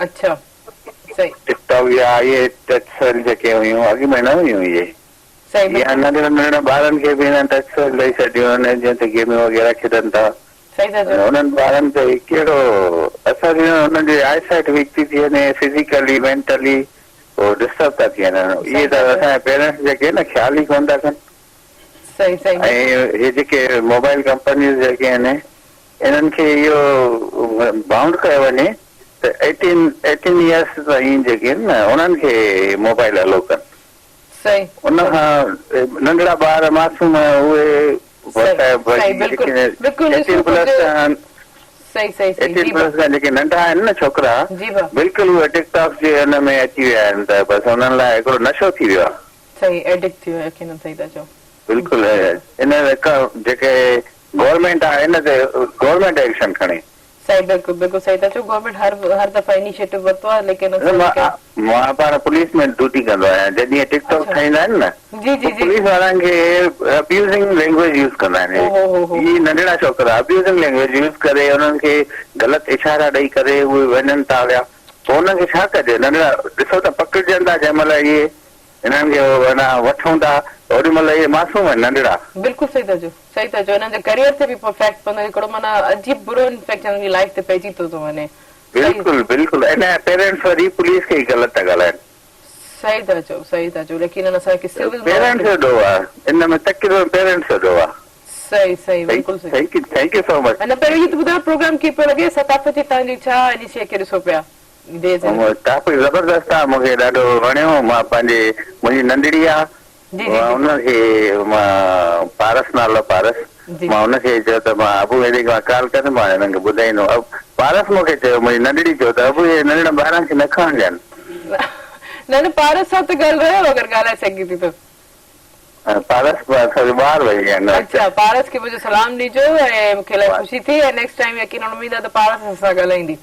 اڇا صحيح. ٽڪ ٽاڪ يا اهي ٽچ سيل جيڪي هيون اڳ ۾ نه هيون اهي. صحيح يا ننڍڙن ننڍڙن ٻارن کي به هنن ٽچ سيل ڏئي ڇڏيون آهن جنهن تي گيميون وغيره کيڏن ٿا. صحيح ٿا چئو. انهن ٻارن تي ڪهڙو اثر ٿيندو انهن جي آئي سائيٽ ويڪ ٿي ٿي وڃي فزيڪلي مينٽلي هو ڊسٽرب ٿا ٿي وڃن اهي ته اسان جا پيرنٽس جيڪي آهن نه خيال ئي ڪونه ٿا ڪن. صحيح صحيح. ۽ هي جيڪي موبائل ڪمپنيز جيڪي آهن انهن کي اهو بائونڊ ڪيو وڃي ته ايٽين ايٽين ايئرس تائين جيڪي آهن نه انهن کي موبائل الو ڪن. صحيح. ان کان ننڍڙا ٻار معصوم اهي صحيح صحيح بلڪل بلڪل ايٽين پلس کان صحيح صحيح صحيح ايٽين پلس کان جيڪي ننڍا آهن نه ڇوڪرا جي ڀا بلڪل اهي ٽڪ ٽاڪ جي ان ۾ اچي ويا آهن ته بس انهن لاء هڪڙو نشو ٿي ويو آهي. صحيح ايڊڪٽ ٿي ويو يقينن صحيح ٿا چئو. بلڪل ان جيڪي گورنمينٽ آهي ان تي گورنمينٽ ايڪشن کڻي. صحيح بلڪل بلڪل صحيح ٿا چئو گورنمينٽ هر هر دفعا انيشيٽو ورتو آهي ليڪن اسان جي ڪنهن. مان پاڻ پوليس ۾ ڊيوٽي ڪندو آهيان جڏهن اهي ٽڪ ٽاڪ ٺاهيندا آهن نه جي جي پوء جي پوليس وارن کي ابيوزنگ لينگويج يوز ڪندا آهن او هو هو هو هي ننڍڙا ڇوڪرا ابيوزنگ لينگويج يوز ڪري انهن کي غلط اشارا ڏئي ڪري اهي وڃن ٿا هليا پوء انهن کي ڇا ڪجي ننڍڙا ڏسو ته پڪڙجن ٿا جنهن مهل اهي انهن کي معنيٰ وٺون ٿا اوڏي مهل اهي معصوم آهن ننڍڙا. بلڪل صحيح ٿا چئو صحيح ٿا چئو انهن جي ڪريئر تي به افيڪٽ پوندو هڪڙو معنيٰ عجيب برو انفيڪٽ انهن جي لائف تي پئجي ٿو ٿو وڃي. بلڪل بلڪل ان جا پيرنٽس وري پوليس کي ئي غلط ٿا ڳالهائن. صحيح ٿا چئو صحيح ٿا چئو ليڪن اسان کي سول پيرنٽس جو ڏوهه آ ان ۾ تقريبن پيرنٽس جو ڏوهه آ. صحيح صحيح بلڪل صحيح. Thank you thank you so much. نه پهريون اهو ته ٻڌايو پروگرام ڪيئن پيو لڳي ثقافت جي توهان جي ڇا ان شيء کي ڏسو پيا. ٽاپڪ زبردست آ مونکي ڏاڍو وڻيو مان پنهنجي منهنجي ننڍڙي آ مان ان کي مان پارس نالو پارس مان ان کي چيو ته مان ابو هيڏي مان ڪال ڪندم مان هنن کي ٻڌائيندم پارس مونکي چيو منهنجي ننڍڙي چيو ته ابو هي ننڍڙن ٻارن کي نه کڻڻ ڏين. نه نه پارس سان ته ڳالهايو اگر ڳالهائي سگهي ٿي ته. پارس اسان جو ٻار وئي آهي نه. اڇا پارس کي منهنجو سلام ڏجو ۽ مونکي الائي خوشي ٿي ۽ نيڪسٽ ٽائيم يقينن اميد آ ته پارس اسان سان ڳالهائيندي.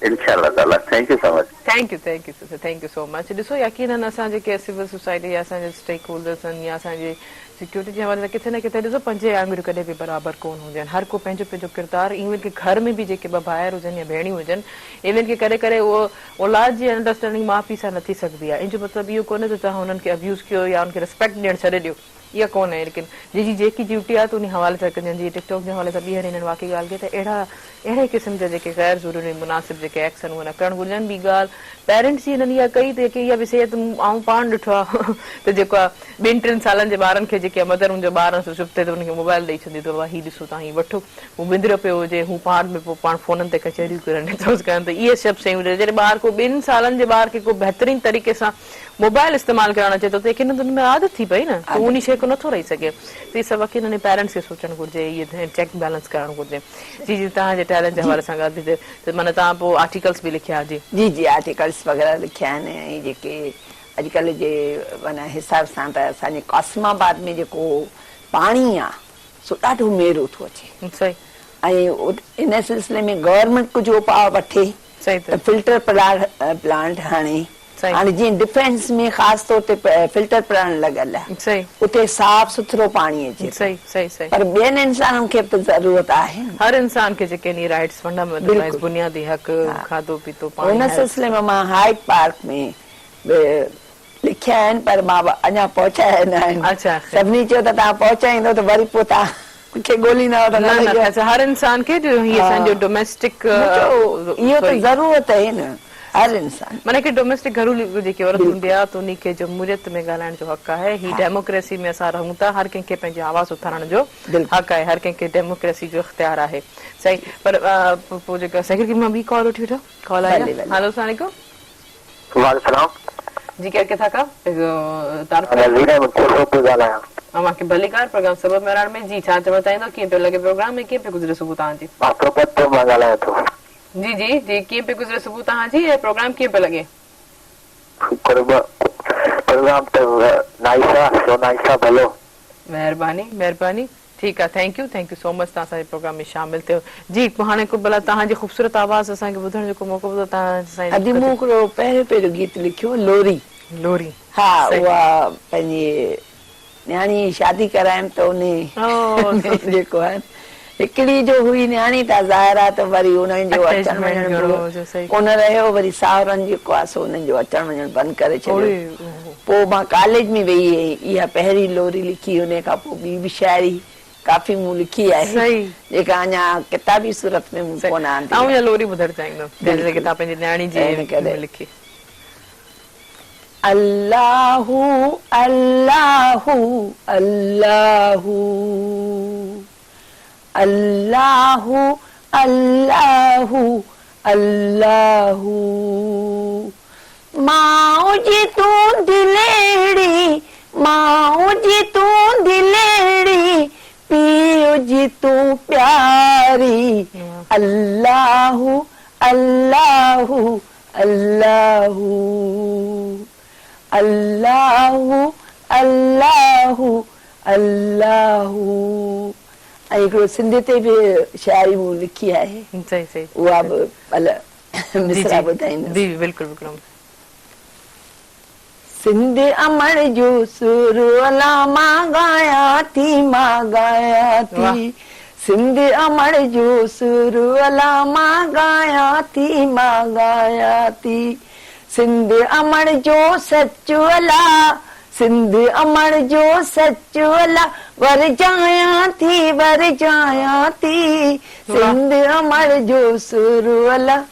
انشاء الله تعالي thank you so much. Thank you thank you sir thank you so much ڏسو يقينن اسان جيڪي سول سوسائٽي يا اسان جا اسٽيڪ هولڊرس آهن يا اسان جي سيڪيورٽي جي حوالي سان ڪٿي نه ڪٿي ڏسو پنجين آڱريون ڪڏهن به برابر ڪون هونديون آهن هر ڪو پنهنجو پنهنجو ڪردار ايون ڪي گهر ۾ به جيڪي ٻه ڀائر هجن يا ڀيڻيون هجن ايون ڪي ڪڏهن ڪڏهن اهو اولاد جي انڊرسٽينڊنگ ماء پيء سان نه ٿي سگهندي آهي ان جو مطلب اهو ڪونهي ته توهان انهن کي ابيوز ڪيو يا انهن کي ريسپيڪٽ ڏيڻ ڇڏي ڏيو. اها ڪونهي ليڪن جنهن جي جيڪي ڊيوٽي آهي ته انهي حوالي سان ڪجن جيئن ٽڪ ٽاڪ جي حوالي سان ٻيهر هنن واقعي ڳالهه ڪئي ته اهڙا اهڙي قسم جا جيڪي غير ضروري ۽ مناسب جيڪي ايڪس آهن اهي نه ڪرڻ گهرجن ٻي ڳالهه پيرنٽس جي هنن اها ڪئي ته جيڪي اها به صحت آئون پاڻ ڏٺو آهي ته جيڪو آهي ٻن ٽن سالن جي ٻارن کي جيڪي مدر ان جو ٻار آهي سو چپ ٿئي ته انهن کي موبائل ڏئي ڇڏيندي ته بابا هي ڏسو توهان هي وٺو هو وندريو پيو هجي هو پاڻ به پوء پاڻ فونن تي ڪچهريون ڪرن ڪن ته اهي سڀ شيون جڏهن ٻار ڪو ٻن سالن جي ٻار کي ڪو بهترين طريقي سان موبائل استعمال ڪرڻ اچي ٿو ته يقينن ان ۾ عادت ٿي پئي نه ته انهي شيء کان نٿو رهي سگهي ته اهي سڀ يقينن پيرنٽس کي سوچڻ گهرجي اهي چيڪ بيلنس ڪرڻ گهرجي جي جي توهان جي ٽيلنٽ جي حوالي سان ڳالهه ٿي ٿئي ته معنيٰ توهان پوء آرٽيڪلس به لکيا جي. جي جي آرٽيڪلس وغيره لکيا آهن ۽ جيڪي اڄڪلهه جي معنيٰ حساب سان ته اسان جي قاسم آباد ۾ جيڪو پاڻي آ سو ڏاڍو ميرو ٿو اچي صحيح ۽ ان سلسلي ۾ گورنمينٽ ڪجهه اپاء وٺي ته فلٽر پلانٽ هڻي هاڻي جيئن ڊفينس ۾ خاص طور تي فلٽر پلانٽ لڳل آهي اتي صاف سٿرو پاڻي اچي ٿو پر ٻين انسانن کي به ته ضرورت آهي نه. هر انسان کي جيڪي آهن رائيٽس فنڊامينٽل رائيٽس بنيادي حق کاڌو پيتو پاڻي ان سلسلي ۾ مان هائيڊ پارڪ ۾ به لکيا آهن پر مان اڃا پهچايا نه آهن. سڀني چيو ته توهان پهچائيندو ته وري پوء توهان کي ڳوليندا ته نه نه نه هر انسان کي جو هي اسان جو ڊوميسٽڪ مون چيو اهو ته ضرورت آهي نه هر انسان معنيٰ هڪ ڊوميسٽڪ گهرو جيڪي عورت هوندي آهي ته انهي کي جمهوريت ۾ ڳالهائڻ جو حق آهي هي ڊيموڪريسي ۾ اسان رهون ٿا هر ڪنهن کي پنهنجي آواز اٿارڻ جو حق آهي هر ڪنهن کي ڊيموڪريسي جو اختيار آهي صحيح پر پوء جيڪا سيڪريٽري مان ٻي ڪال وٺي وٺان ڪال آئي آهي هلو السلام عليڪم. وعليڪم السلام. جي ڪير ڪٿان کان تعارف ڪرايو. نذير احمد کوسو پيو ڳالهايان. اوهان کي ڀليڪار پروگرام سبب مهراڻ ۾ جي ڇا چوڻ چاهيندو ڪيئن پيو لڳي پروگرام ۽ ڪيئن پيو گذري صبح توهان جي. مان صحبت پور مان ڳالهايان ٿو. جي جي جي ڪيئن پيو گذري صبح توهان جي ۽ پروگرام ڪيئن پيو لڳي. قرب پروگرام ته نائيس آ سو نائيس آ ڀلو. مهرباني مهرباني. ٺيڪ آ thank you thank you so much توهان اسان جي پروگرام ۾ شامل ٿيو جي پوء هاڻي ڪو ڀلا توهان جي خوبصورت آواز اسان کي ٻڌڻ جو ڪو موقعو ملندو توهان سائين ادي مون هڪڙو پهريون پهريون گيت لکيو لوري لوري ها اها پنهنجي نياڻي جي شادي ڪرايم ته انهي جيڪو آهي هڪڙي جو هئي نياڻي ته ظاهر آهي ته وري انهن جو اچڻ وڃڻ به ڪونه رهيو وري ساهرن جيڪو آهي سو انهن جو اچڻ وڃڻ بند ڪري ڇڏيو پوء مان ڪاليج ۾ ويئي ۽ اها پهرين لوري لکي، انهيء کان پوء ٻي به شاعري ڪافي مون لکي آهي، جيڪا اڃا ڪتابي صورت ۾ مون ڪونه آندي آهي. آئون اها لوري ٻڌڻ چاهيندم، جيڪا توهان پنهنجي نياڻي جي ۾ لکي. الله هو الله هو الله هو الله هو الله هو الله هو ماء جي تون دليڙي، ماء جي تون دليڙي، پيء جي تون پياري، الله الله الله الله الله الله ۽ هڪڙو سنڌي تي به شاعري مون لکي آهي اها به مصرع ٻڌائيندس. جي جي بلڪل بلڪل. سنڌ امڙ جو سر الا مان ڳايان ٿي مان ڳايان ٿي سنڌ امڙ جو سر الا مان ڳايان ٿي مان ڳايان ٿي سنڌ امڙ جو سچ الا سنڌ امڙ جو سچ الا ورجايان ٿي ورجايان ٿي سنڌ امڙ جو سر الا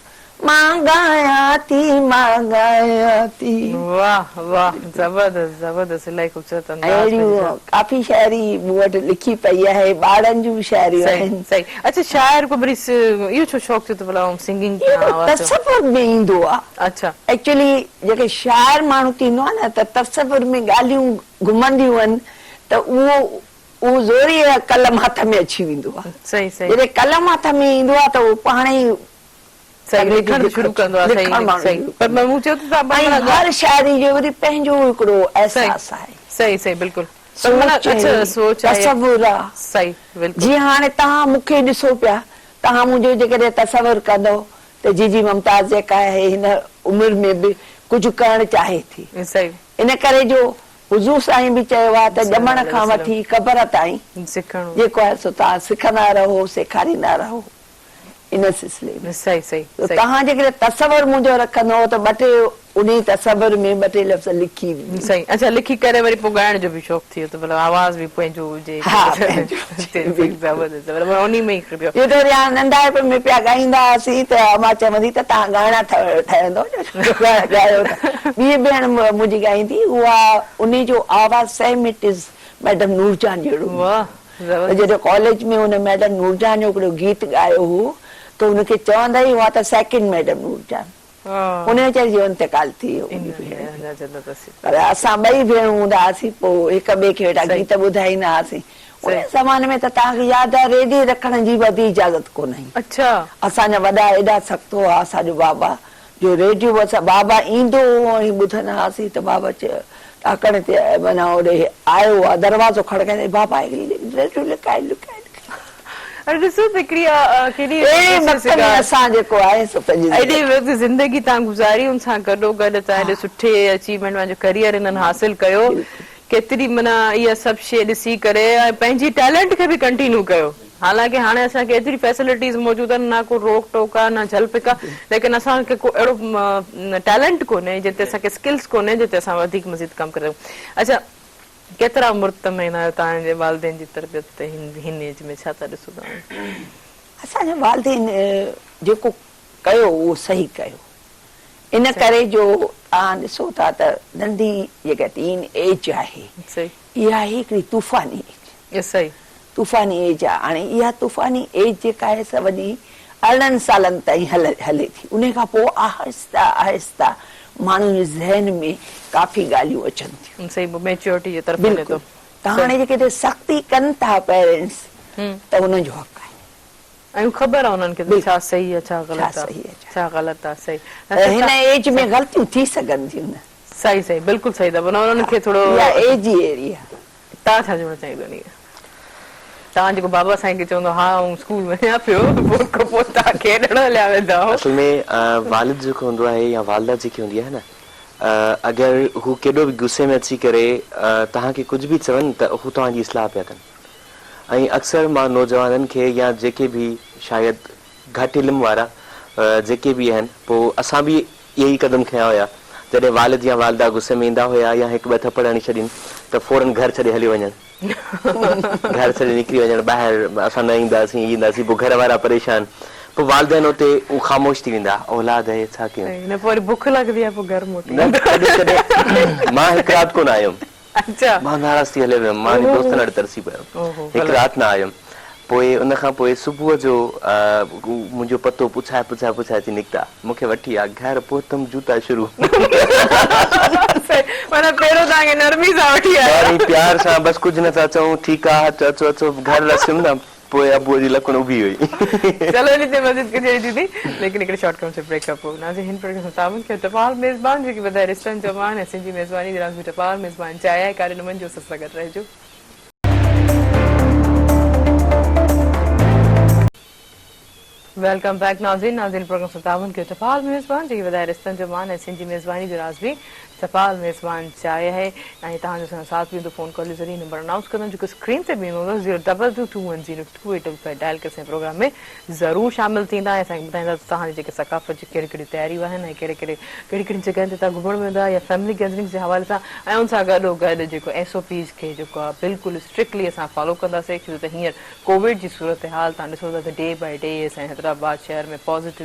مان ڳايان ٿي مان ڳايان ٿي. واه واه زبردست زبردست الاهي خوبصورت انداز ۾ اهڙيون ڪافي شاعري مون وٽ لکي پئي آهي ٻارن جون به شاعريون آهن. صحيح اڇا شاعر پوء وري اهو ڇو شوق ٿيو ته ڀلا آئون سنگنگ ڪيان آواز جو. تصور ۾ ايندو آ. اڇا. ايڪچولي جيڪي شاعر ماڻهو ٿيندو آ نه ته تصور ۾ ڳالهيون گهمنديون آهن ته اهو اهو زوريء قلم هٿ ۾ اچي ويندو آ. صحيح صحيح. جڏهن قلم هٿ ۾ ايندو آ ته اهو پاڻ ئي صحيح لکڻ شروع ڪندو آ صحيح صحيح پر مون چيو ته ۽ هر شاعري جو وري پنهنجو هڪڙو احساس آهي. صحيح صحيح بلڪل پر معنيٰ اڇا سوچ آهي تصور آ. صحيح بلڪل. جيئن هاڻي توهان مون کي ڏسو پيا توهان منهنجو جيڪڏهن تصور ڪندؤ ته جيجي ممتاز جيڪا آهي هن عمر ۾ به ڪجهه ڪرڻ چاهي ٿي. صحيح. ان ڪري جو حضور سائين به چيو آهي ته ڄمڻ کان وٺي قبر تائين جيڪو آهي سو توهان سکندا رهو سيکاريندا رهو ان سلسلي ۾. صحيح صحيح ته توهان جيڪڏهن تصور منهنجو رکندؤ ته ٻه ٽي انهي تصور ۾ ٻه ٽي لفظ لکي به. صحيح اڇا لکي ڪري وري پوء ڳائڻ جو به شوق ٿي ويو ته مطلب آواز به پنهنجو هجي. ها پنهنجو هجي بلڪل. زبردست زبردست انهي ۾ ئي کپيو. اهو ته وري هاڻ ننڍائپ ۾ پيا ڳائيندا هئاسين ته امان چوندي ته توهان ڳائڻا ٺهندو ڳائڻا ڳايو ته ٻي ڀيڻ منهنجي ڳائيندي اها انهي جو آواز same it is madam Noorjahan جهڙو هوندو واهه ته جڏهن ڪاليج ۾ هن ميڊم نورجهان جو هڪڙو گيت ڳايو هو ته هن کي چوندا ئي هئا ته سيڪنڊ ميڊم نورجهان. ان ويچاري جو انتقال ٿي ويو منهنجي ڀيڻ جو پر اسان ٻئي ڀيڻون هوندا هئاسين پوء هڪ ٻئي کي ويٺا گيت ٻڌائيندا هئاسين ان زماني ۾ ته توهان کي ياد آهي ريڊيو رکڻ جي به اڌ اجازت ڪونه هئي اسان جا وڏا ايڏا سخت هئا اسان جو بابا جو ريڊيو به اسان بابا ايندو هو ۽ ٻڌندا هئاسين ته بابا ڏاڪڻ تي معنيٰ اوڏي آيو آهي دروازو کڙڪائيندي بابا ريڊيو لڪائي لڪائي اڙي ڏسو ته هڪڙي ڪيڏي اهڙي وقت ۾ اسان جيڪو آهي سو پنهنجي ايڏي وقت زندگي تان گذاري ان سان گڏو گڏ تان ايڏي سٺي اچيومينٽ پنهنجو ڪريئر انهن حاصل ڪيو ڪيتري معنيٰ اها سڀ شي ڏسي ڪري ۽ پنهنجي ٽيلنٽ کي به ڪنٽينيو ڪيو حالانڪه هاڻي اسان کي ايتري فيسلٽيز موجود آهن نه ڪو روڪ ٽوڪ آهي نه جهل پڪ آهي ليڪن اسان کي ڪو اهڙو ٽيلنٽ ڪونهي جنهن تي اسان کي اسڪلس ڪونهي جنهن تي اسان وڌيڪ مزيد ڪم ڪري سگهون اڇا ڪيترا مرتمين آهيو توهان جي والدين جي تربيت تي هن ايج ۾ ڇا ٿا ڏسو توهان؟ اسان جا والدين جيڪو ڪيو اهو صحيح ڪيو ان ڪري جو توهان ڏسو ٿا ته ننڍي جيڪا ٽين ايج آهي اها آهي هڪڙي طوفاني ايج طوفاني ايج آهي هاڻي اها طوفاني ايج جيڪا آهي سا وڃي 18 سالن تائين هلي ٿي انهي کان پوء آهسته آهسته ماڻهن جي ذهن ۾ ڪافي ڳالهيون اچن ٿيون. صحيح ميچيورٽي جي طرف وڃي ٿو. بلڪل ته هاڻي جيڪڏهن سختي ڪن ٿا پيرنٽس ته انهن جو حق آهي. ۽ خبر آهي انهن کي ته ڇا صحيح آهي ڇا غلط آهي ڇا غلط آهي صحيح هن ايج ۾ غلطيون ٿي سگهن ٿيون نه. صحيح صحيح بلڪل صحيح ٿا ٻڌايو انهن کي ٿورو اها ايج ئي اهڙي آهي. توهان ڇا چوڻ چاهيندو انهي کي توهان جيڪو بابا سائين کي چوندو ها آئون اسڪول وڃان پيو پوء پوء توهان کيڏڻ هليا ويندا هئو. اصل ۾ والد جيڪو هوندو آهي يا والده جيڪي هوندي آهي نه اگر هو ڪيڏو به غصي ۾ اچي ڪري توهان کي ڪجهه به چون ته هو توهان جي اصلاح پيا ڪن ۽ اڪثر مان نوجوانن کي يا جيڪي به شايد گهٽ علم وارا جيڪي به آهن پوء اسان به اهي ئي قدم کنيا هيا. جڏهن والد يا والده غصي ۾ ايندا هيا يا هڪ ٻه ٿپڙ هڻي ڇڏين ته فورن گهر ڇڏي هليو وڃڻ. گهر ڇڏي نڪري وڃڻ ٻاهر اسان نه اينداسين هي اينداسين پوء گهر وارا پريشان پوء والدين اتي خاموش ٿي ويندا اولاد آهي ڇا ڪيون. نه پوء وري بک لڳندي آهي پوء گهر موٽي نه ڪڏهن ڪڏهن مان هڪ رات ڪونه آيم. مان ناراض ٿي هليو ويم. مان دوستن وٽ ترسي پيم. هڪ رات نه آيم. پوء ان کان پوء صبح جو هو منهنجو پتو پڇائي پڇائي پڇائي اچي نڪتا. مون کي وٺي آ. گهر پهتم جوتا شروع. معنيٰ پهريون توهان کي نرمي سان وٺي آيا. پهرين پيار سان بس ڪجهه نه ٿا چئون ٺيڪ آ اچو اچو گهر رسيم نه. پوء ابوء جي لڪڻ اڀي هئي. چلو انهي تي مزيد ڪچهري ٿيندي ليڪن هڪڙي شارٽ ڪمرشل بريڪ کان پوء ناظرين هن پروگرام سان تعاون ڪيو ٽپال ميزبان جيڪي ٻڌائي رشتن جو مان ۽ سنڌي ميزباني جي راز ۾ ٽپال ميزبان چاهي آهي ڪاري نمن جو اسان سان گڏ رهجو. Welcome back ناظرين ناظرين پروگرام سان تعاون ڪيو ٽپال ميزبان جيڪي وڌائي رشتن جو مان ۽ سنڌي ميزباني جو راز به ٽپال ميزبان چاهي آهي ۽ توهان جو سان ساٿ به هوندو فون ڪال جي ذريعي نمبر انائونس ڪندم جيڪو اسڪرين تي به ايندو هوندو zero double two two one zero two eight double five dial ڪري اسان جي پروگرام ۾ ضرور شامل ٿيندا ۽ اسان کي ٻڌائيندا ته توهان جي جيڪي ثقافت جي ڪهڙيون ڪهڙيون تياريون آهن ۽ ڪهڙي ڪهڙي ڪهڙي ڪهڙين جڳهين تي توهان گهمڻ ويندا يا فيملي گيدرنگس جي حوالي سان ۽ ان سان گڏو گڏ جيڪو ايس او پيز کي جيڪو آهي بلڪل اسٽرڪٽلي اسان فالو ڪنداسين ڇو ته هينئر ڪووڊ جي صورتحال توهان ڏسو ٿا ته ڊي بائي ڊي اسان جي حيدرآباد شهر ۾ پازيٽو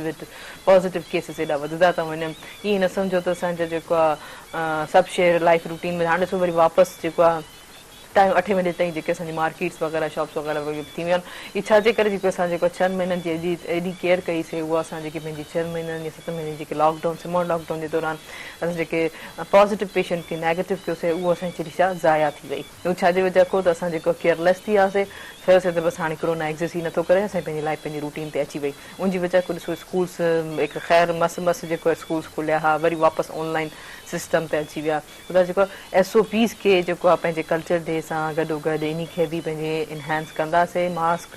پازيٽو ڪيسز ايڏا وڌندا ٿا وڃن ائين نه سمجهو ته اسان جا جيڪو آهي سڀ شهر لائف روٽين ۾ هاڻ ڏسو وري واپس جيڪو آهي ٽائيم اٺين بجي تائين جيڪي اسان جي مارڪيٽس وغيره شاپس وغيره وغيره ٿي ويون آهن اهي ڇا جي ڪري جيڪو اسان جيڪو ڇهن مهينن جي ايڏي ايڏي ڪيئر ڪئي سي اها اسان جيڪي پنهنجي ڇهن مهينن يا ستن مهينن جي جيڪي lock down small lock down جي دوران اسان جيڪي پازيٽو پيشنٽ کي نيگيٽو ڪيو سي اهو اسان جي چري ڇا ضايع ٿي وئي. اهو ڇا جي وجه کان ته اسان جيڪو ڪيئرليس ٿي وياسي چيوسي ته بس هاڻي ڪرونا ايگزسٽ ئي نٿو ڪري اسان پنهنجي لائف پنهنجي روٽين تي اچي وئي ان جي وجه کان ڏسو اسڪولس هڪ خير مس مس جيڪو اسڪولس کليا ها وري واپس آن لائن سسٽم تي اچي ويا ٻڌايو جيڪو ايس او پيز کي جيڪو آهي پنهنجي ڪلچر ڊي سان گڏو گڏ انهي کي به پنهنجي انهانس ڪنداسي ماسڪ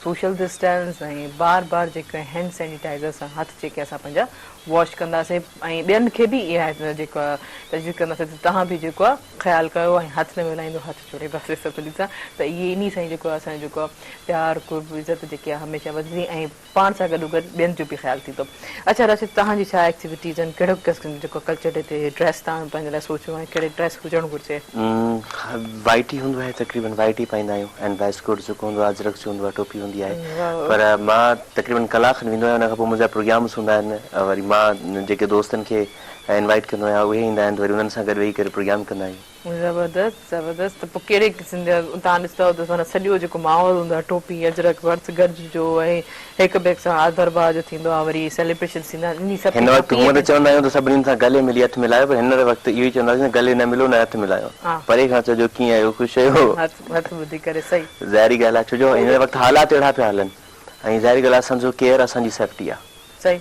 سوشل ڊسٽنس ۽ بار بار جيڪو هينڊ سينيٽائزر سان هٿ جيڪي اسان پنهنجا واش ڪنداسين ۽ ٻين کي به اها جيڪو آهي تجويز ڪنداسين ته توهان به جيڪو آهي خيال ڪيو ۽ هٿ نه ملائيندو هٿ جوڙينداسين سڀني سان ته اهي انهي سان ئي جيڪو آهي اسان جو جيڪو آهي پيار قرب عزت جيڪي آهي هميشه وڌندي ۽ پاڻ سان گڏو گڏ ٻين جو به خيال ٿيندو. اڇا راشد توهان جي ڇا ايڪٽيوٽيز آهن ڪهڙو قسم جو جيڪو ڪلچر ڊي تي ڊريس توهان پنهنجي لاء سوچيو آهي ڪهڙي ڊريس هجڻ گهرجي؟ وائيٽ ئي هوندو آهي تقريبن وائيٽ ئي پائيندا آهيون ۽ ويسٽ ڪوٽ جيڪو هوندو آهي اجرڪ جو هوندو آهي ٽوپي هوندي آهي پر مان تقريبن ڪلاڪ کن ويندو آهيان ان کان پوء منهنجا پروگرامس هوندا آهن وري مان جيڪي دوستن کي انوائيٽ ڪندو آهيان اهي ايندا آهن ته وري انهن سان گڏ ويهي ڪري پروگرام ڪندا آهيون. زبردست زبردست ته پوء ڪهڙي قسم جا توهان ڏسندا ته معنيٰ سڄو جيڪو ماحول هوندو آهي ٽوپي اجرڪ ورث گڏ جو ۽ هڪ ٻئي سان آڌر ڀاء جو ٿيندو آهي وري سيليبريشنس ٿيندا آهن انهي سڀ هن وقت هونء ته چوندا آهيون ته سڀني سان گلي ملي هٿ ملايو پر هن وقت اهو ئي چونداسين ته گلي نه ملو نه هٿ ملايو پري کان چئجو ڪيئن آهيو خوش آهيو هٿ هٿ ٻڌي ڪري صحيح. ظاهري ڳالهه آهي ڇو جو هن وقت حالات اهڙا پيا هلن ۽ ظاهري ڳالهه آهي اسان جو ڪيئر اسان جي سيفٽي آهي. صحيح.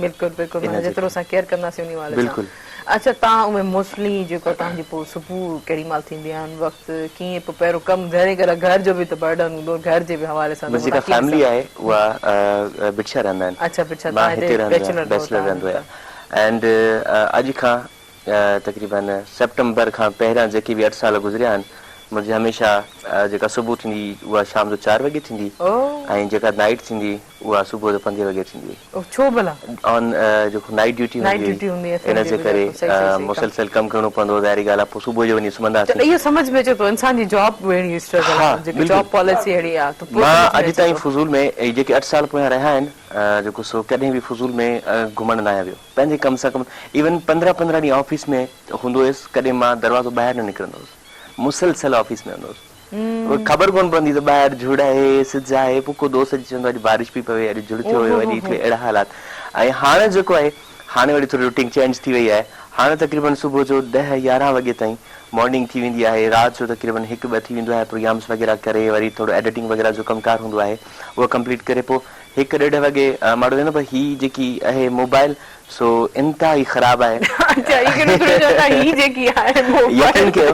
بلڪل بلڪل معنيٰ جيترو اسان ڪيئر ڪنداسين انهي حوالي سان اڇا تان اهي موسٽلي جيڪو تان جي پوء صبح ڪهڙي مهل ٿيندي آهي ان وقت ڪيئن پوء پهريون ڪم گهري گهر گهر جو به ته برڊن هوندو گهر جي به حوالي سان منهنجي جيڪا فيملي آهي اها بٽشا رهندا آهن اڇا بٽشا مان هتي رهندو آهيان بيچلر رهندو آهيان اينڊ اڄ کان تقريبن سيپٽمبر کان پهريان جيڪي به اٺ سال گذريا آهن منهنجي هميشه جيڪا صبح ٿيندي اها شام جو چار وڳي ٿيندي ۽ جيڪا نائيٽ ٿيندي اها صبح جو پنجين وڳي ٿيندي هئي. ڇو ڀلا؟ آن جيڪو نائيٽ ڊيوٽي هوندي هئي ان جي ڪري مسلسل ڪم ڪرڻو پوندو هو ظاهري ڳالهه آهي پوء صبح جو وڃي سمهندا هئاسين. اهو سمجهه ۾ اچي ٿو انسان جي جاب به اهڙي اسٽرگل آهي جيڪي جاب پاليسي اهڙي آهي ته پوء مان اڄ تائين فضول ۾ هي جيڪي اٺ سال پويان رهيا آهن جيڪو سو ڪڏهن به فضول ۾ گهمڻ ناهيان ويو پنهنجي ڪم سان ڪم ايون پندرهن پندرهن ڏينهن آفيس ۾ هوندو هيس ڪڏهن مان دروازو ٻاهر نه نڪرندو هوس مسلسل آفيس ۾ هوندو هوس خبر ڪونه پوندي ته ٻاهر جھڙ آهي سج آهي پوء ڪو دوست اچي چوندو اڄ بارش پئي پوي اڄ جھڙ ٿيو هيو اڄ هي ٿيو اهڙا حالات ۽ هاڻي جيڪو آهي هاڻي وري ٿوري روٽين چينج ٿي وئي آهي هاڻي تقريبن صبح جو ڏهه يارهن وڳي تائين مارننگ ٿي ويندي آهي رات جو تقريبن هڪ ٻه ٿي ويندو آهي پروگرامس وغيره ڪري وري ٿورو ايڊيٽنگ وغيره جو ڪم ڪار هوندو آهي اهو ڪمپليٽ ڪري پوء هڪ ڏيڍ وڳي ماڙو ويندو پر هي جيڪي آهي موبائل سو انتهائي خراب آهي. اڇا هي ڪهڙو ٿورو چوندا هي جيڪي آهي موبائل. يقين ڪيو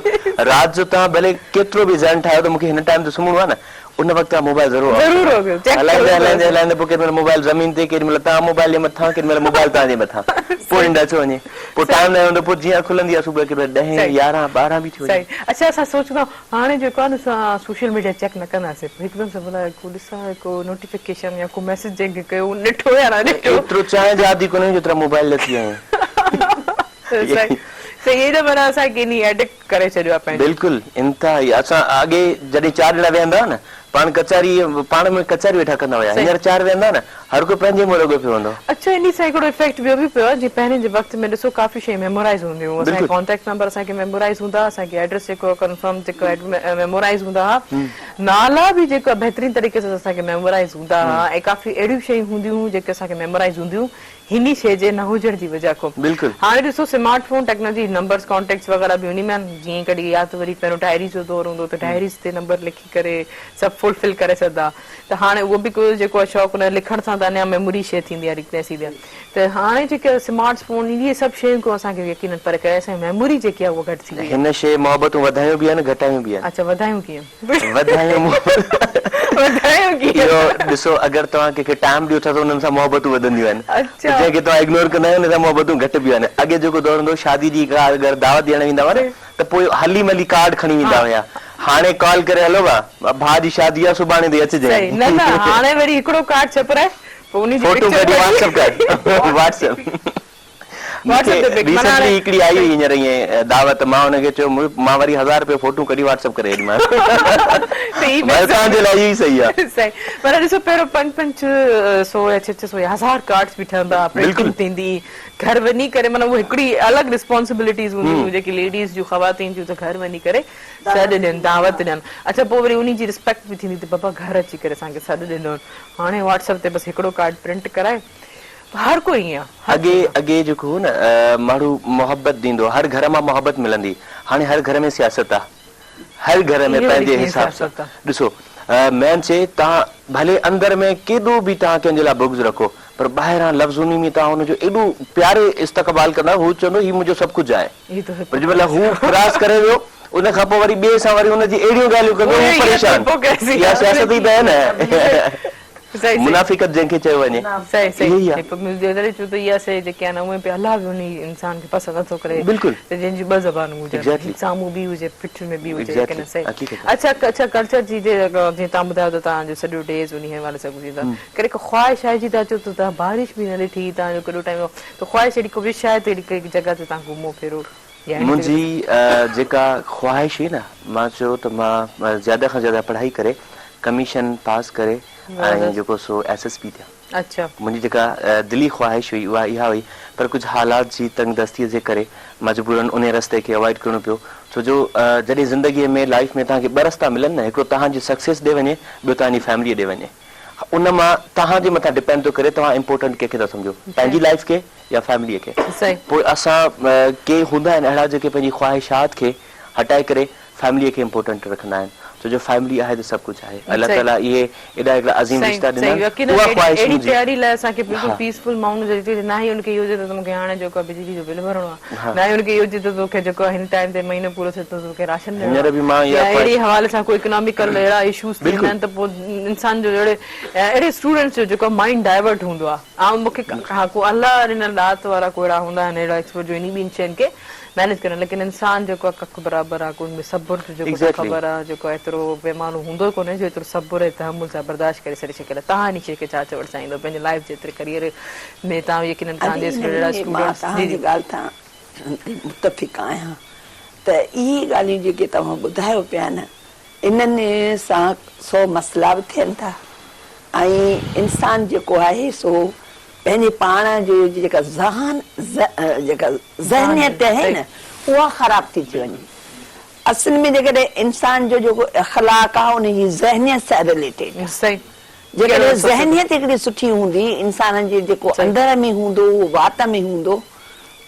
رات جو توهان ڀلي ڪيترو به ذهن ٺاهيو ته مونکي هن ٽائيم تي سمهڻو آهي نه ان وقت توهان موبائل ضرور آف ڪندا هلائيندي هلائيندي هلائيندي پوء ڪيڏي مهل موبائل زمين تي ڪيڏي مهل توهان موبائل جي مٿان ڪيڏي مهل موبائل توهان جي مٿان پوء ننڊ اچيو وڃي پوء ٽائيم ناهي هوندو پوء جيئن اک کلندي آهي صبح ڪيڏي مهل ڏهين يارهن ٻارهن به ٿي وڃي. اڇا اسان سوچندا هاڻي جيڪو آهي نه اسان سوشل ميڊيا چيڪ نه ڪنداسين پوء هڪدم سان ڀلا ڪو ڏسان ڪو نوٽيفڪيشن يا ڪو ميسيج جنهن کي ڪيو ان ڏٺو يا نه ڏٺو. ايترو چانهه جا عادي ڪونه آهيون جيترا موبائل جا ٿي ويا آهيون. صحيح صحيح هي ته معنيٰ اسان کي انهي ايڊڪٽ ڪري ڇڏيو آهي پنهنجو. بلڪل انتهائي اسان اڳي جڏهن چار ڄڻا ويهندا هئا نه پاڻ ڪچهري پاڻ ۾ ڪچهري ويٺا ڪندا هيا هينئر چار ويهندا نه هر ڪو پنهنجي منهن لڳو پيو هوندو. اڇا انهي سان هڪڙو افيڪٽ ٻيو به پيو آهي جيئن پهرين جي وقت ۾ ڏسو ڪافي شيون ميمورائيز هونديون هيون اسان کي ڪانٽيڪٽ نمبر اسان کي ميمورائيز هوندا هئا اسان کي ايڊريس جيڪو آهي ڪنفرم جيڪو آهي ميمورائيز هوندا هئا نالا به جيڪو آهي بهترين طريقي سان اسان کي ميمورائيز هوندا هئا ۽ ڪافي اهڙيون شيون هونديون هيون جيڪي اسان کي ميمورائيز هونديون هني شيء جي نه هجڻ جي وجه کان. بلڪل. هاڻي ڏسو smart phone technology numbers contacts وغيره به انهي ۾ آهن جيئن ڪڏهن يا ته وري پهريون ڊائريز جو دور هوندو ته ڊائريز تي نمبر لکي ڪري سڀ فل فل ڪري ڇڏندا ته هاڻي اهو به ڪو جيڪو آهي شوق نه لکڻ سان ته اڃا ميموري شيء ٿيندي آهي ريڪنيس ايندي آهي ته هاڻي جيڪي سمارٽ فون اهي سڀ شيون کان اسان کي يقينن پري ڪري اسان جي ميموري جيڪي آهي اها گهٽ ٿي وئي آهي. هن شيء محبتون وڌايون به آهن گهٽايون به آهن. اڇا وڌايون ڪيئن؟ وڌايون وڌايون ڪيئن؟ اهو ڏسو اگر توهان ڪنهن کي ٽائيم ڏيو ٿا ته انهن سان محبتون وڌنديون آهن اڇا جنهن کي توهان اگنور ڪندا آهيو ان سان محبتون گهٽبيون آهن اڳي جيڪو دور هوندو هو شادي جي ڪا اگر دعوت ڏيڻ ويندا هئا نه ته پوء هلي ملي ڪارڊ کڻي ويندا هيا هاڻي ڪال ڪري هلو ڀاء جي شادي آهي سڀاڻي تي اچجانء صحيح نه نه هاڻي وري هڪڙو ڪارڊ ڇپرائي پوء انهي جي فوٽو پڪچر ڪڍي واٽس اپ ڪر واٽس اپ مون کي ريسنٽلي هڪڙي آئي هئي هينئر ائين دعوت مان هن کي چيو مان وري هزار رپيو فوٽو ڪڍي واٽس اپ ڪري ڇڏيمانس مان توهان جي لاء اهو ئي صحيح آهي. صحيح پر ڏسو پهريون پنج پنج سو يا ڇهه ڇهه سو يا هزار ڪارڊس به ٺهندا پرنٽنگ ٿيندي گهر وڃي ڪري معنيٰ اهو هڪڙي الڳ رسپانسبلٽيز هونديون هيون جيڪي ليڊيز جون خواتين جون ته گهر وڃي ڪري سڏ ڏين دعوت ڏين اڇا پوء وري انهي جي رسپيڪٽ به ٿيندي ته بابا گهر اچي ڪري اسان کي سڏ ڏنو هاڻي واٽس اپ تي بس هڪڙو ڪارڊ پرنٽ ڪرائي هر ڪو ائين آ. اڳي اڳي جيڪو هو نه ماڻهو محبت ڏيندو هو هر گهر مان محبت ملندي هاڻي هر گهر ۾ سياست آ هر گهر ۾ پنهنجي حساب سان ڏسو مين چي توهان ڀلي اندر ۾ ڪيڏو به توهان ڪنهن جي لاء بغض رکو پر ٻاهران لفظ انهي ۾ توهان ان جو ايڏو پياري استقبال ڪندا هو چوندو هي منهنجو سڀ ڪجهه آهي پر جنهن مهل هو ڪراس ڪري ويو. ان کان پوء وري ٻئي سان وري ان جي اهڙيون ڳالهيون ڪندو هو پريشان. اها سياست ئي ته آهي نه. منافقت جنهن کي چيو وڃي صحيح اهي ئي آهي. صحيح ڇو ته اها شيء جيڪي آهن اهي به الله به انهي انسان کي پسند نٿو ڪري بلڪل ته جنهن جون ٻه زبانون هجن Exactly. سامهون ٻي هجي پٺ ۾ ٻي هجي Exactly. نه صحيح حقيقت آهي. اڇا اڇا ڪلچر جي جيئن توهان ٻڌايو ته توهان جو سڄو ڊيز انهي حوالي سان گذري ويندو آهي ڪڏهن ڪا خواهش آهي جي توهان چئو ته توهان بارش به نه ڏٺي توهان جو ڪيڏو ٽائيم ته خواهش اهڙي ڪو وش آهي ته اهڙي ڪنهن جڳهه تي توهان گهمو ڦرو يا اهڙي جڳهه منهنجي جيڪا خواهش هئي نه مان چيو ته مان زياده کان زياده پڙهائي ڪري ڪميشن پاس ڪري ۽ جيڪو سو ايس ايس پي ٿيان. اڇا. منهنجي جيڪا دلي خواهش هئي اها اها هئي پر ڪجهه حالات جي تنگ دستيء جي ڪري مجبورن انهي رستي کي اوائڊ ڪرڻو پيو ڇو جو جڏهن زندگيء ۾ لائيف ۾ توهان کي ٻه رستا ملن نه هڪڙو توهان جي سڪسيس ڏي وڃي ٻيو توهان جي فيمليء ڏي وڃي ان مان توهان جي مٿان ڊپينڊ ٿو ڪري توهان امپورٽنٽ ڪنهن کي ٿا سمجهو پنهنجي لائيف کي يا فيمليء کي پوء اسان ڪي هوندا آهن اهڙا جيڪي پنهنجي خواهشات کي هٽائي ڪري فيمليء کي امپورٽنٽ رکندا آهن ڇو جو فيملي آهي ته سڀ ڪجهه آهي الله تعالي اهي ايڏا هڪڙا عظيم صحيح رشتا ڏنا صحيح آهن يقينن اها اهڙي خواهش اهڙي منهنجي تياري لاء اسان کي بلڪل ها پيسفل ماحول هجڻ گهرجي نه ئي ان کي اهو هجي ته مونکي هاڻي جيڪو آهي بجلي جو بل ڀرڻو آهي نه ئي ان کي اهو هجي ته توکي جيڪو آهي هن ٽائيم تي مهينو پورو ٿئي ٿو توکي راشن ڏيڻو هينئر به مان آهي اها يا اهڙي خواهش حوالي سان ڪو اڪناميڪل اهڙا اشوز ٿيندا بلڪل آهن ته پوء انسان جو اهڙي اهڙي اسٽوڊنٽس جو جيڪو مائنڊ ڊائيورٽ هوندو آهي آئون مونکي ها ڪو الله ڏنل ڏات وارا ڪو اهڙا هوندا آهن اهڙا ايڪسپرٽ جو انهي ٻن شين کي مينيج ڪرڻ ليڪن انسان جيڪو آ ڪک برابر آ ڪو ان ۾ صبر جو جيڪو ته Exactly. خبر آ جيڪو ايترو پيمانو هوندو ڪونهي جو ايترو صبر ۽ تحمل سان برداشت ڪري سگهي شڪل توهان انهي شي کي ڇا چوڻ چاهيندو پنهنجي لائيف جي ايتري ڪريئر ۾ توهان يقينن توهان ادي جي ان اهڙا ۾ مان اسٽوڊنٽس توهان جي جي جي ڳالهه تان متفق آهيان ته اهي ڳالهيون جيڪي توهان ٻڌايو پيا نه انهن سان سو مسئلا به ٿين ٿا ۽ انسان جيڪو آهي سو پنهنجي پاڻ جو جيڪا ذهان جيڪا ذهنيت آهي نه اها خراب ٿي ٿي وڃي. اصل ۾ جيڪڏهن انسان جو جيڪو اخلاق آهي ان جي ذهنيت سان رليٽيڊ آهي. جيڪڏهن ذهنيت هڪڙي سٺي هوندي انسان جي جيڪو اندر ۾ هوندو اهو وات ۾ هوندو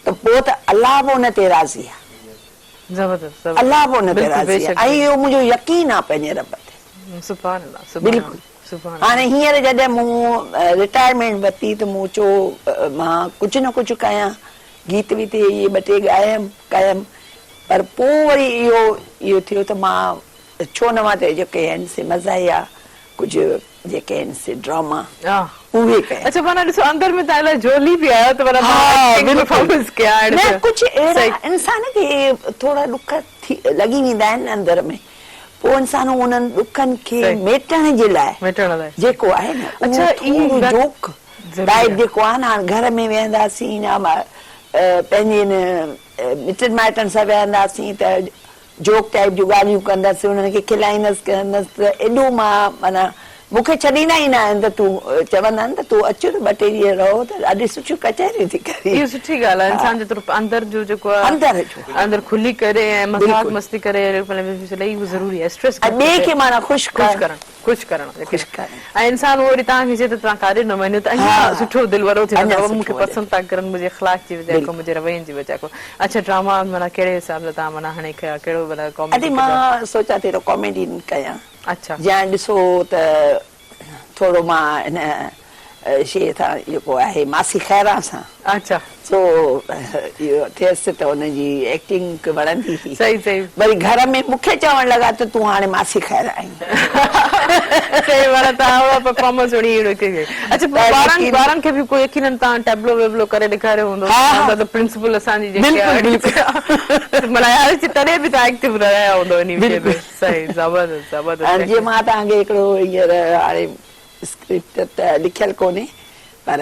ته پوء ته الله به ان تي راضي آهي. الله به ان تي راضي آهي ۽ اهو منهنجو يقين آهي پنهنجي رب تي. بلڪل هاڻي هينئر جڏهن مون رٽائرمينٽ ورتي ته مون چيو مان ڪجهه نه ڪجهه ڪيان، گيت ويت اهي ٻه ٽي ڳايم ڪيم پر پوء وري اهو اهو ٿيو ته مان ڇو نه مان جيڪي آهن سي مزاحيه ڪجهه جيڪي آهن سي ڊراما اهي ڪيان. اڇا معنيٰ ڏسو اندر ۾ تان الائي جهولي پئي آيو ته معنيٰ مان ايڪٽنگ پرفارمنس ڪيان اهڙي نه ڪجهه اهڙا انسان کي ٿورا ڏک ٿي لڳي ويندا آهن نه اندر ۾ پوء انسان انهن ڏکن کي ميٽڻ جي لاء جيڪو آهي نه اهو ٿورو جوڪ ٽائيپ جيڪو آهي نه هاڻ گهر ۾ ويهنداسين يا پنهنجي ان مٽن مائٽن سان ويهنداسين ته جوڪ ٽائيپ جون ڳالهيون ڪندس انهن کي کلائيندس ڪندس ته ايڏو مان معنيٰ مون کي ڇڏيندا ئي نه آهن ته تون چوندا آهن ته تون اچ ته ٻه ٽي ڏينهن رهو ته ڏاڍي سٺيون ڪچهريون ٿي ڪرين. اهو سٺي ڳالهه آهي انسان جيترو اندر جو جيڪو آهي اندر جو اندر کلي ڪري ۽ مذاق مستي ڪري اهو ضروري آهي اسٽريس ۽ ٻئي کي معنيٰ خوش ڪرڻ خوش ڪرڻ خوش ڪرڻ ۽ انسان اهو وري توهان کي چئي ته توهان ڪاڏي نه وڃو ته اڃا سٺو دل وڏو ٿي ويندو مون کي پسند ٿا ڪرن منهنجي اخلاق جي وجه کان منهنجي روين جي وجه کان اڇا ڊراما معنيٰ ڪهڙي حساب سان توهان معنيٰ هاڻي ڪهڙو معنيٰ ڪاميڊي ادي مان سوچان ٿي ته ڪاميڊي ڪيان اڇا. جيان ڏسو ته ٿورو مان هن شيء سان جيڪو آهي ماسي خيران سان اڇا. سو اهو ٿيس ته ان جي ايڪٽنگ وڻندي هئي. صحيح صحيح. وري گهر ۾ مون کي چوڻ لڳا ته تون هاڻي ماسي خيران آهين. صحيح معنيٰ توهان اها پرفارمنس وڻي اهڙو ڪئي. اڇا پوء ٻارن ٻارن کي به ڪو يقينن توهان ٽيبلو ويبلو ڪري ڏيکاريو هوندو ته پرنسپل اسان جي جيڪي آهي معنيٰ تڏهن به توهان ايڪٽو رهيا هوندؤ انهي وشي ۾. صحيح زبردست زبردست هاڻي جيئن مان توهان کي هڪڙو هينئر هاڻي اسڪرپٽ ته لکيل ڪونهي پر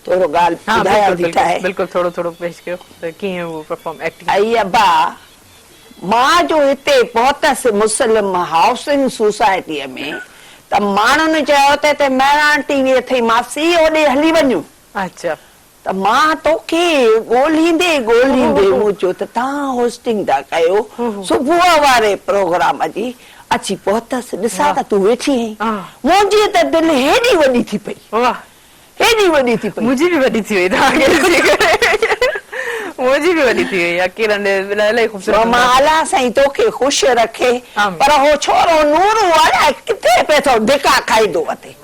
ٿورو ڳالهه ٻڌايان ٿي ٺاهي. بلڪل ٿورو ٿورو پيش ڪيو ته ڪيئن هو پرفارم ايڪٽنگ. اي ابا مان جو هتي پهتس مسلم هائوسنگ سوسائٽيء ۾ ته ماڻهن چيو ته هتي مهراڻ ٽي وي اٿئي ماسي اوڏي هلي وڃ. اڇا. ته مان توکي ڳولهيندي ڳولهيندي مون چيو ته توهان هوسٽنگ ٿا ڪيو صبح واري پروگرام جي اچي پهتس ڏسان ته تون ويٺي آهين منهنجي ته دل هيڏي وڏي ٿي پئي هيڏي وڏي ٿي پئي. منهنجي به وڏي ٿي وئي توهان کي ڏسي ڪري. منهنجي به وڏي ٿي وئي يقينن الاهي خوبصورت مان الله سائين توکي خوش رکي پر هو ڇورو نورو الائي ڪٿي پئي ٿو ڌڪا کائيندو وتي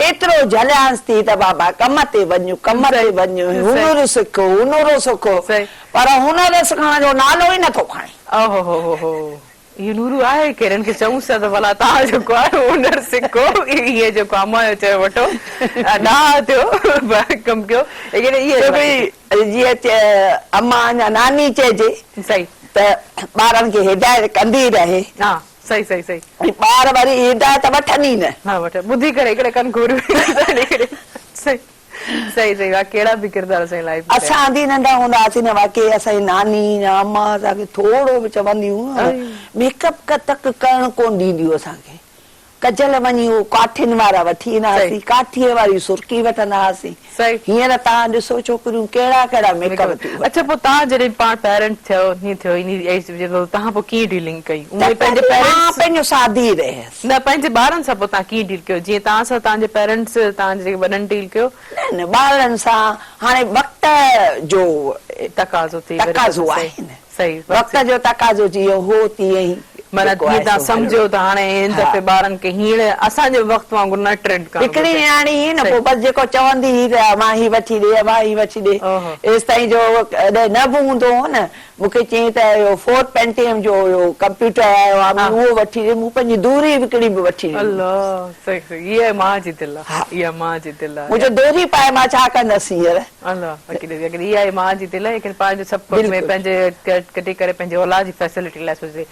ايترو جهليانس ٿي ته بابا ڪم تي وڃ ڪم تي وڃ هنر سک هنر سک پر هنر سکڻ جو نالو ئي نٿو کڻي. اوهوهوهو اهو نورو آهي ڪير ان کي چئونس ٿا ته ڀلا توهان جيڪو آهي هنر سکو اهي جيڪو امان جو چيو وٺو ڏاها ٿيو ڪم ڪيو ليڪن اهي ڇو ڀئي جيئن امان يا ناني چئجي صحيح ته ٻارن کي هدايت ڪندي رهي. ها صحيح صحيح صحيح. ۽ ٻار وري هدايت وٺن ئي نه. ها وٺن ٻڌي ڪري هڪڙي ڪن گهوري نڪري صحيح. صحيح صحيح واقعي اهڙا به ڪردار اسان جي لائيف ۾ رهيا. اسان به ننڍا هوندا هئاسين نه واقعي اسان جي ناني يا امان اسان کي ٿورو به چوندي هيون نه ميڪ اپ تڪ ڪرڻ ڪونه ڏيندي هيون اسان کي ڪجل وڃي اهو ڪاٺين وارا وٺي ايندا هئاسين ڪاٺيء واري سرخي وٺندا هئاسين هينئر توهان ڏسو ڇوڪريون ڪهڙا ڪهڙا ميڪ اپ ٿيون وٺن. اڇا پوء توهان جڏهن پاڻ پيرنٽ ٿيو هيئن ٿيو انهي ايج ۾ توهان پوء ڪيئن ڊيلنگ ڪئي اونئن ئي پنهنجي پيرنٽس مان پنهنجو سادي رهيس. نه پنهنجي ٻارن سان پوء توهان ڪيئن ڊيل ڪيو جيئن توهان سان توهان جي پيرنٽس توهان جي وڏن ڊيل ڪيو. نه نه ٻارڙن سان هاڻي وقت جو تقاضو ٿي تقاضو آهي نه وقت جو تقاضو جيئن هو تيئن ئي معنيٰ جيئن توهان سمجهيو ته هاڻي هن دفعي ٻارن کي هينئر اسان جي وقت وانگر نه ٽرينڊ ڪرڻ گهرجي. هڪڙي نياڻي هئي نه پوء بس جيڪو چوندي هئي ته امان هي وٺي ڏي امان هي وٺي ڏي ايستائين جو ڪڏهن نه به هوندو هو نه مون کي چيائين ته اهو فورٽ پينٽيم جو اهو ڪمپيوٽر آيو آهي مون اهو وٺي ڏي، مون پنهنجي دوري وڪڻي به وٺي ڏني. الله صحيح صحيح اها ماء جي دل آهي اها ماء جي دل آهي. مون چيو دوري پائي مان ڇا ڪندس هينئر. الله اها ئي ماء جي دل آهي ليڪن پنهنجو سڀ ڪجهه ۾ پنهنجي ڪڍي ڪري پنهنجي اولاد جي فيسلٽي لاء سوچي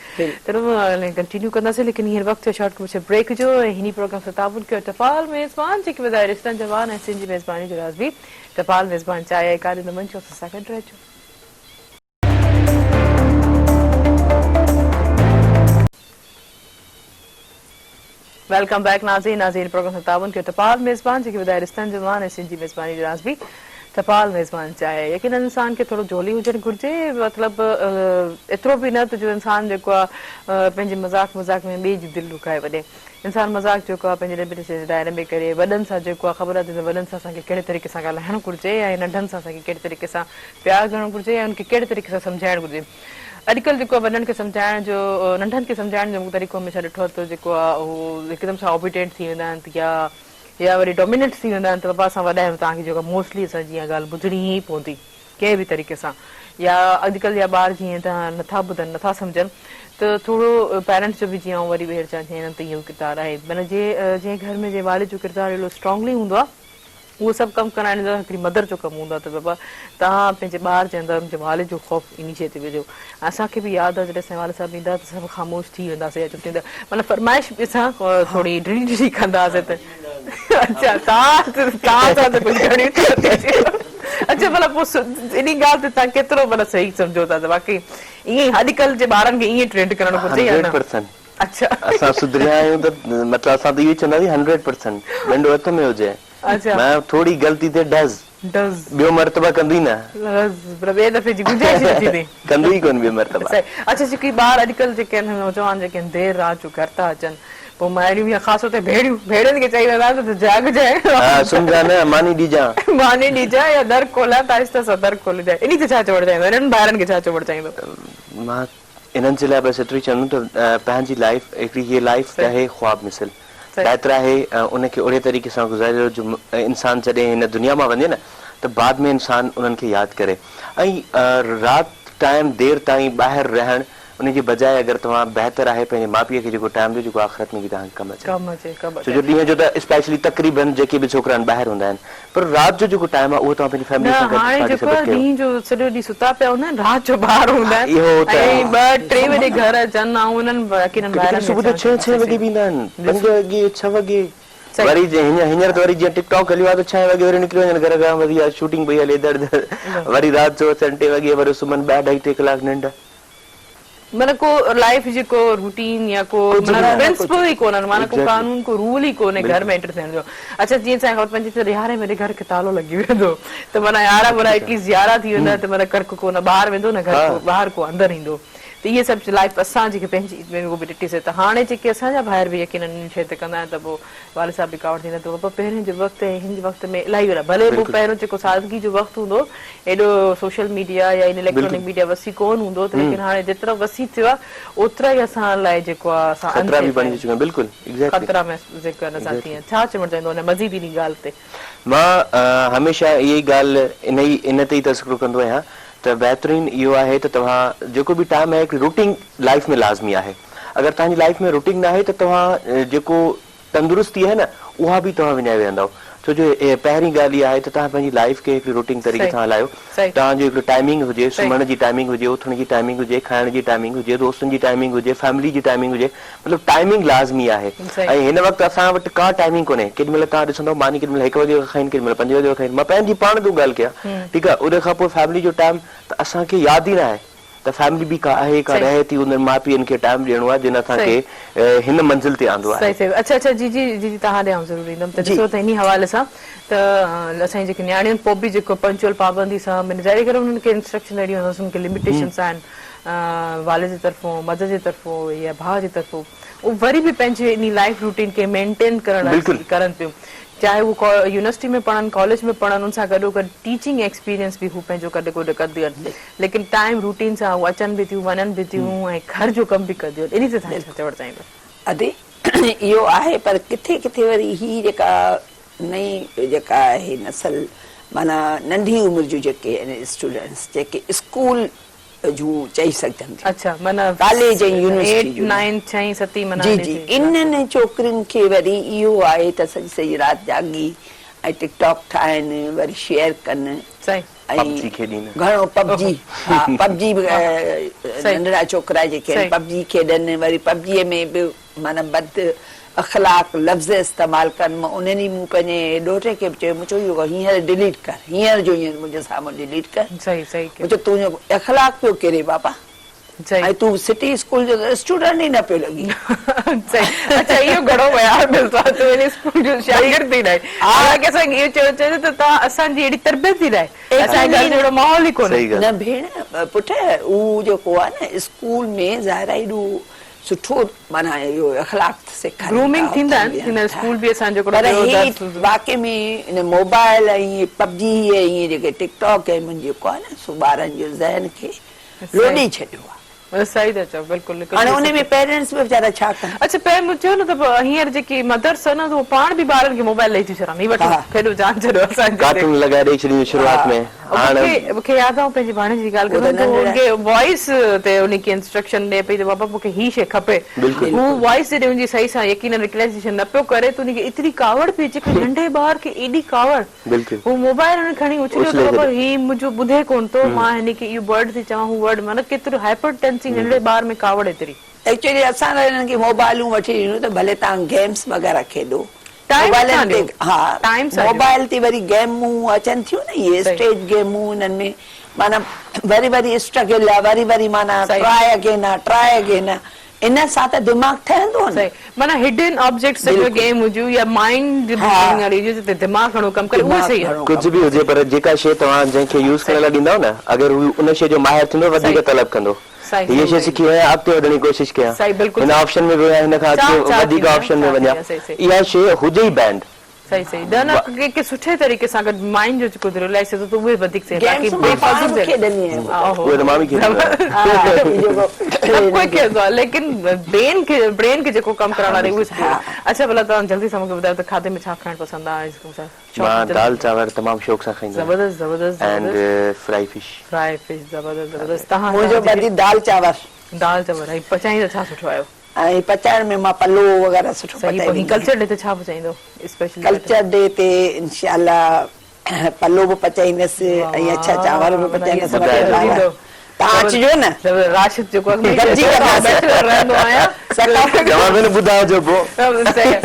ته ڪنٽينيو ڪنداسين ليڪن هينئر وقت ٿيو شارٽ ڪمرشل بريڪ جو ۽ هني پروگرام سان تعاون ڪيو ٽپال ميزبان جيڪي ٻڌايو رشتن جوان ۽ سنڌ جي ميزباني جو راز به ٽپال ميزبان چاهي ۽ ڪاريندو منچ اسان سان گڏ رهجو. Welcome back ناظرين ناظرين پروگرام سان تعاون ڪيو ٽپال ميزبان جيڪي ٻڌائي رشتن جو مان ۽ سنڌ جي ميزباني جو راز به ٽپال ميزبان چاهي يقينن انسان کي ٿورو جولي هجڻ گهرجي مطلب ايترو به نه ته جو انسان جيڪو آهي پنهنجي مذاق مذاق ۾ ٻئي جي دل ڏکائي وڃي انسان مذاق جيڪو آهي پنهنجي لميٽ جي دائري ۾ ڪري وڏن سان جيڪو آهي خبر آهي ته وڏن سان اسان کي ڪهڙي طريقي سان ڳالهائڻ گهرجي ۽ ننڍن سان اسان کي ڪهڙي طريقي سان پيار ڪرڻ گهرجي ۽ ان کي ڪهڙي طريقي سان سمجهائڻ گهرجي. اڄڪلهه جيڪو آهي وڏن کي سمجهائڻ جو ننڍن کي سمجهائڻ جو طريقو هميشه ڏٺو آهي ته جيڪو آهي اهو هڪدم سان اوبيڊينٽ ٿي ويندا آهن ته يا يا وري ڊوميننٽ ٿي ويندا آهن ته بابا اسان وڏا آهيون توهان کي جيڪو موسٽلي اسان جي اها ڳالهه ٻڌڻي ئي پوندي ڪنهن به طريقي سان يا اڄڪلهه جا ٻار جيئن ته نٿا ٻڌن نٿا سمجهن ته ٿورو پيرنٽس جو به جيئن آئون وري ٻيهر چوان ٿي هنن ته اهو ڪردار آهي معنيٰ جنهن گهر ۾ جنهن والد جو ڪردار اهڙو اسٽرانگلي هوندو آهي اهو سڀ ڪم ڪرائڻ جو هڪڙي مدر جو ڪم هوندو آهي ته بابا توهان پنهنجي ٻار جي اندر ان جي والد جو خوف انهي شيء تي وجهو ۽ اسان کي به ياد آهي جڏهن اسان جا والد صاحب ايندا ته سڀ خاموش ٿي ويندا هئاسين يا چپ ٿي ويندا معنيٰ فرمائش به اسان ٿوري ڊڄي ڊڄي ڪندا هئاسين ته اڇا توهان توهان سان ته ڪجهه گهڻيون ٿيون اڇا ڀلا پوء انهي ڳالهه تي توهان ڪيترو معنيٰ صحيح سمجهو ٿا ته واقعي ائين ئي اڄڪلهه جي ٻارن کي ائين ٽرينڊ ڪرڻ گهرجي يا نه؟ 100% اسان سڌريا آهيون ته مطلب اسان ته اهو ئي چونداسين 100% ڏنڊو هٿ ۾ هجي معنيٰ ٿوري غلطي تي ڊز ٻيو مرتبه ڪندو ئي نه پر ٻئي دفعي جي گنجائش ئي نه ٿيندي ڪندو ئي ڪونه ٻيو مرتبه. اڇا جيڪي ٻار اڄڪلهه جيڪي آهن نوجوان جيڪي آهن دير رات جو گهر ٿا اچن پوء مائريون يا خاص طور تي ڀيڻيون ڀيڻن کي چئي ويندا آهن ته جاڳجانء ها سمهجان نه ماني ڏجان ماني ڏجان يا در کولان ته آهستي سان در کولجانء انهي تي ڇا چوڻ چاهيندو انهن ڀائرن کي ڇا چوڻ چاهيندو. مان انهن جي لاء بس ايترو ئي چوندم ته پنهنجي لائيف هڪڙي هيء لائيف ته آهي خواب مثل بهتر آهي ان کي اهڙي طريقي سان گذاريو جو انسان جڏهن هن دنيا مان وڃي نه ته بعد ۾ انسان انهن کي ياد ڪري ۽ رات ٽائيم دير تائين ٻاهر رهڻ ان جي بجاء اگر توهان بهتر آهي پنهنجي ماء پيء کي جيڪو ٽائيم ڏيو جيڪو آخرت ۾ به توهان کي ڪم اچي ڪم اچي ڪم ڇو جو ڏينهن جو ته اسپيشلي تقريبن جيڪي به ڇوڪرا آهن ٻاهر هوندا آهن پر رات جو جيڪو ٽائيم آهي اهو توهان پنهنجي فيملي نه سان گڏ هاڻي جيڪو پارٽيسپيٽ آهي ڪيو. ڏينهن جو سڄو ڏينهن ستا پيا هوندا آهن رات جو ٻاهر هوندا آهن اهو ته ۽ ٻه ٽي وڄي گهر اچن آئون انهن يقينن ڪڏهن ڀائرن ڪڏهن کي صبح جو چوان ڇهين ڇهين وڳي به ايندا آهن پنج وڳي ڇهه وڳي وري هينئر ته وري جيئن ٽڪ ٽاڪ هليو آهي ته ڇهين وڳي وري نڪري وڃن گهر کان وري اها شوٽنگ پئي هلي ڌڙ ڌڙ وري رات جو اچن ٽي وڳي وري سمهن ٻه اڍائي ٽي ڪلاڪ ننڊ. معنيٰ ڪو لائيف جي ڪو روٽين يا ڪو معنيٰ پرنسپل ئي ڪونهن معنيٰ ڪو قانون ڪو رول ئي ڪونهي گهر ۾ انٽر ٿيڻ جو اڇا جيئن اسان کي خبر پوندي ته يارهين بجي گهر کي تالو لڳي ويندو ته معنيٰ يارهن معنيٰ ايٽليسٽ يارهن ٿي ويندا ته معنيٰ گهر ڪو نه ٻاهر ويندو نه گهر ڪو ٻاهر ڪو اندر ايندو ته اهي سڀ لائف اسان جيڪي پنهنجي ۾ به ڏٺي سي ته هاڻي جيڪي اسان جا ڀائر به يقينن انهن شين تي ڪندا آهن ته پوء والد صاحب به ڪاوڙ ٿيندا آهن ته بابا پهرين جو وقت ۽ هن وقت ۾ الاهي وڏا ڀلي پوء پهريون جيڪو سادگي جو وقت هوندو ايڏو سوشل ميڊيا يا ان اليڪٽرانڪ ميڊيا وسيع ڪون هوندو ته ليڪن هاڻي جيترو وسيع ٿيو آهي اوترا ئي اسان لاء جيڪو آهي اسان خطرا به بڻجي چڪا آهن بلڪل ايگزيڪٽلي خطرا محسوس جيڪو آهن اسان ٿي ڇا چوڻ چاهيندو ان مزيد انهي ڳالهه تي. مان هميشه اها ئي ڳالهه انهي ان تي ئي تذڪرو ڪندو آهيان ته بهترين اهو آهي ته توهان جيڪو به ٽائيم آهي هڪڙي روٽين لائيف ۾ لازمي آهي اگر توهان جي لائيف ۾ روٽين ناهي ته توهان جيڪو تندرستي آهي نه اها به توهان وڃائي ويهندؤ ڇو جو پهرين ڳالهه اها آهي ته توهان پنهنجي لائيف کي هڪڙي روٽين طريقي سان هلايو توهان جو هڪڙو ٽائيمنگ هجي سمهڻ جي ٽائيمنگ هجي اٿڻ جي ٽائيمنگ هجي کائڻ جي ٽائيمنگ هجي دوستن جي ٽائيمنگ هجي فيملي جي ٽائيمنگ هجي مطلب ٽائيمنگ لازمي آهي ۽ هن وقت اسان وٽ ڪا ٽائيمنگ ڪونهي ڪيڏي مهل توهان ڏسندؤ ماني ڪيڏي مهل هڪ وڳي کان کائين ڪيڏي مهل پنج وڳي کان کائين مان پنهنجي پاڻ ٿو ڳالهه ڪيان ٺيڪ آهي ان کان پوء فيملي جو ٽائيم ته اسان کي ياد ئي ناهي ته فيملي به ڪا آهي ڪا رهي ٿي انهن ماء پيئن کي ٽائيم ڏيڻو آهي جن اسان کي هن منزل تي آندو آهي. صحيح صحيح اڇا اڇا جي جي جي جي توهان ڏي آئون ضرور ايندم ته ڏسو ته انهي حوالي سان ته اسان جي جيڪي نياڻيون آهن پوء به جيڪو پنچوئل پابندي سان معنيٰ ظاهري ڪري انهن کي انسٽرڪشن اهڙيون هوندس انهن کي لميٽيشنس آهن والد جي طرفون مدر جي طرفون يا ڀاء جي طرفون اهو وري به پنهنجي انهي لائيف روٽين کي مينٽين ڪرڻ لاء ڪرن پيون چاهي هو يونيورسٽي ۾ پڙهن ڪاليج ۾ پڙهن ان سان گڏو گڏ ٽيچنگ ايڪسپيرينس به هو پنهنجو گڏ گڏ ڪنديون آهن ليڪن ٽائيم روٽين سان هو اچن به ٿيون وڃن به ٿيون ۽ گهر جو ڪم به ڪنديون آهن انهي تي توهان ڇا چوڻ چاهيندو؟ ادي اهو آهي پر ڪٿي ڪٿي وري هي جيڪا نئين جيڪا آهي نسل معنيٰ ننڍي عمر جون جيڪي آهن اسٽوڊنٽس جيڪي اسڪول جون چئي سگهجن ٿيون. اڇا معنيٰ ڪاليج ۽ يونيورسٽي ايٽ جون. نائن ڇهين ستين معنيٰ جي جي انهن ڇوڪرين کي وري اهو آهي ته سڄي سڄي رات جاڳي ۽ ٽڪ ٽاڪ ٺاهن وري شيئر ڪن صحيح. ۽ پبجي کيڏين. گهڻو پبجي ها پبجي به ننڍڙا ڇوڪرا جيڪي آهن پبجي کيڏن وري پبجي ۾ به معنيٰ بد اخلاق لفظ استعمال ڪن مان انهن ئي مون پنهنجي ڏوهٽي کي به چيو مون چيو اهو هينئر ڊليٽ ڪر هينئر جو هينئر منهنجي سامهون ڊليٽ ڪر صحيح صحيح مون چيو تنهنجو اخلاق پيو ڪري بابا صحيح ۽ تون سٽي اسڪول جو ته اسٽوڊنٽ ئي نه پيو لڳين. صحيح اڇا اهو گهڻو معيار ملندو آهي تون ان اسڪول جو شاگرد ئي ناهين حالانڪه اسان کي اهو چوڻ چاهيندو ته توهان اسان جي اهڙي تربيت ئي ناهي اسان جي گهر جو اهڙو ماحول ئي ڪونهي. نه ڀيڻ پٽ هو جيڪو آهي نه اسڪول ۾ ظاهر آهي ايڏو سٺو معنيٰ اهو اخلاق سيکارين گرومنگ ٿا ٿيندا اٿن آهن ويهن ٿيندا ٿا اسڪول به اسان جو هڪڙو پر ٻيو هي درس هوندو. واقعي ۾ ان موبائل ۽ هي پبجي ۽ هي جيڪي ٽڪ ٽاڪ ۽ من جيڪو آهي نه سو ٻارن جو ذهن کي لوڏي ڇڏيو آهي. صحيح ٿا چئو بلڪل هاڻي ان ۾ پيرنٽس به ويچارا ڇا ڪن. اڇا پهرين مون چيو نه ته هينئر جيڪي مدرس آهن نه اهي پاڻ به ٻارن کي موبائل ڏئي ٿيون ڇڏن هي وٺو کيڏو جان ڇڏو اسان جي ڪارٽون لڳائي ڏئي ڇڏيون شروعات ۾ هاڻ مون کي ياد آ آئون پنهنجي ڀاڻيجي جي ڳالهه ڪندم ته هو ان کي وائس تي ان کي انسٽرڪشن ڏئي پئي ته بابا مون کي هي شيء کپي هو وائس جڏهن ان جي صحيح سان يقينن ريڪگنائيزيشن نه پيو ڪري ته ان کي ايتري ڪاوڙ پئي اچي ڪي ننڍي ٻار کي ايڏي ڪاوڙ هو موبائل ان کڻي اڇليو ته بابا هي منهنجو ٻڌي ڪونه ٿو مان هن کي اهو ورڊ ٿي چوان هو ورڊ معنيٰ ڪيترو هائپر ٽينسنگ ننڍڙي ٻار ۾ ڪاوڙ ايتري. ايڪچوئلي اسان ته هنن کي موبائلون وٺي ڏنيون ته ڀلي توهان گيمس وغيره کيڏو ٽائيم موبائلن تي ها موبائل تي وري گيمون اچن ٿيون نه اهي اسٽيج گيمون انهن ۾ معنيٰ وري وري اسٽرگل آ وري وري معنيٰ ٽرائي اگين آ ٽرائي اگين آ ان سان ته دماغ ٺهندو نه. صحيح معنيٰ هڊن آبجيڪٽس جيڪا گيم هجيون يا مائنڊ بلڊنگ واري هجي جتي دماغ گهڻو ڪم ڪري اهي صحيح آهن. ڪجهه به هجي پر جيڪا شيء توهان جنهن کي يوز ڪرڻ لاء ڏيندؤ نه اگر هو ان شيء جو ماهر ٿيندو وڌيڪ طلب ڪندو. هيء شيء سکي وڃان اڳتي وڌڻ جي ڪوشش ڪيان هن آپشن ۾ به وڃان هن کان اڳتي وڌيڪ آپشن ۾ وڃان اها شيء هجي ئي بينڊ. صحيح صحيح نه نه ڪي ڪي سٺي طريقي سان اگر مائنڊ جو جيڪو رليڪس ٿئي ٿو ته اهي وڌيڪ صحيح باقي بي فضول اهي ته مان به کيڏندو آهيان. سڀ ڪوئي کيڏندو آهي ليڪن برين کي برين کي جيڪو ڪم ڪرڻ واري اهي سٺو اڇا ڀلا توهان جلدي سان مونکي ٻڌايو ته کاڌي ۾ ڇا کائڻ پسند آهي. مان دال چانور تمام شوق سان کائيندو آهيان. زبردست زبردست and fry fish. Fry fish زبردست زبردست تهان منهنجو بدي دال چانور. دال چانور ۽ پچائيندا ڇا سٺو آهيو؟ ۽ پچائڻ ۾ مان پلو وغيره سٺو صحيح پچائي پوء ويندي ڪلچر ڊي تي ڇا پچائيندو اسپيشلي؟ ڪلچر ڊي تي انشاء الله پلو به پچائيندس ۽ اڇا چانور به پچائيندس ٻڌائجو. توهان اچجو نه. راشد جيڪو اڳ ۾ گڏجي ڪنداسين. بيچلر رهندو آهيان. توهان به نه ٻڌائجو پوء.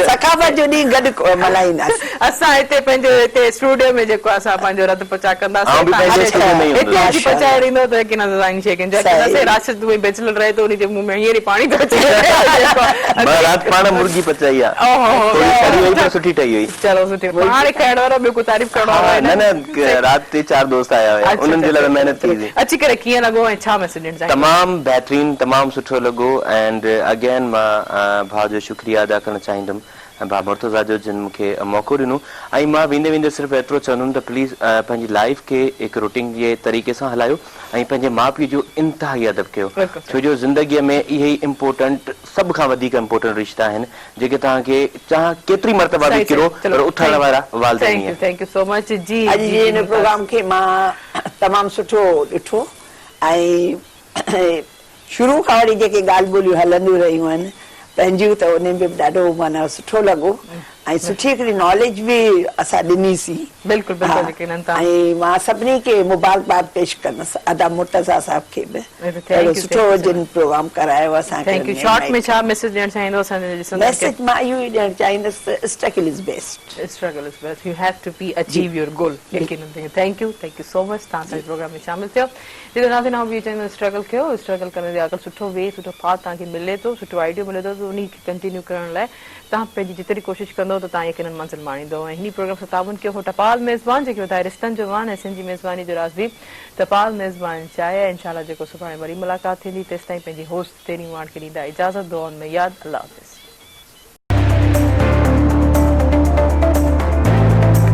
ثقافت جو ڏينهن گڏ ملهائينداسين. اسان هتي پنهنجو هتي اسٽوڊيو ۾ جيڪو اسان پنهنجو رڌ پچاء ڪنداسين. آئون به پنهنجي اسٽوڊيو ۾ ئي هوندس. هتي اچي پچائي ڏيندو ته يقينن اسان ان شيء کي انجوائي ڪنداسين. راشد اونئن ئي بيچلر رهي ٿو ان جي منهن ۾ هينئر ئي پاڻي ٿو اچي وڃي. مان رات پاڻ مرغي پچائي آ. ٿوري سڙي وئي پر سٺي ٺهي وئي. چلو سٺي پاڻ کائڻ وارو ٻيو ڪو تعريف ڪرڻ وارو آهي نه نه رات ٽي چار دوست آيا هيا انهن جي لاء محنت ڪئي سي. اچي ڪري ڪيئن لڳو لڳو ۽ ڇا ميسيج ڏيڻ چاهيندو؟ تمام بهترين تمام سٺو لڳو اينڊ اگين مان ڀاء جو شڪريه ادا ڪرڻ چاهيندم ڀاء مرتضيٰ جو جن مون کي موقعو ڏنو ۽ مان ويندي ويندي صرف ايترو چوندم ته پليز پنهنجي لائيف کي هڪ روٽين جي طريقي سان هلايو ۽ پنهنجي ماء پيء جو انتهائي ادب ڪيو ڇو جو زندگي ۾ اهي ئي امپورٽنٽ سڀ کان وڌيڪ امپورٽنٽ رشتا آهن جيڪي توهان کي چاهه ڪيتري مرتبه به ڪرو پر اٿارڻ وارا والدين ئي آهن. Thank you so much جي اڄ جي هن پروگرام کي مان تمام سٺو ڏٺو ۽ شروع کان وٺي جيڪي ڳالهه ٻولهيون هلنديون رهيون آهن پنهنجيون ته انهن ۾ به ڏاڍو معنيٰ سٺو لڳو ۽ سٺي هڪڙي ناليج به اسان ڏني سين بلڪل بلڪل يقينن تان ۽ مان سڀني کي مبارڪباد پيش ڪندس ادا مرتضيٰ صاحب کي به اهڙو سٺو جن پروگرام ڪرايو اسان کي thank you short ۾ ڇا ميسيج ڏيڻ چاهيندو اسان جي ڏسندڙن کي ميسيج مان اهو ئي ڏيڻ چاهيندس ته struggle is best. Struggle is best you have to be achieve your goal يقينن thank you thank you so much تان اسان جي پروگرام ۾ شامل ٿيو. جتي ناظرين آئون به اهو چوندس اسٽرگل ڪيو اسٽرگل ڪرڻ جي اگر سٺو وي سٺو پاٿ توهان کي ملي ٿو سٺو آئيڊيو ملي ٿو ته انهي کي ڪنٽينيو ڪرڻ لاء توهان پنهنجي جيتري ڪوشش ڪندو ته توهان يقينن منزل ماڻيندو ۽ هني پروگرام سان تعاون ڪيو هو ٽپال ميزبان جيڪي وڌائي رشتن جو مان ۽ سنڌ جي ميزباني جو راز به ٽپال ميزبان چاهي ۽ انشاء الله جيڪو سڀاڻي وري ملاقات ٿيندي تيستائين پنهنجي هوسٽ تيري واڻ کي ڏيندا اجازت دعائن ۾ ياد الله حافظ.